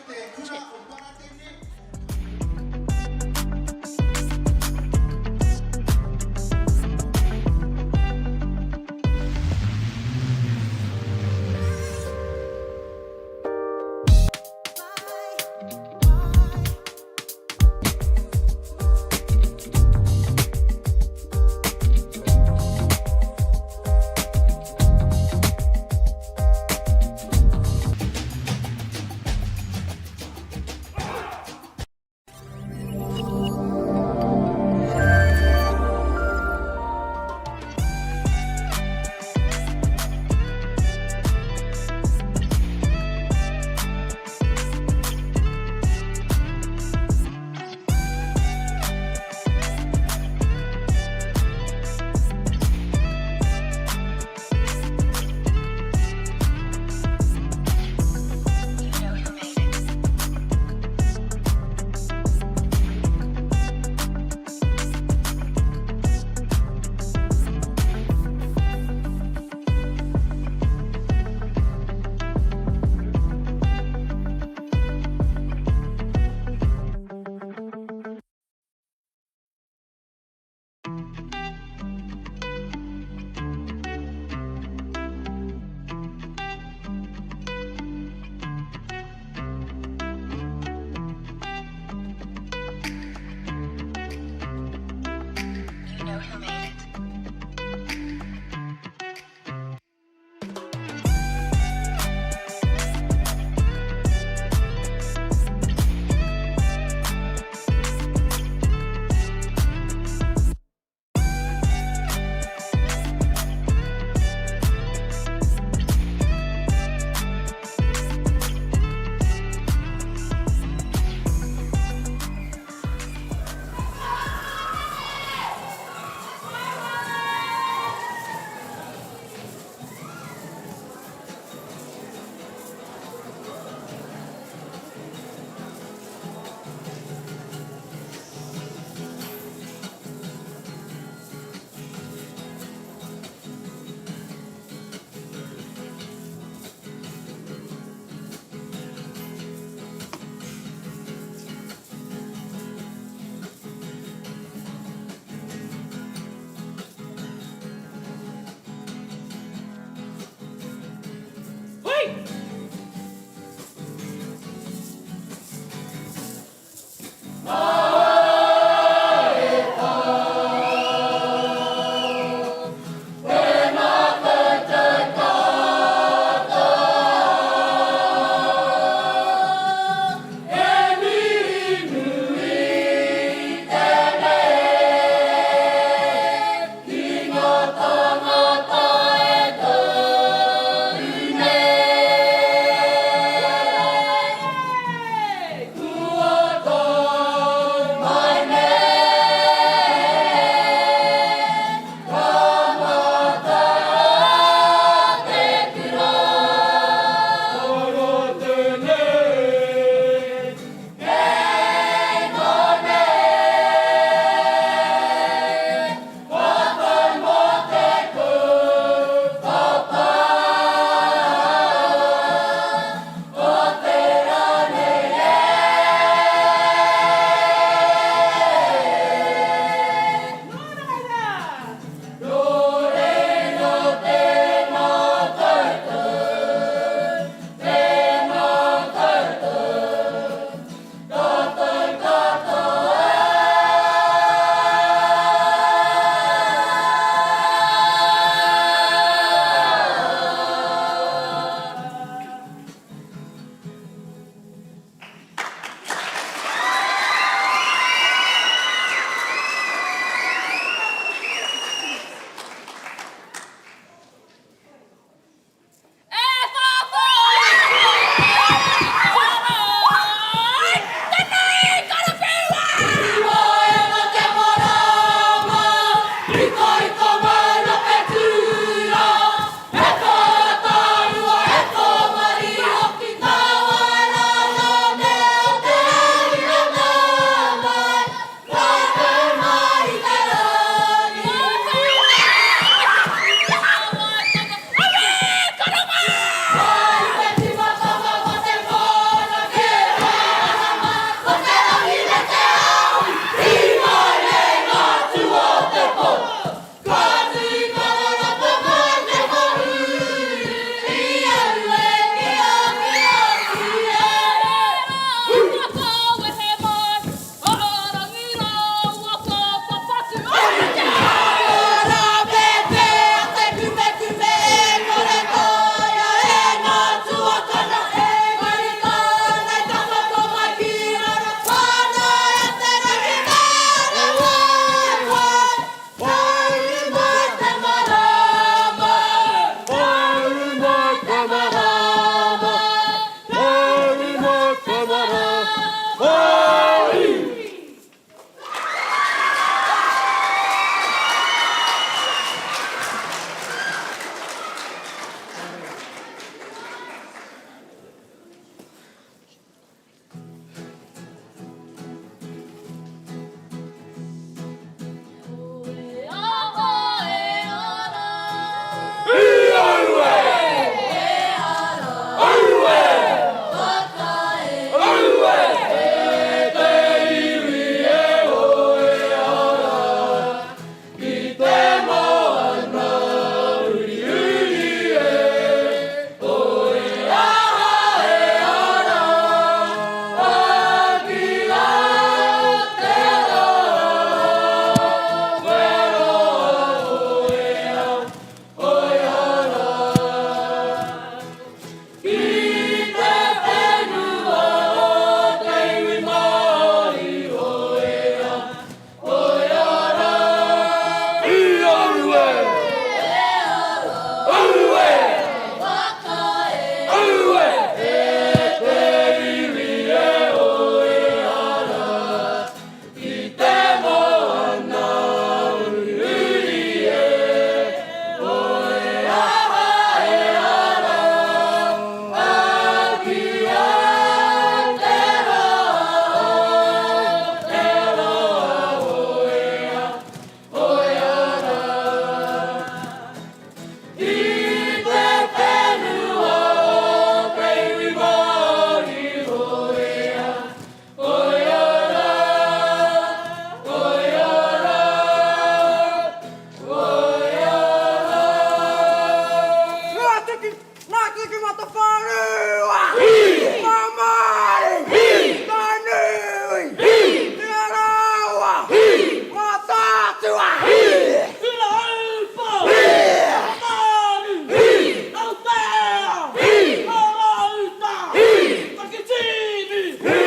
Atua! Hi! Kurahaupo! Hi! Whakaaru! Hi! Aotea! Hi! Marauta! Hi! Takitimu! Hi!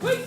Hi!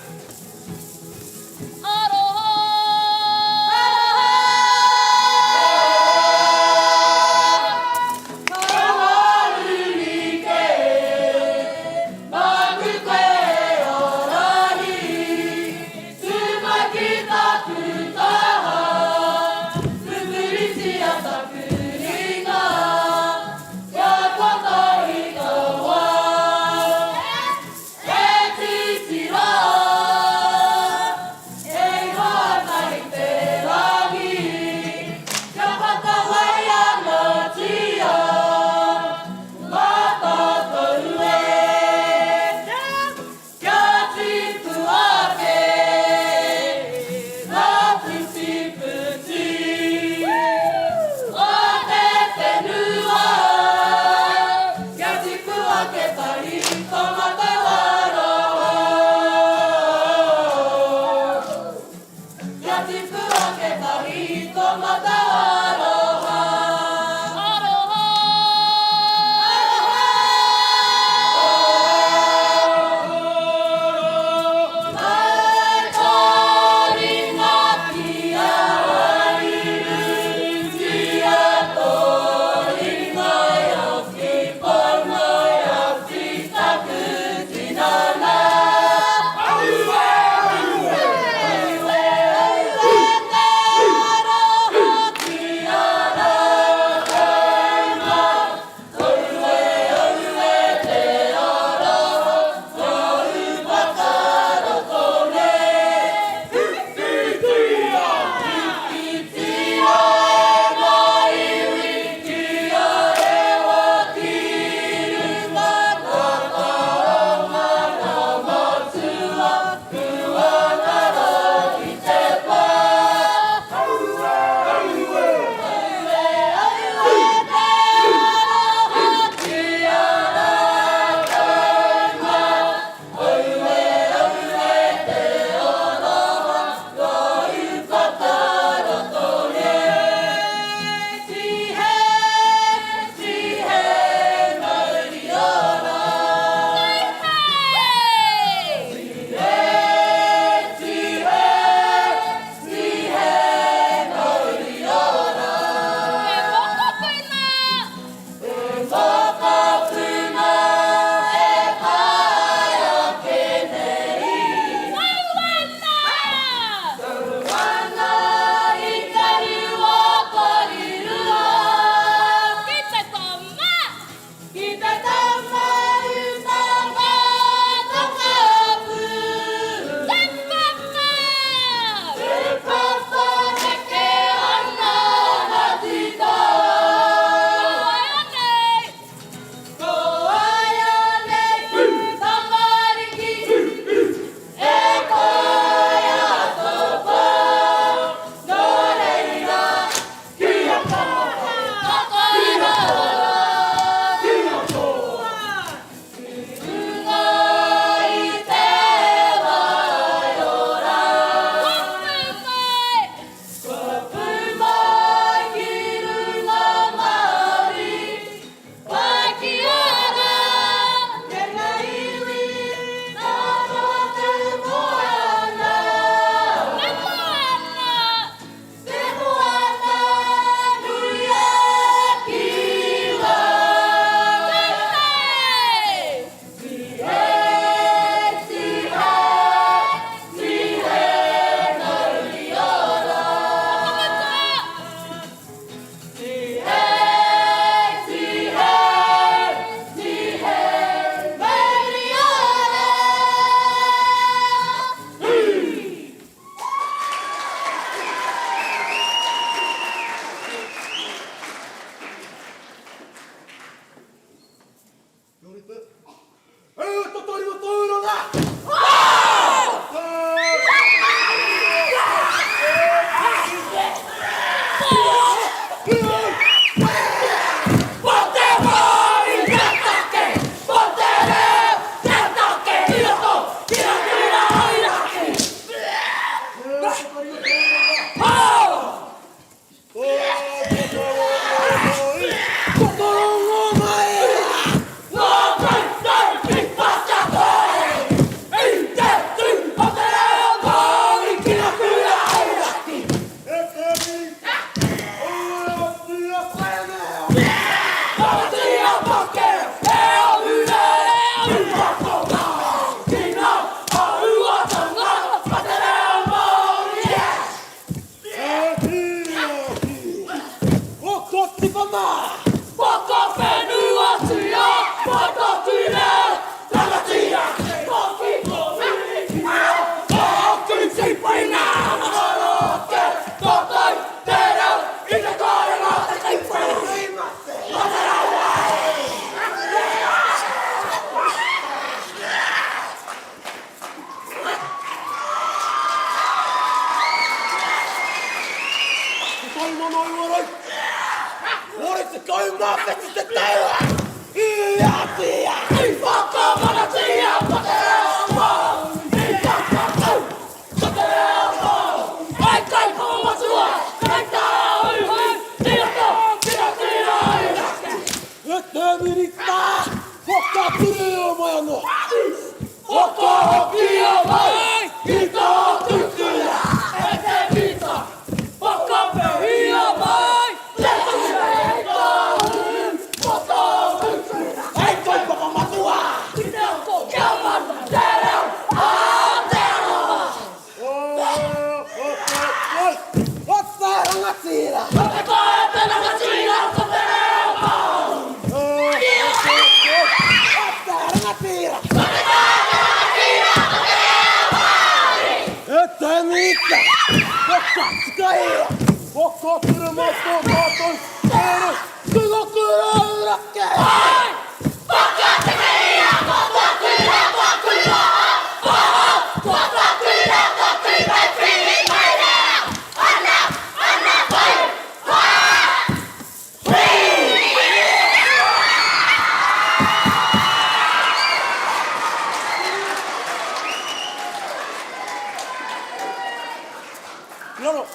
1987 te tau i atia! I whakamanatia ko te reo Māori! I whakatau ko te reo Māori! Hei kaikōmatua, hei tāuhu, tira tira tira i E te Minita, whakaturia mai anō! Whakahokia mai ki tō tūturu! E te Minita, whakapehia mai te ture hei tāhuhu mō tō tūturu! Hei kaiwhakamatua! Ki te ako kia mana te reo a Te Arawa! Ko te rangatira! Ko te koe te rangatira ko te reo Māori! Ko te rangatira! Ko te koe te rangatira ko te reo Māori! E te Minita! Whakatikaia! Whakatere mai tō tātou tere ki ngā kura auraki! Ai! Whakatekeia ko taku rā, taku rā, ah, ko taku rā, taku mai piri mai rā! Ana, ana, whai, hā, hui! Raro.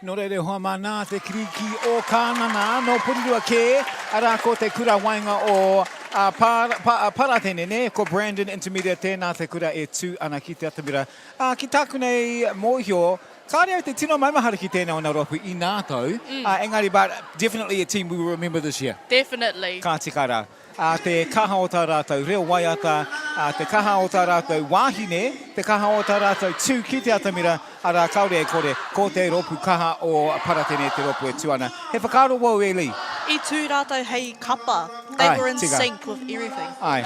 Nō reira e hoa mā, nā te Kirīki o Kānana, nō Porirua kē, arā ko te kura waenga o Paratene, nē, ko Brandon Intermediate tēnā te kura e tū ana ki te atamira. Ā, ki tāku nei mōhio, kāre au te tino maumahara ki tēnā o nā rōpū inā tau, engari but definitely a team we will remember this year. Definitely. Ka tika rā. Ā, te kaha o tā rātou reo waiata, ā, te kaha o tā rātou wāhine, te kaha o tā rātou tū ki te atamira, arā, kāore e kore, ko te rōpū kaha o Paratene te rōpū e tū ana. He whakaaro wōu, e Lee? I tū rātou hei kapa. They Āe, were in tika. sync with everything. Āe.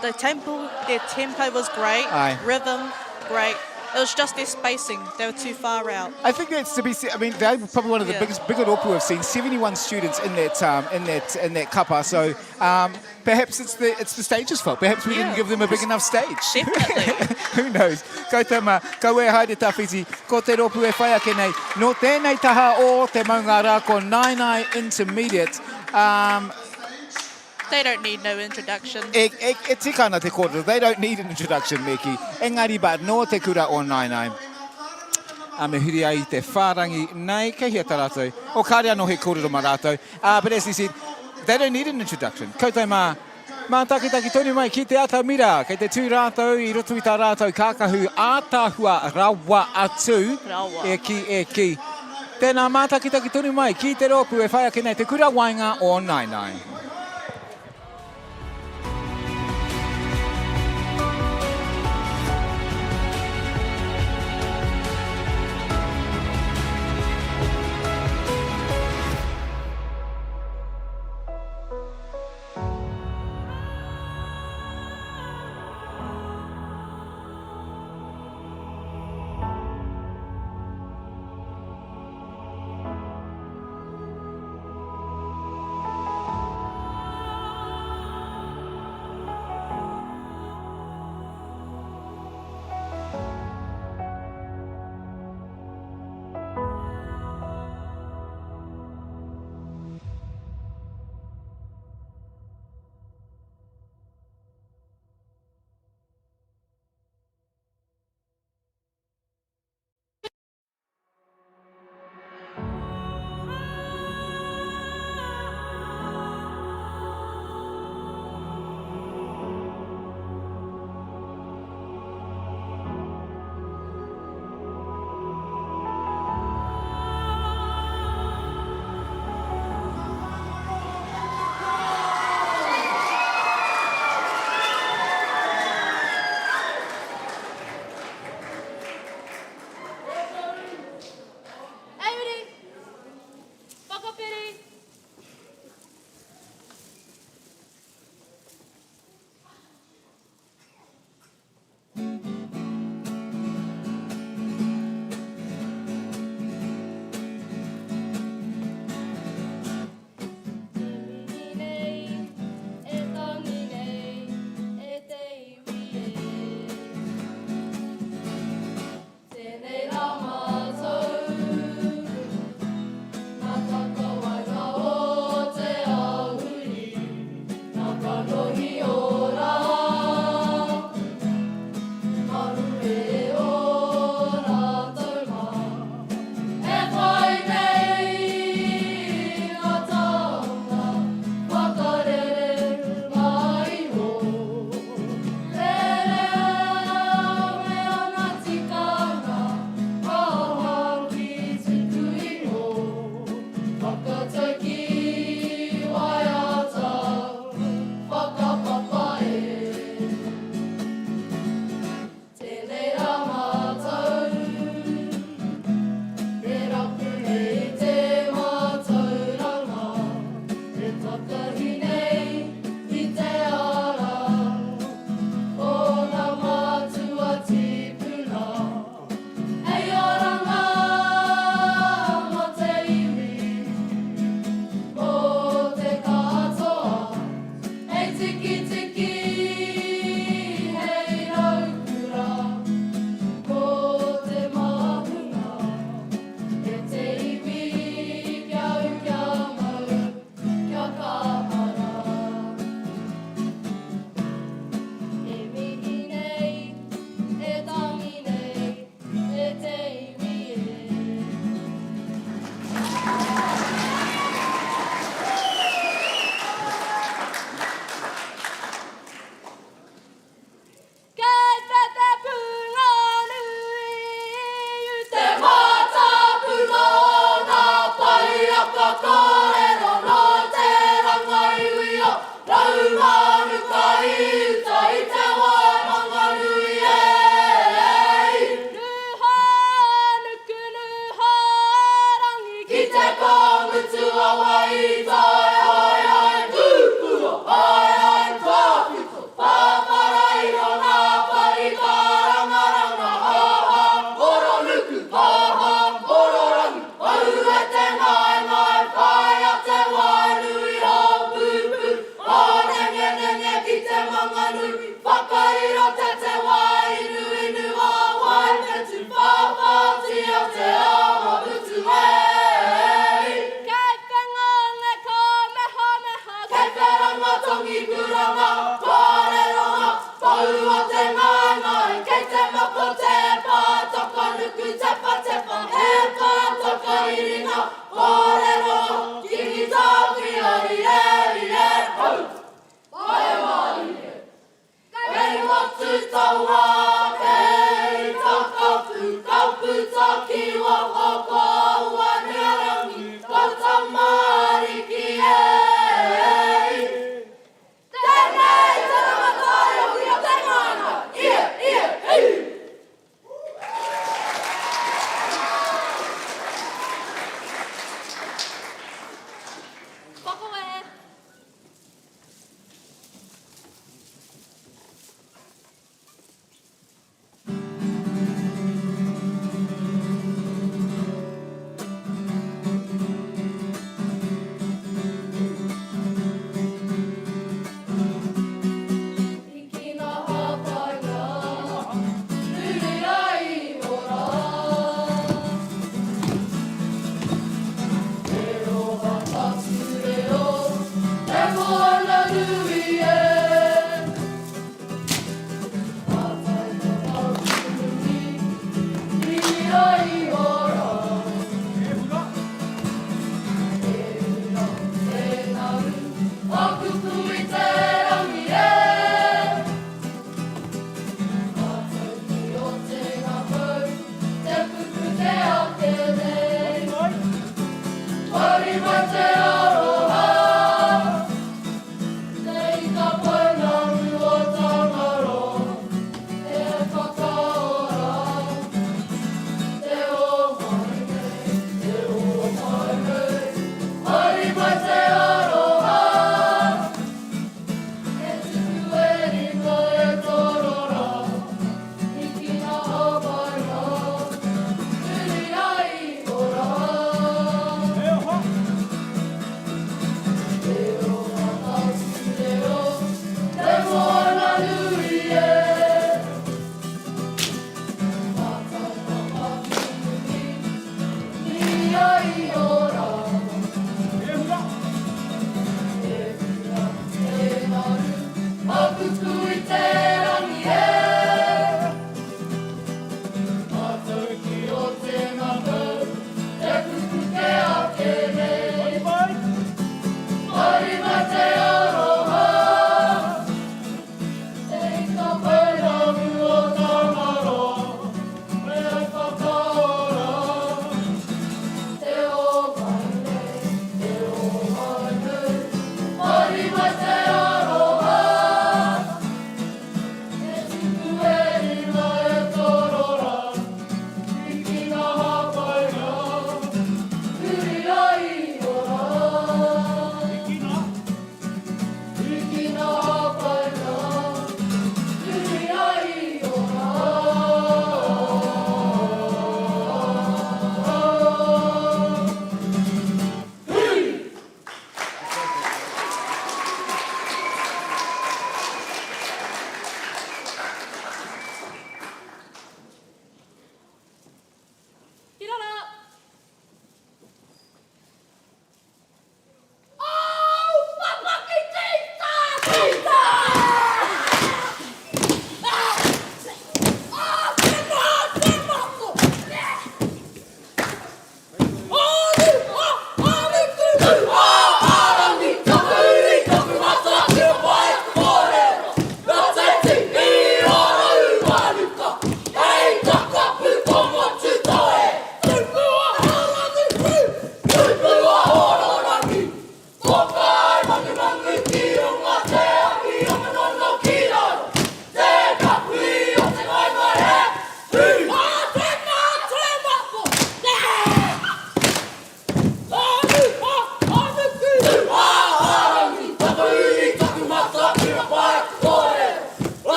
The tempo, their tempo was great, Āe. rhythm, great. It was just their spacing, they were too far out. I think that's to be said. I mean, they were probably one of the Yeah. biggest, bigger rōpū I've seen. 71 students in that, um, in that, in that kapa. So um, perhaps it's the, it's the stage's fault. Perhaps we didn't Yeah. give them a big enough stage. Definitely. Who knows? Koutou mā, kaua e haere tawhiti, ko te rōpū e whai ake nei. Nō tēnei taha o te maunga rā, ko Naenae Intermediate. Um, They don't need no introduction. E, e, e tika ana te kōrero, they don't need an introduction, me kī. Engari but nō te kura o Naenae. A me huri ai i te whārangi nei, kei hea tā rātou? O, kāre anō he kōrero mā rātou. Uh, but as he said, they don't need an introduction. Koutou mā, mātakitaki tonu mai ki te atamira. Kei te tū rātou i roto i tā rātou kākahu ātaahua rawa atu. Rawa. E kī, e kī. Tēnā mātakitaki tonu mai ki te rōpū e whai ake nei te kura waenga o Naenae. Euri! Whakapiri!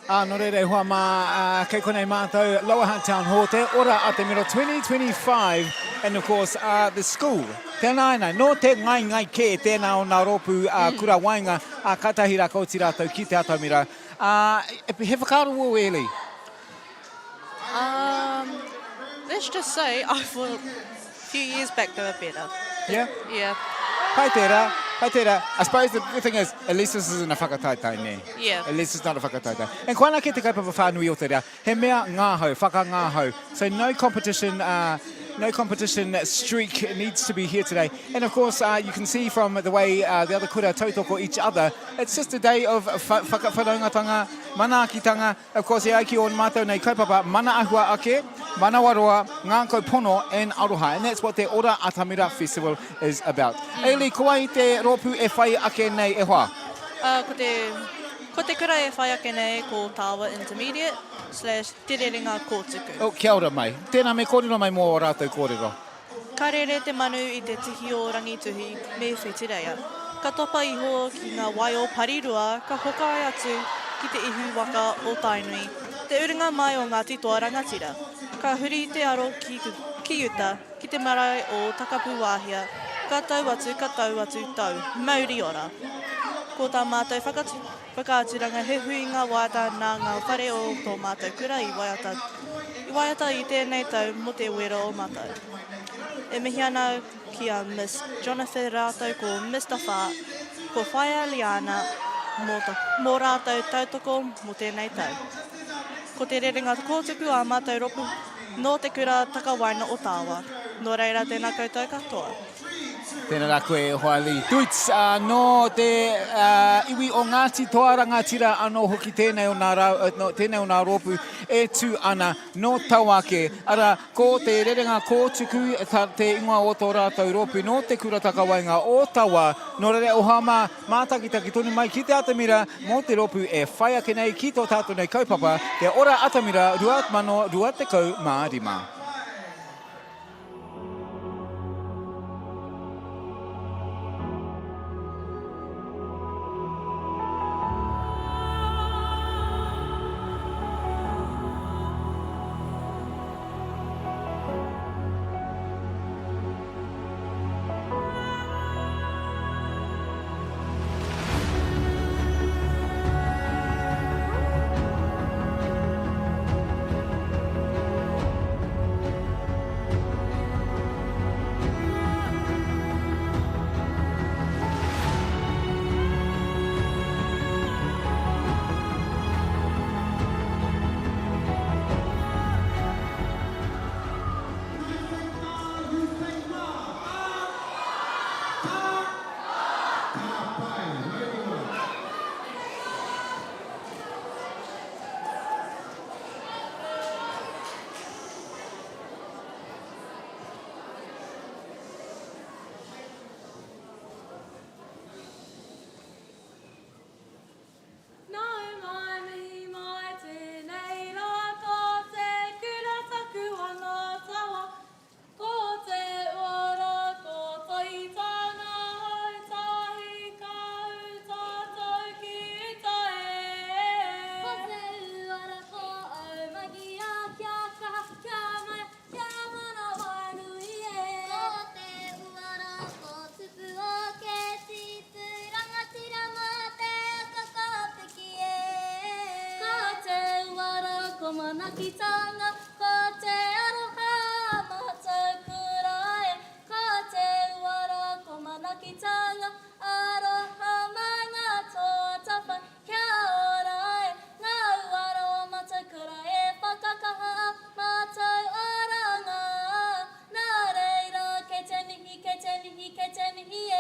Ā, nō reira e hoa mā, ā, kei konei mātou, Lower Hutt Town Hall, Te Ora a Te Miro 2025, and of course, uh, the school. Tēnā ēnā, nō te ngaingai kē tēnā o nā rōpū uh, kura waenga, ā, kātahi rā ka oti rātou ki te atamira. Ā, he whakaaro wō, Ellie? Um, let's just say I thought a few years back they were better. Yeah? Yeah. Pai tērā, pai tērā. I suppose the good thing is, at least this isn't a whakataetae, nē? Yeah. At least it's not a whakataetae. And koina ke te kaupapa whānui o te reo, he mea ngahau, whakangahau. So no competition, uh, no competition streak needs to be here today. And of course, uh, you can see from the way uh, the other kura tautoko each other, it's just a day of whakawhanaungatanga, manaakitanga, Of course, e ai ki ōn mātou nei kaupapa, mana ahua ake, manawaroa, ngākau pono and aroha. And that's what te Ora Atamira Festival is about. Mm. Ailey, ko wai te rōpū e whai ake nei e hoa? Uh, ko te, ko te kura e whai ake nei ko Tāwa Intermediate slash Te Rerenga Kōtuku. Oh, kia ora mai. Tēnā me kōrero mai mō ō rātou kōrero. Ka rere te manu i te tihi o Rangituhi me Whitireia. Ka topa iho ki ngā wai o Parirua ka hokai atu ki te ihu waka o Tainui, te urunga mai o Ngāti Toa Rangatira. Ka huri te aro ki ki uta, ki te marae o Takapuwāhia, ka tau atu, ka tau atu, tau, mauri ora! Ko tā mātou whakaaturanga he huinga waiata nā ngā whare o tō mātou kura i waiata, i waiata i tēnei tau mō te wero o mātou. E mihi ana ki a Miss Jonathan rātou ko Mister Wha, ko Whaea Liana mō, mō rātou tautoko mō tēnei tau. Ko te rerenga kōtuku ā mātou ropu nō te kura takawaenga o Tāwa. Nō reira tēnā koutou katoa. Tēnā rā koe e hoa Lee. Tuits, ā, nō te iwi o Ngāti Toa Rangatira anō hoki tēnei o nā rā, nō, tēnei o nā rōpū e tū ana nō Tauake. Arā, ko te rerenga kōtuku ta, te ingoa o tō rātou rōpū nō te kura takawaenga o Tawa. Nō reira, e hoa mā, mātakitaki tonu mai ki te atamira mō te rōpū e whai ake nei ki tō tātou nei kaupapa, Te Ora Atamira 2025. Nau mai mihi mai tēnei rā Ko te kura taku ana tawa Ko te uara ko Toitana hau tahi ka u tatou ki uta e. Ko te uara ko Aumagia kia kaha kia maia kia manawanui e. Ko te uara ko Tupu o Keti tu rangatira ma te aka ka piki e. Ko te uara ko Manakitanga Ko te aroha matou kura e, ko te uara ko manakitanga, aroha mai nga toa tawhai, kia ora e, nga uara o matou kura e whakakaha a matou oranga, na reira kei te mihi, kei te mihi, kei te mihi e.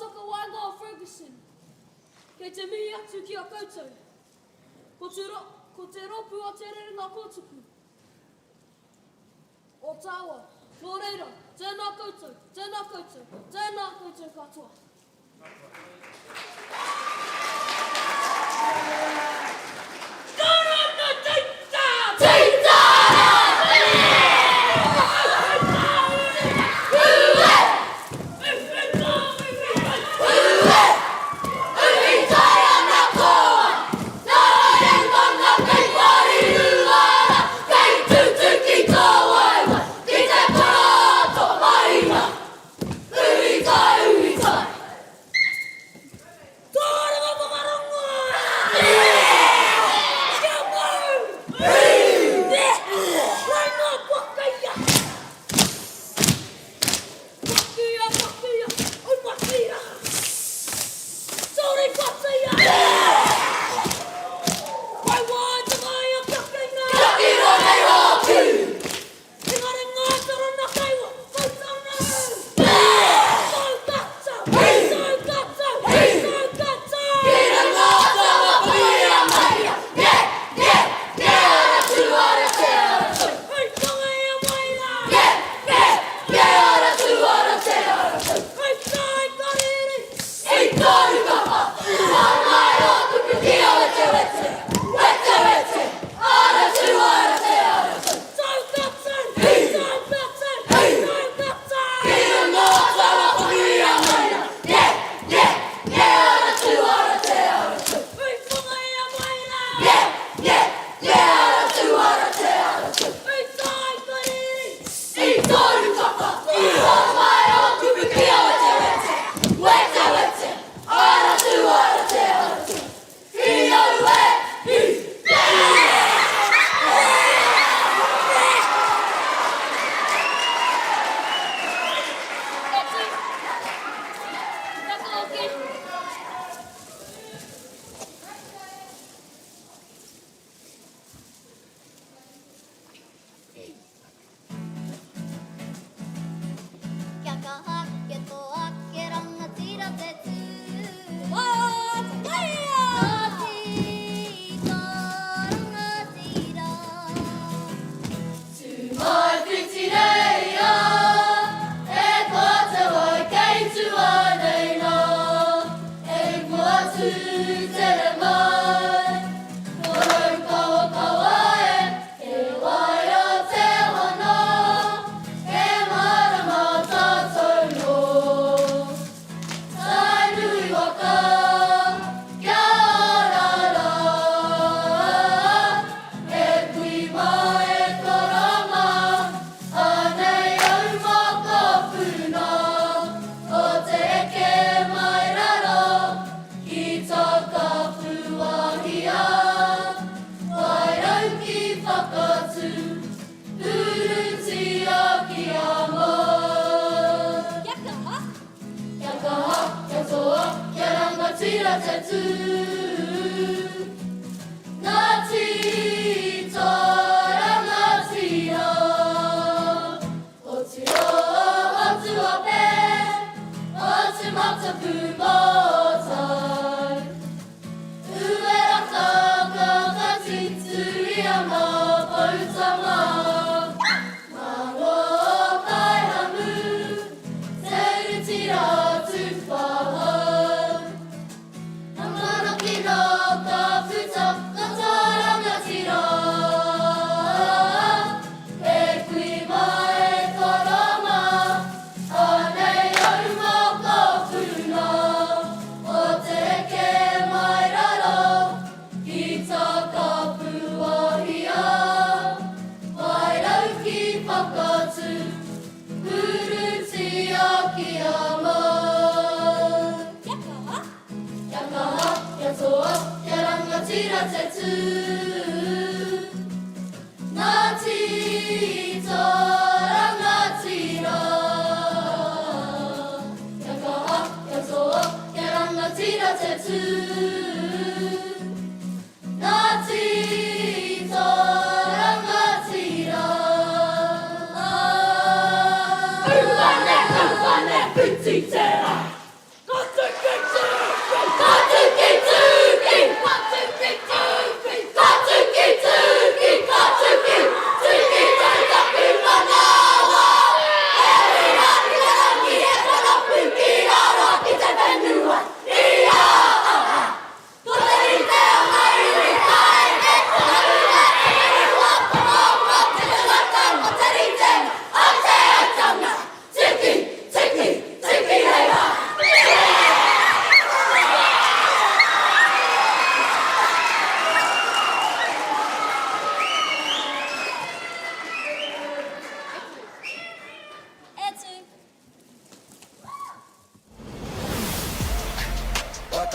Takawaenga o Fergusson, kei te mihi atu ki a koutou. Ko te, ko te rōpū o Te Rerenga Kōtuku, o Tāwa. Nō reira, tēnā koutou, tēnā koutou, tēnā koutou katoa.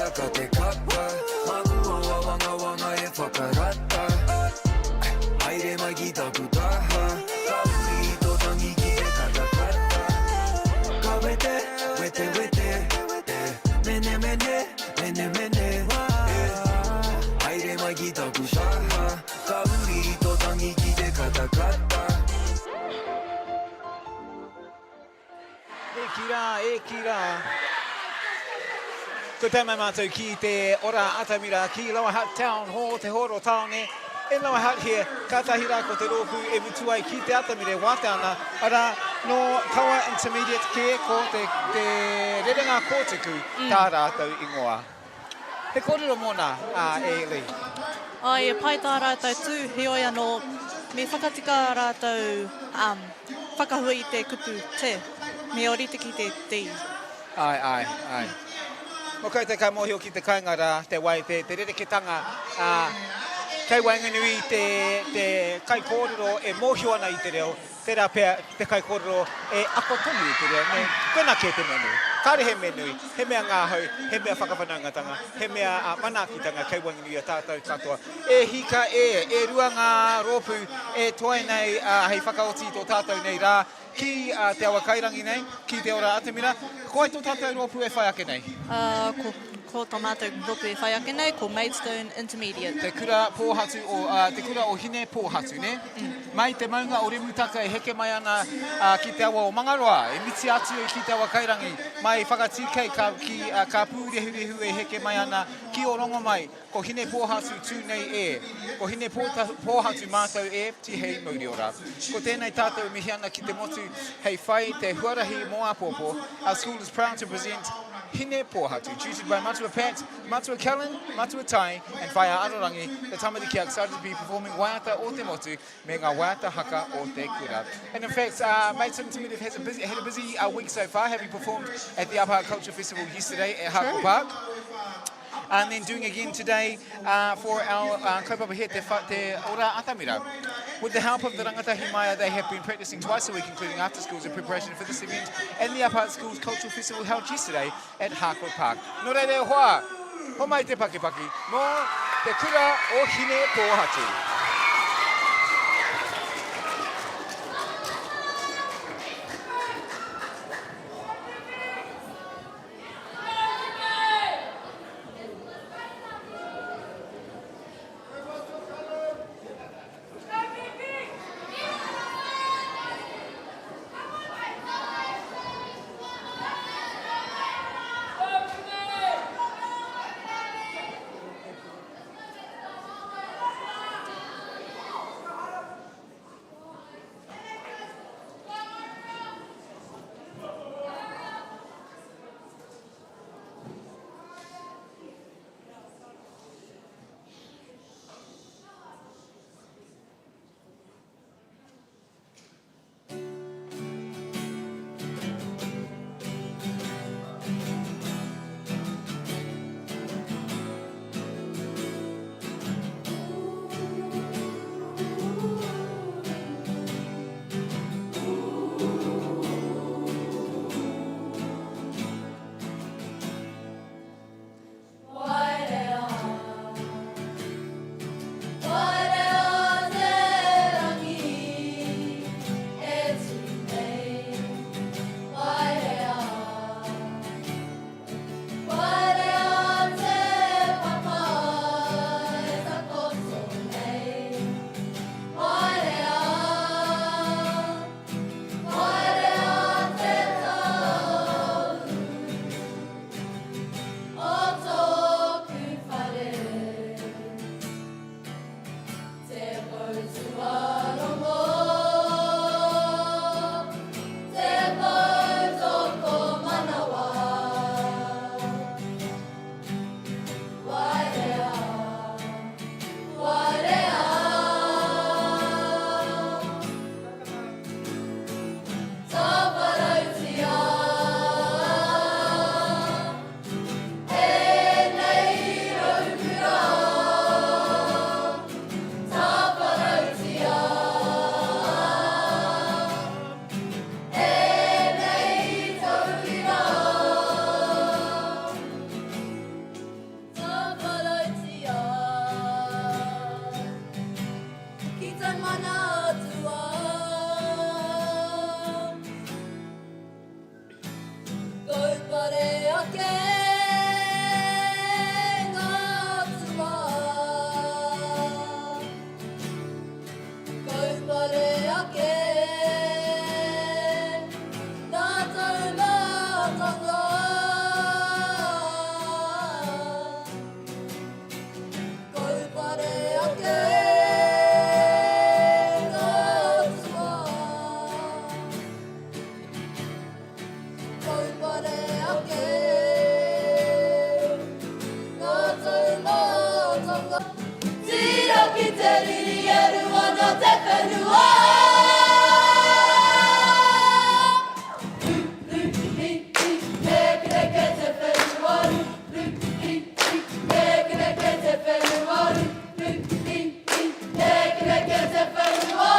taka te kapa Māku o awangawanga e whakarata Haere mai ki taku taha Ka uri i tō tangi ki te katakata Ka wete, wete, wete eh. Mene, mene, mene, mene eh. Haere mai ki taku taha Ka uri i tō tangi ki te katakata E ki rā, e ki rā. Ko tae mai mātou ki te ora atamira ki Lower Hutt Town Hall, te hōro tāone in Lower Hutt here. Kātahi rā ko te rōpū e mutu ai ki te atamira e wātea ana, arā, nō Tawa Intermediate kē ko te, te rerenga kōtuku tā rātou ingoa. He kōrero mōna, a e Lee. Āe, e pai tā rātou tū, heoi anō, me whakatika rātou um, whakahua i te kupu te, me ōrite ki te di. Āe, āe, āe. Mō koutou ka mōhio ki te kainga rā, te wai, te, te rereketanga, ā, kei waenganui i te, te kaikōrero e mōhio ana i te reo, Tērā pea te kaikōrero e ako tonu i te reo, nē? Koinā kē te mea nui. Kāre he mea nui, he mea ngahau, he mea whakawhanaungatanga, he mea manaakitanga kei waenganui i a tātou katoa. E hika e, e rua ngā rōpū e toe nei hei whakaoti i tō tātou nei rā ki Te Awakairangi nei, ki Te Ora Atamira. Ko wai tō tātou rōpū e whai ake nei? Ko Ko tō mātou rōpū e whai ake nei, ko Maidstone Intermediate. Te kura pōhatu o, te kura o Hine Pōhatu, nē? Mai te maunga o Remutaka e heke mai ana ki te awa o Mangaroa, e miti atu ki te Awakairangi, mai Whakatīkei ka, ki, ka Pūrehurehu e heke mai ana ki Orongomai, ko Hine Pōhatu tū nei e. Ko Hine Pōhatu mātou e, tihei mauri ora. Ko tēnei tātou e mihi ana ki te motu hei whai te huarahi mō āpōpō, Our school is proud to present Hine Pōhatu, tutored by Matua Pat, Matua Kellen, Matua Tai and Whaea Arorangi, the tamariki are excited to be performing waiata o te motu me ngā waiata haka o te kura. And in fact, uh, Maidstone Intermediate has a busy, had a busy uh, week so far, having performed at the Upper Hutt Culture Festival yesterday at Harcourt Park. And then doing again today uh, for our uh, kaupapa here, te, te Ora Atamira. With the help of the Rangatahi Maya, they have been practicing twice a week, including after schools in preparation for this event and the Upper Hutt Schools Cultural Festival held yesterday at Harcourt Park. Nō reira e hoa, homai te pakipaki mō te kura o Hine Pōhatu. te whenua. Ru, ru, ri, ri, rekereke te whenua. Ru, ru, ri, ri, rekereke te whenua. Ru, ru, ri, ri, rekereke te whenua.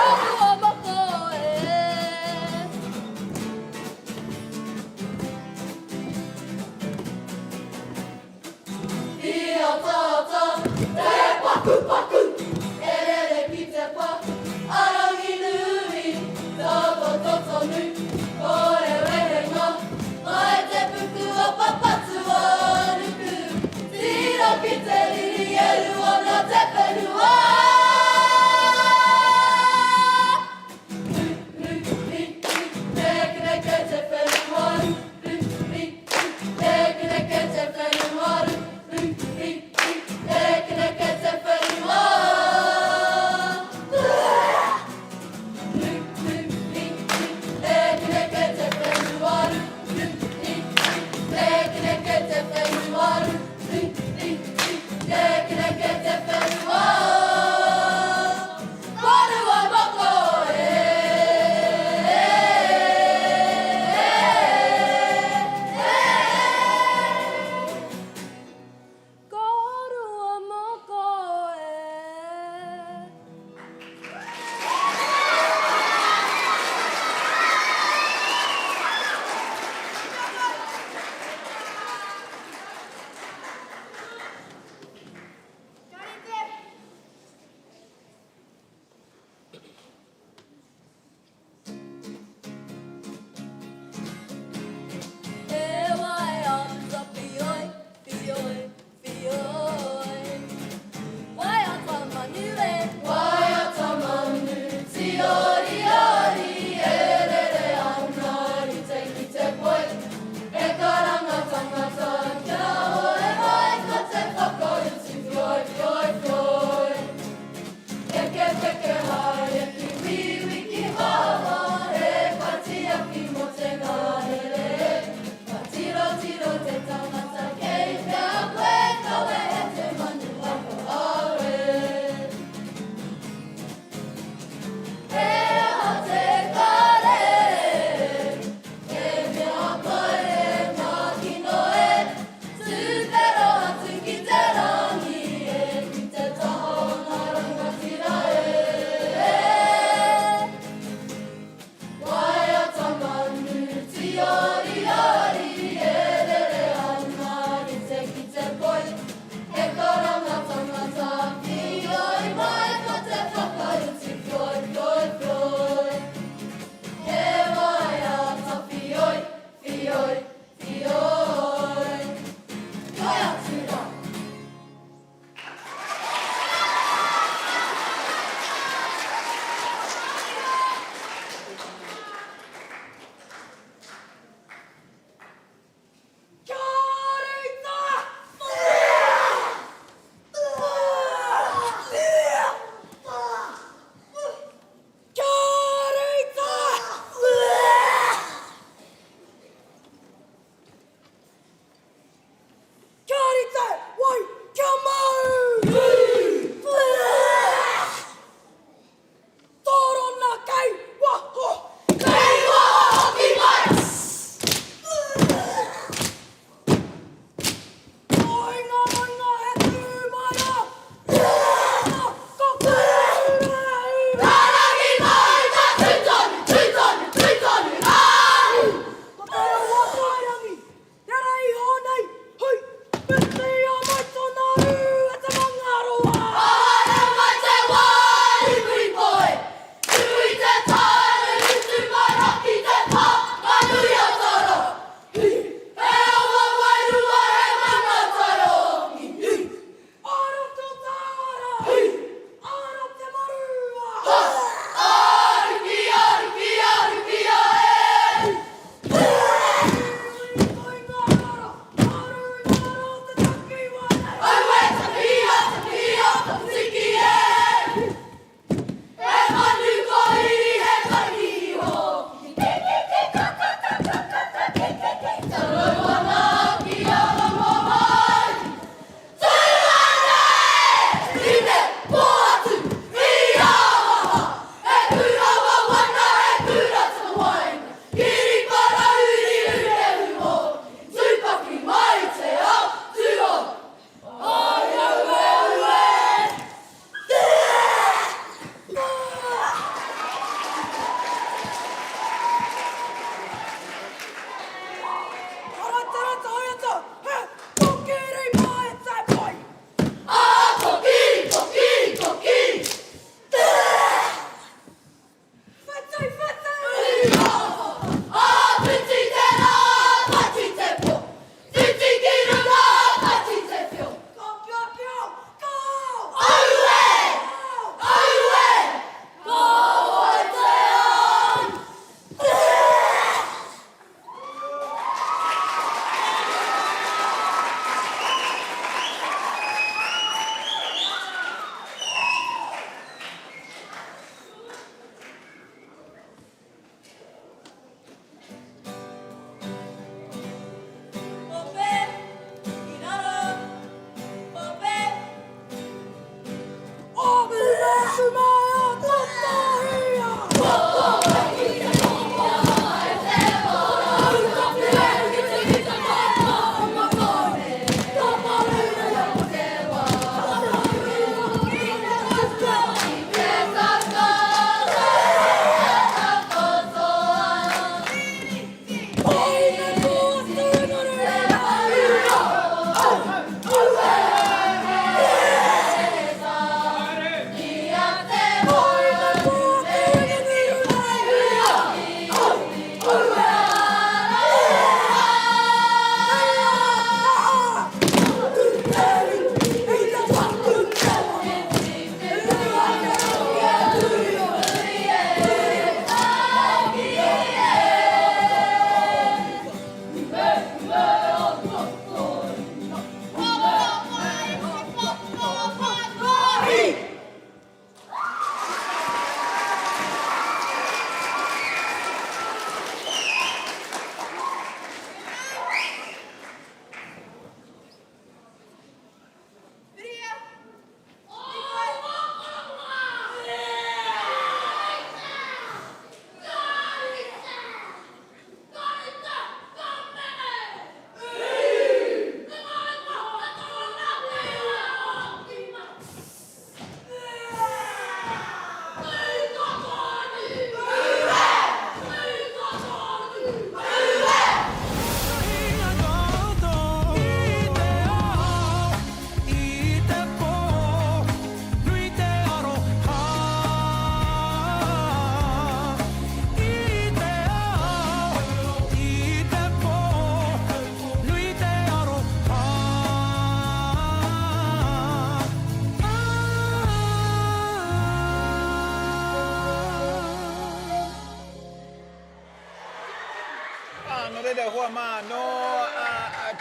Ahu a moko e. I ataata te pakupaku, e rere ki te pa, a Ranginui, takoto tonu, kore wehenga, mai te puku o Papatūānuku, tiro ki te riri e ru ana te whenua.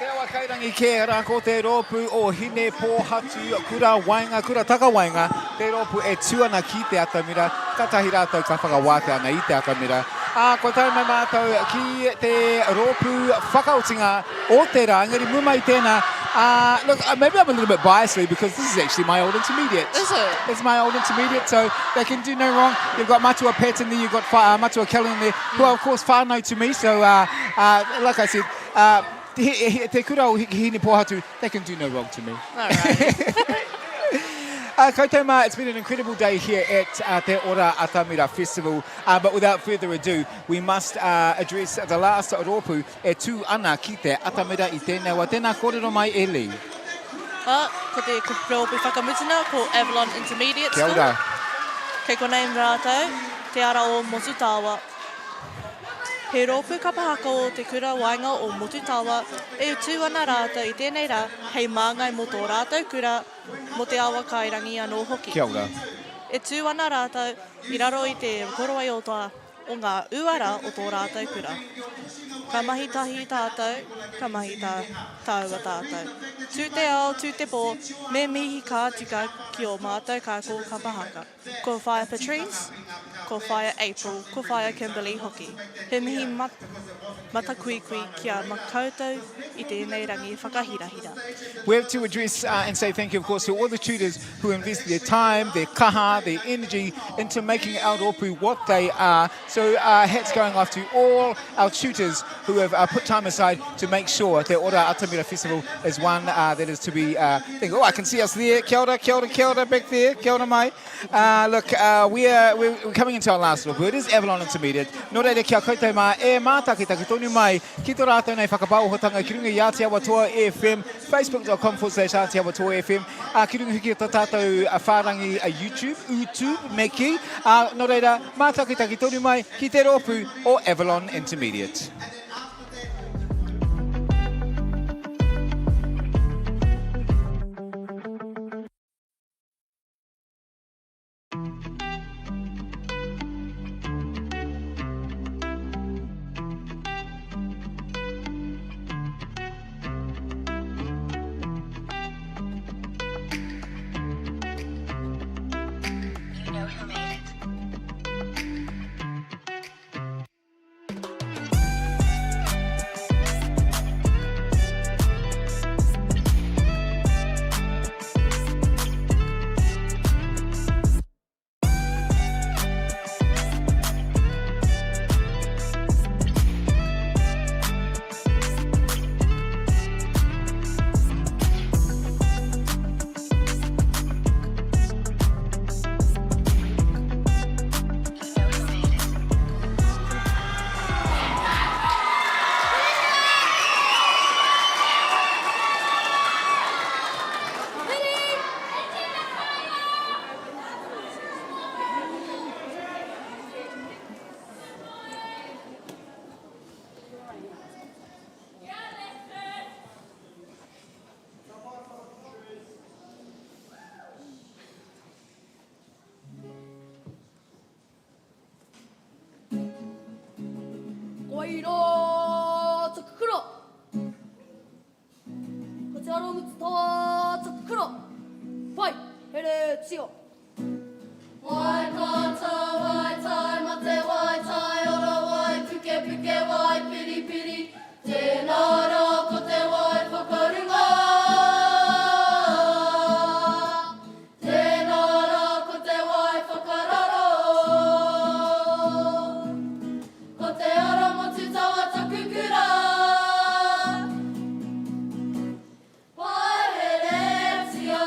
Te Awa Kairangi kē rā ko te rōpū o Hine Pōhatu Kura Waenga, Kura Takawaenga, te rōpū e tū ana ki te atamira, katahi rātou ka whakawātea ana i te atamira. Ā, kua tae mai mātou ki te rōpū whakaotinga o te rā, engari mua mai i tēnā, ā, look, maybe I'm a little bit biased because this is actually my old intermediate. Is it? It's my old intermediate, so they can do no wrong. You've got Matua Pat in there, you've got Matua Kelly in there, who are of course whānau to me, so uh, uh, like I said, uh, te, he, te kura o Hine Pōhatu, they can do no wrong to me. All right. Koutou mā, it's been an incredible day here at Te Ora Atamira Festival. But without further ado, we must address the last rōpū e tū ana ki te atamira i tēnei wā. Tēnā kōrero mai e Lee. Ko te rōpū whakamutuna ko Avalon Intermediate Kia School. ora. Kei konei rātou, Te Ara o Motutawa. He rōpū kapa haka o Te Kura Waenga o Motutawa e tū ana rātou i tēnei rā hei māngai mō tō rātou kura, mō Te Awa Kairangi anō hoki. Kia ora. E tū ana rātou i raro i te korowai o o ngā uara o tō rātou kura. Ka mahi tahi tātou, ka mahi tā, tāua tātou. Tū te ao, tū te pō, me mihi ka tika ki ō mātou kākō kapa haka. Ko Whaea Patrice, ko Whaea April, ko Whaea Kimberley hoki. He mihi matakuikui ki a koutou i tēnei rangi whakahirahira. We have to address and say thank you, of course, to all the tutors who invest their time, their kaha, their energy into making our rōpū what they are. So hats going off to all our tutors who have put time aside to make sure Te Ora Atamira Festival is one that is to be think, oh, I can see us there. Kia ora, kia ora, kia ora back there. Kia ora mai. Look, we are, we're coming into our last little bit. It is Avalon Intermediate. Nō reira, kia koutou mā, e mātakitaki tonu mai ki tō rātou nei whakapaohotanga ki runga i Ātiawa Toa FM, facebook.com forward slash Ātiawa Toa FM, ki runga hoki o tō tātou whārangi YouTube, YouTube, me kī. Nō reira, mātakitaki tonu mai ki te rōpū o Avalon Intermediate. You know who made it. Koirā taku kura. Ko Te Aramutu tā taku kura. Pai, here tio. Wai kata, wai tai, mate wai tai, ora wai, puke puke wai, piri piri, tēnā rā ko te wai whakarunga. Tēnā rā ko te wai whakararo. Ko Te Ara Motutawa taku kura. Waeretia.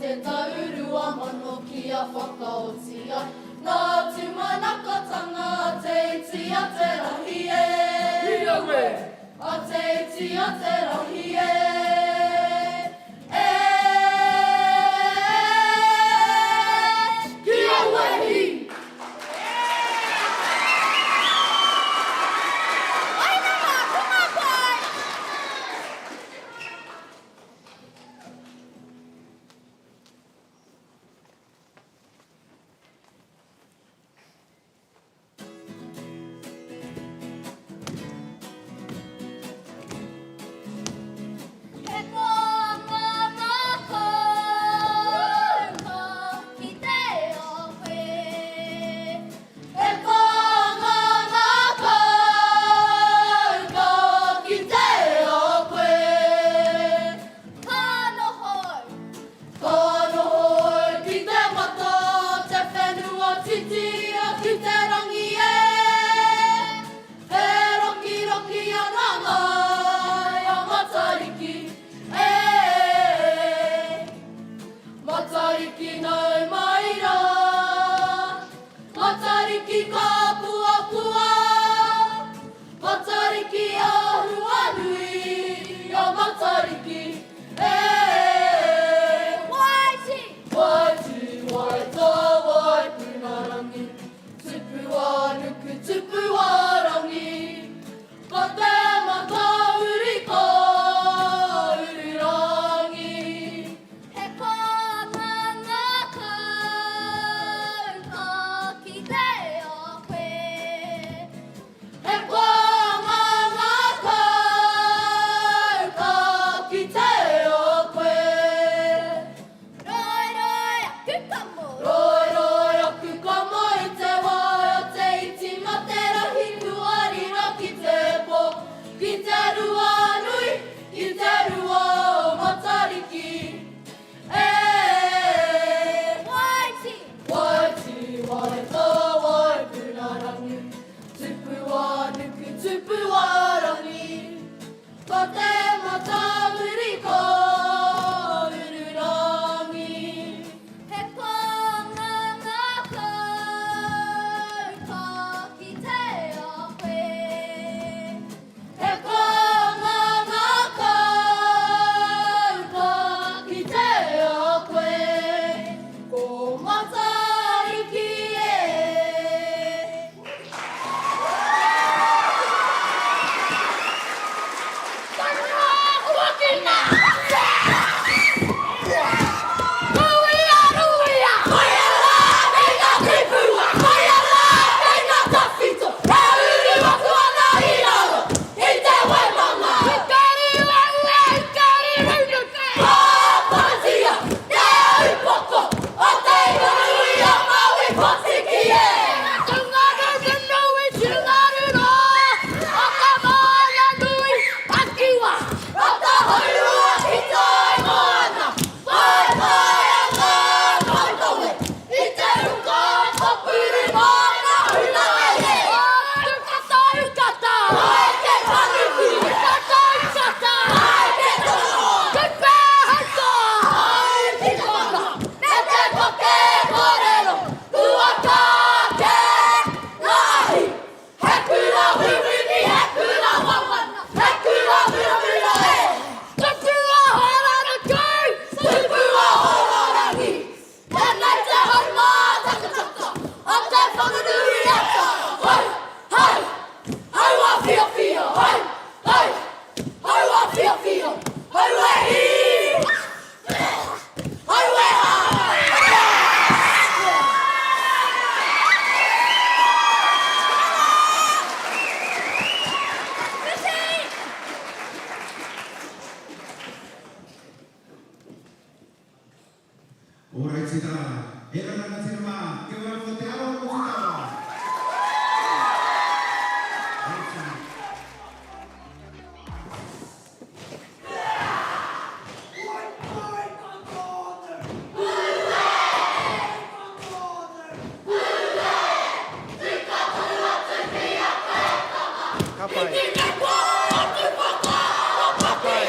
te tau 2000 kia whakaoti ai ngā tūmanakotanga a te iti a te rahi e. Hi aue! A te iti a te rahi e. E. Ki aue hi! He pānga ngākau ka kite a koe. He pānga ngākau ka kite a koe. Ka noho au. Ka noho au ki te mata, te whenua titia ki te rangi e. E rokiroki ana mai a Matariki e. Matariki nau mai rā. Matariki ka puapua. Matariki āhua nui a Matariki e. Waiti! Waiti, waita, waipunarangi, tupu a nuku, tupu a rangi. Ko te matauri ko ururangi. He pānga ngākau ka kite a koe. He pānga ngākau ka kite a koe. Roi roi aku kamo. Roi roi aku kamo i te wai o te iti ma te rahi kua riro ki te po. Ki te rua nui, ki te rua o Matariki. E. Waiti! Waiti, waita, waipunarangi, tupu a nuku, tupu a rangi. Ko te matauri ko ururangi. He pānga ngākau ka kite a koe. He pānga ngākau ka kite a koe. Ko Matariki e. Ōraiti rā, e ra rangatira mā, kia ora ko te aroha o te tawa. Ka pai. Ka pai.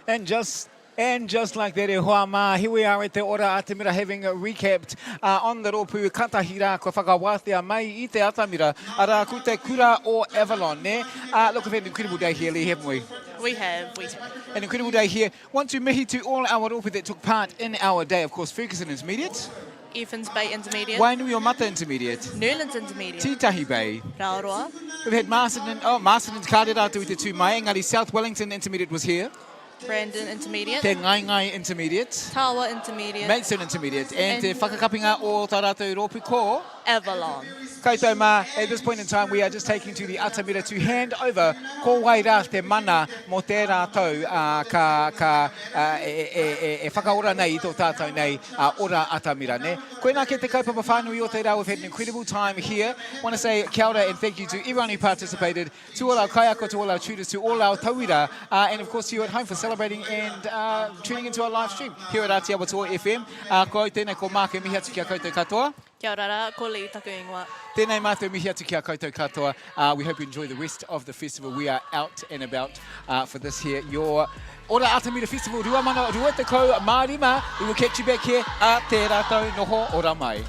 And just And just like that, e hoa mā, here we are at Te Ora Atamira having recapped uh, on the rōpū katahi rā kua whakawātea mai i te atamira, arā ko te kura o Avalon, ne? Uh, look, we've had an incredible day here, Lee, haven't we? We have, we An incredible day here. Want to mihi to all our rōpū that took part in our day. Of course, Ferguson Intermediate. Evans Bay Intermediate. Wainui o Mata Intermediate. Newlands Intermediate. Titahi Bay. Raoroa. We've had Marsden, oh, Marsden kāre rātou i te tū mai, engari South Wellington Intermediate was here. Brandon Intermediate. Te Ngaingai Intermediate. Tawa Intermediate. Maidstone Intermediate. And te whakakapinga o tā rātou rōpū ko... Avalon. Koutou mā, at this point in time we are just taking to the atamira to hand over ko wai rā te mana mō tērā tau uh, ka, ka, uh, e, e, e, e whakaora nei i tō tātou nei uh, ora atamira. Ne? Koinā ke te kaupapa whānui o te rā, we've had an incredible time here. Want to say kia ora and thank you to everyone who participated, to all our kaiako, to all our tutors, to all our tauira, uh, and of course to you at home for celebrating and uh, tuning into our live stream here at Atiawa Toa FM. Uh, ko au tēnei, ko Mark e mihi atu ki a koutou katoa. Kia ora rā, ko Lee taku ingoa. Tēnei mātou mihi atu ki a koutou katoa. Uh, we hope you enjoy the rest of the festival. We are out and about uh, for this here, your Ora Atamira Festival 2025. We will catch you back here a tērā tau noho ora mai.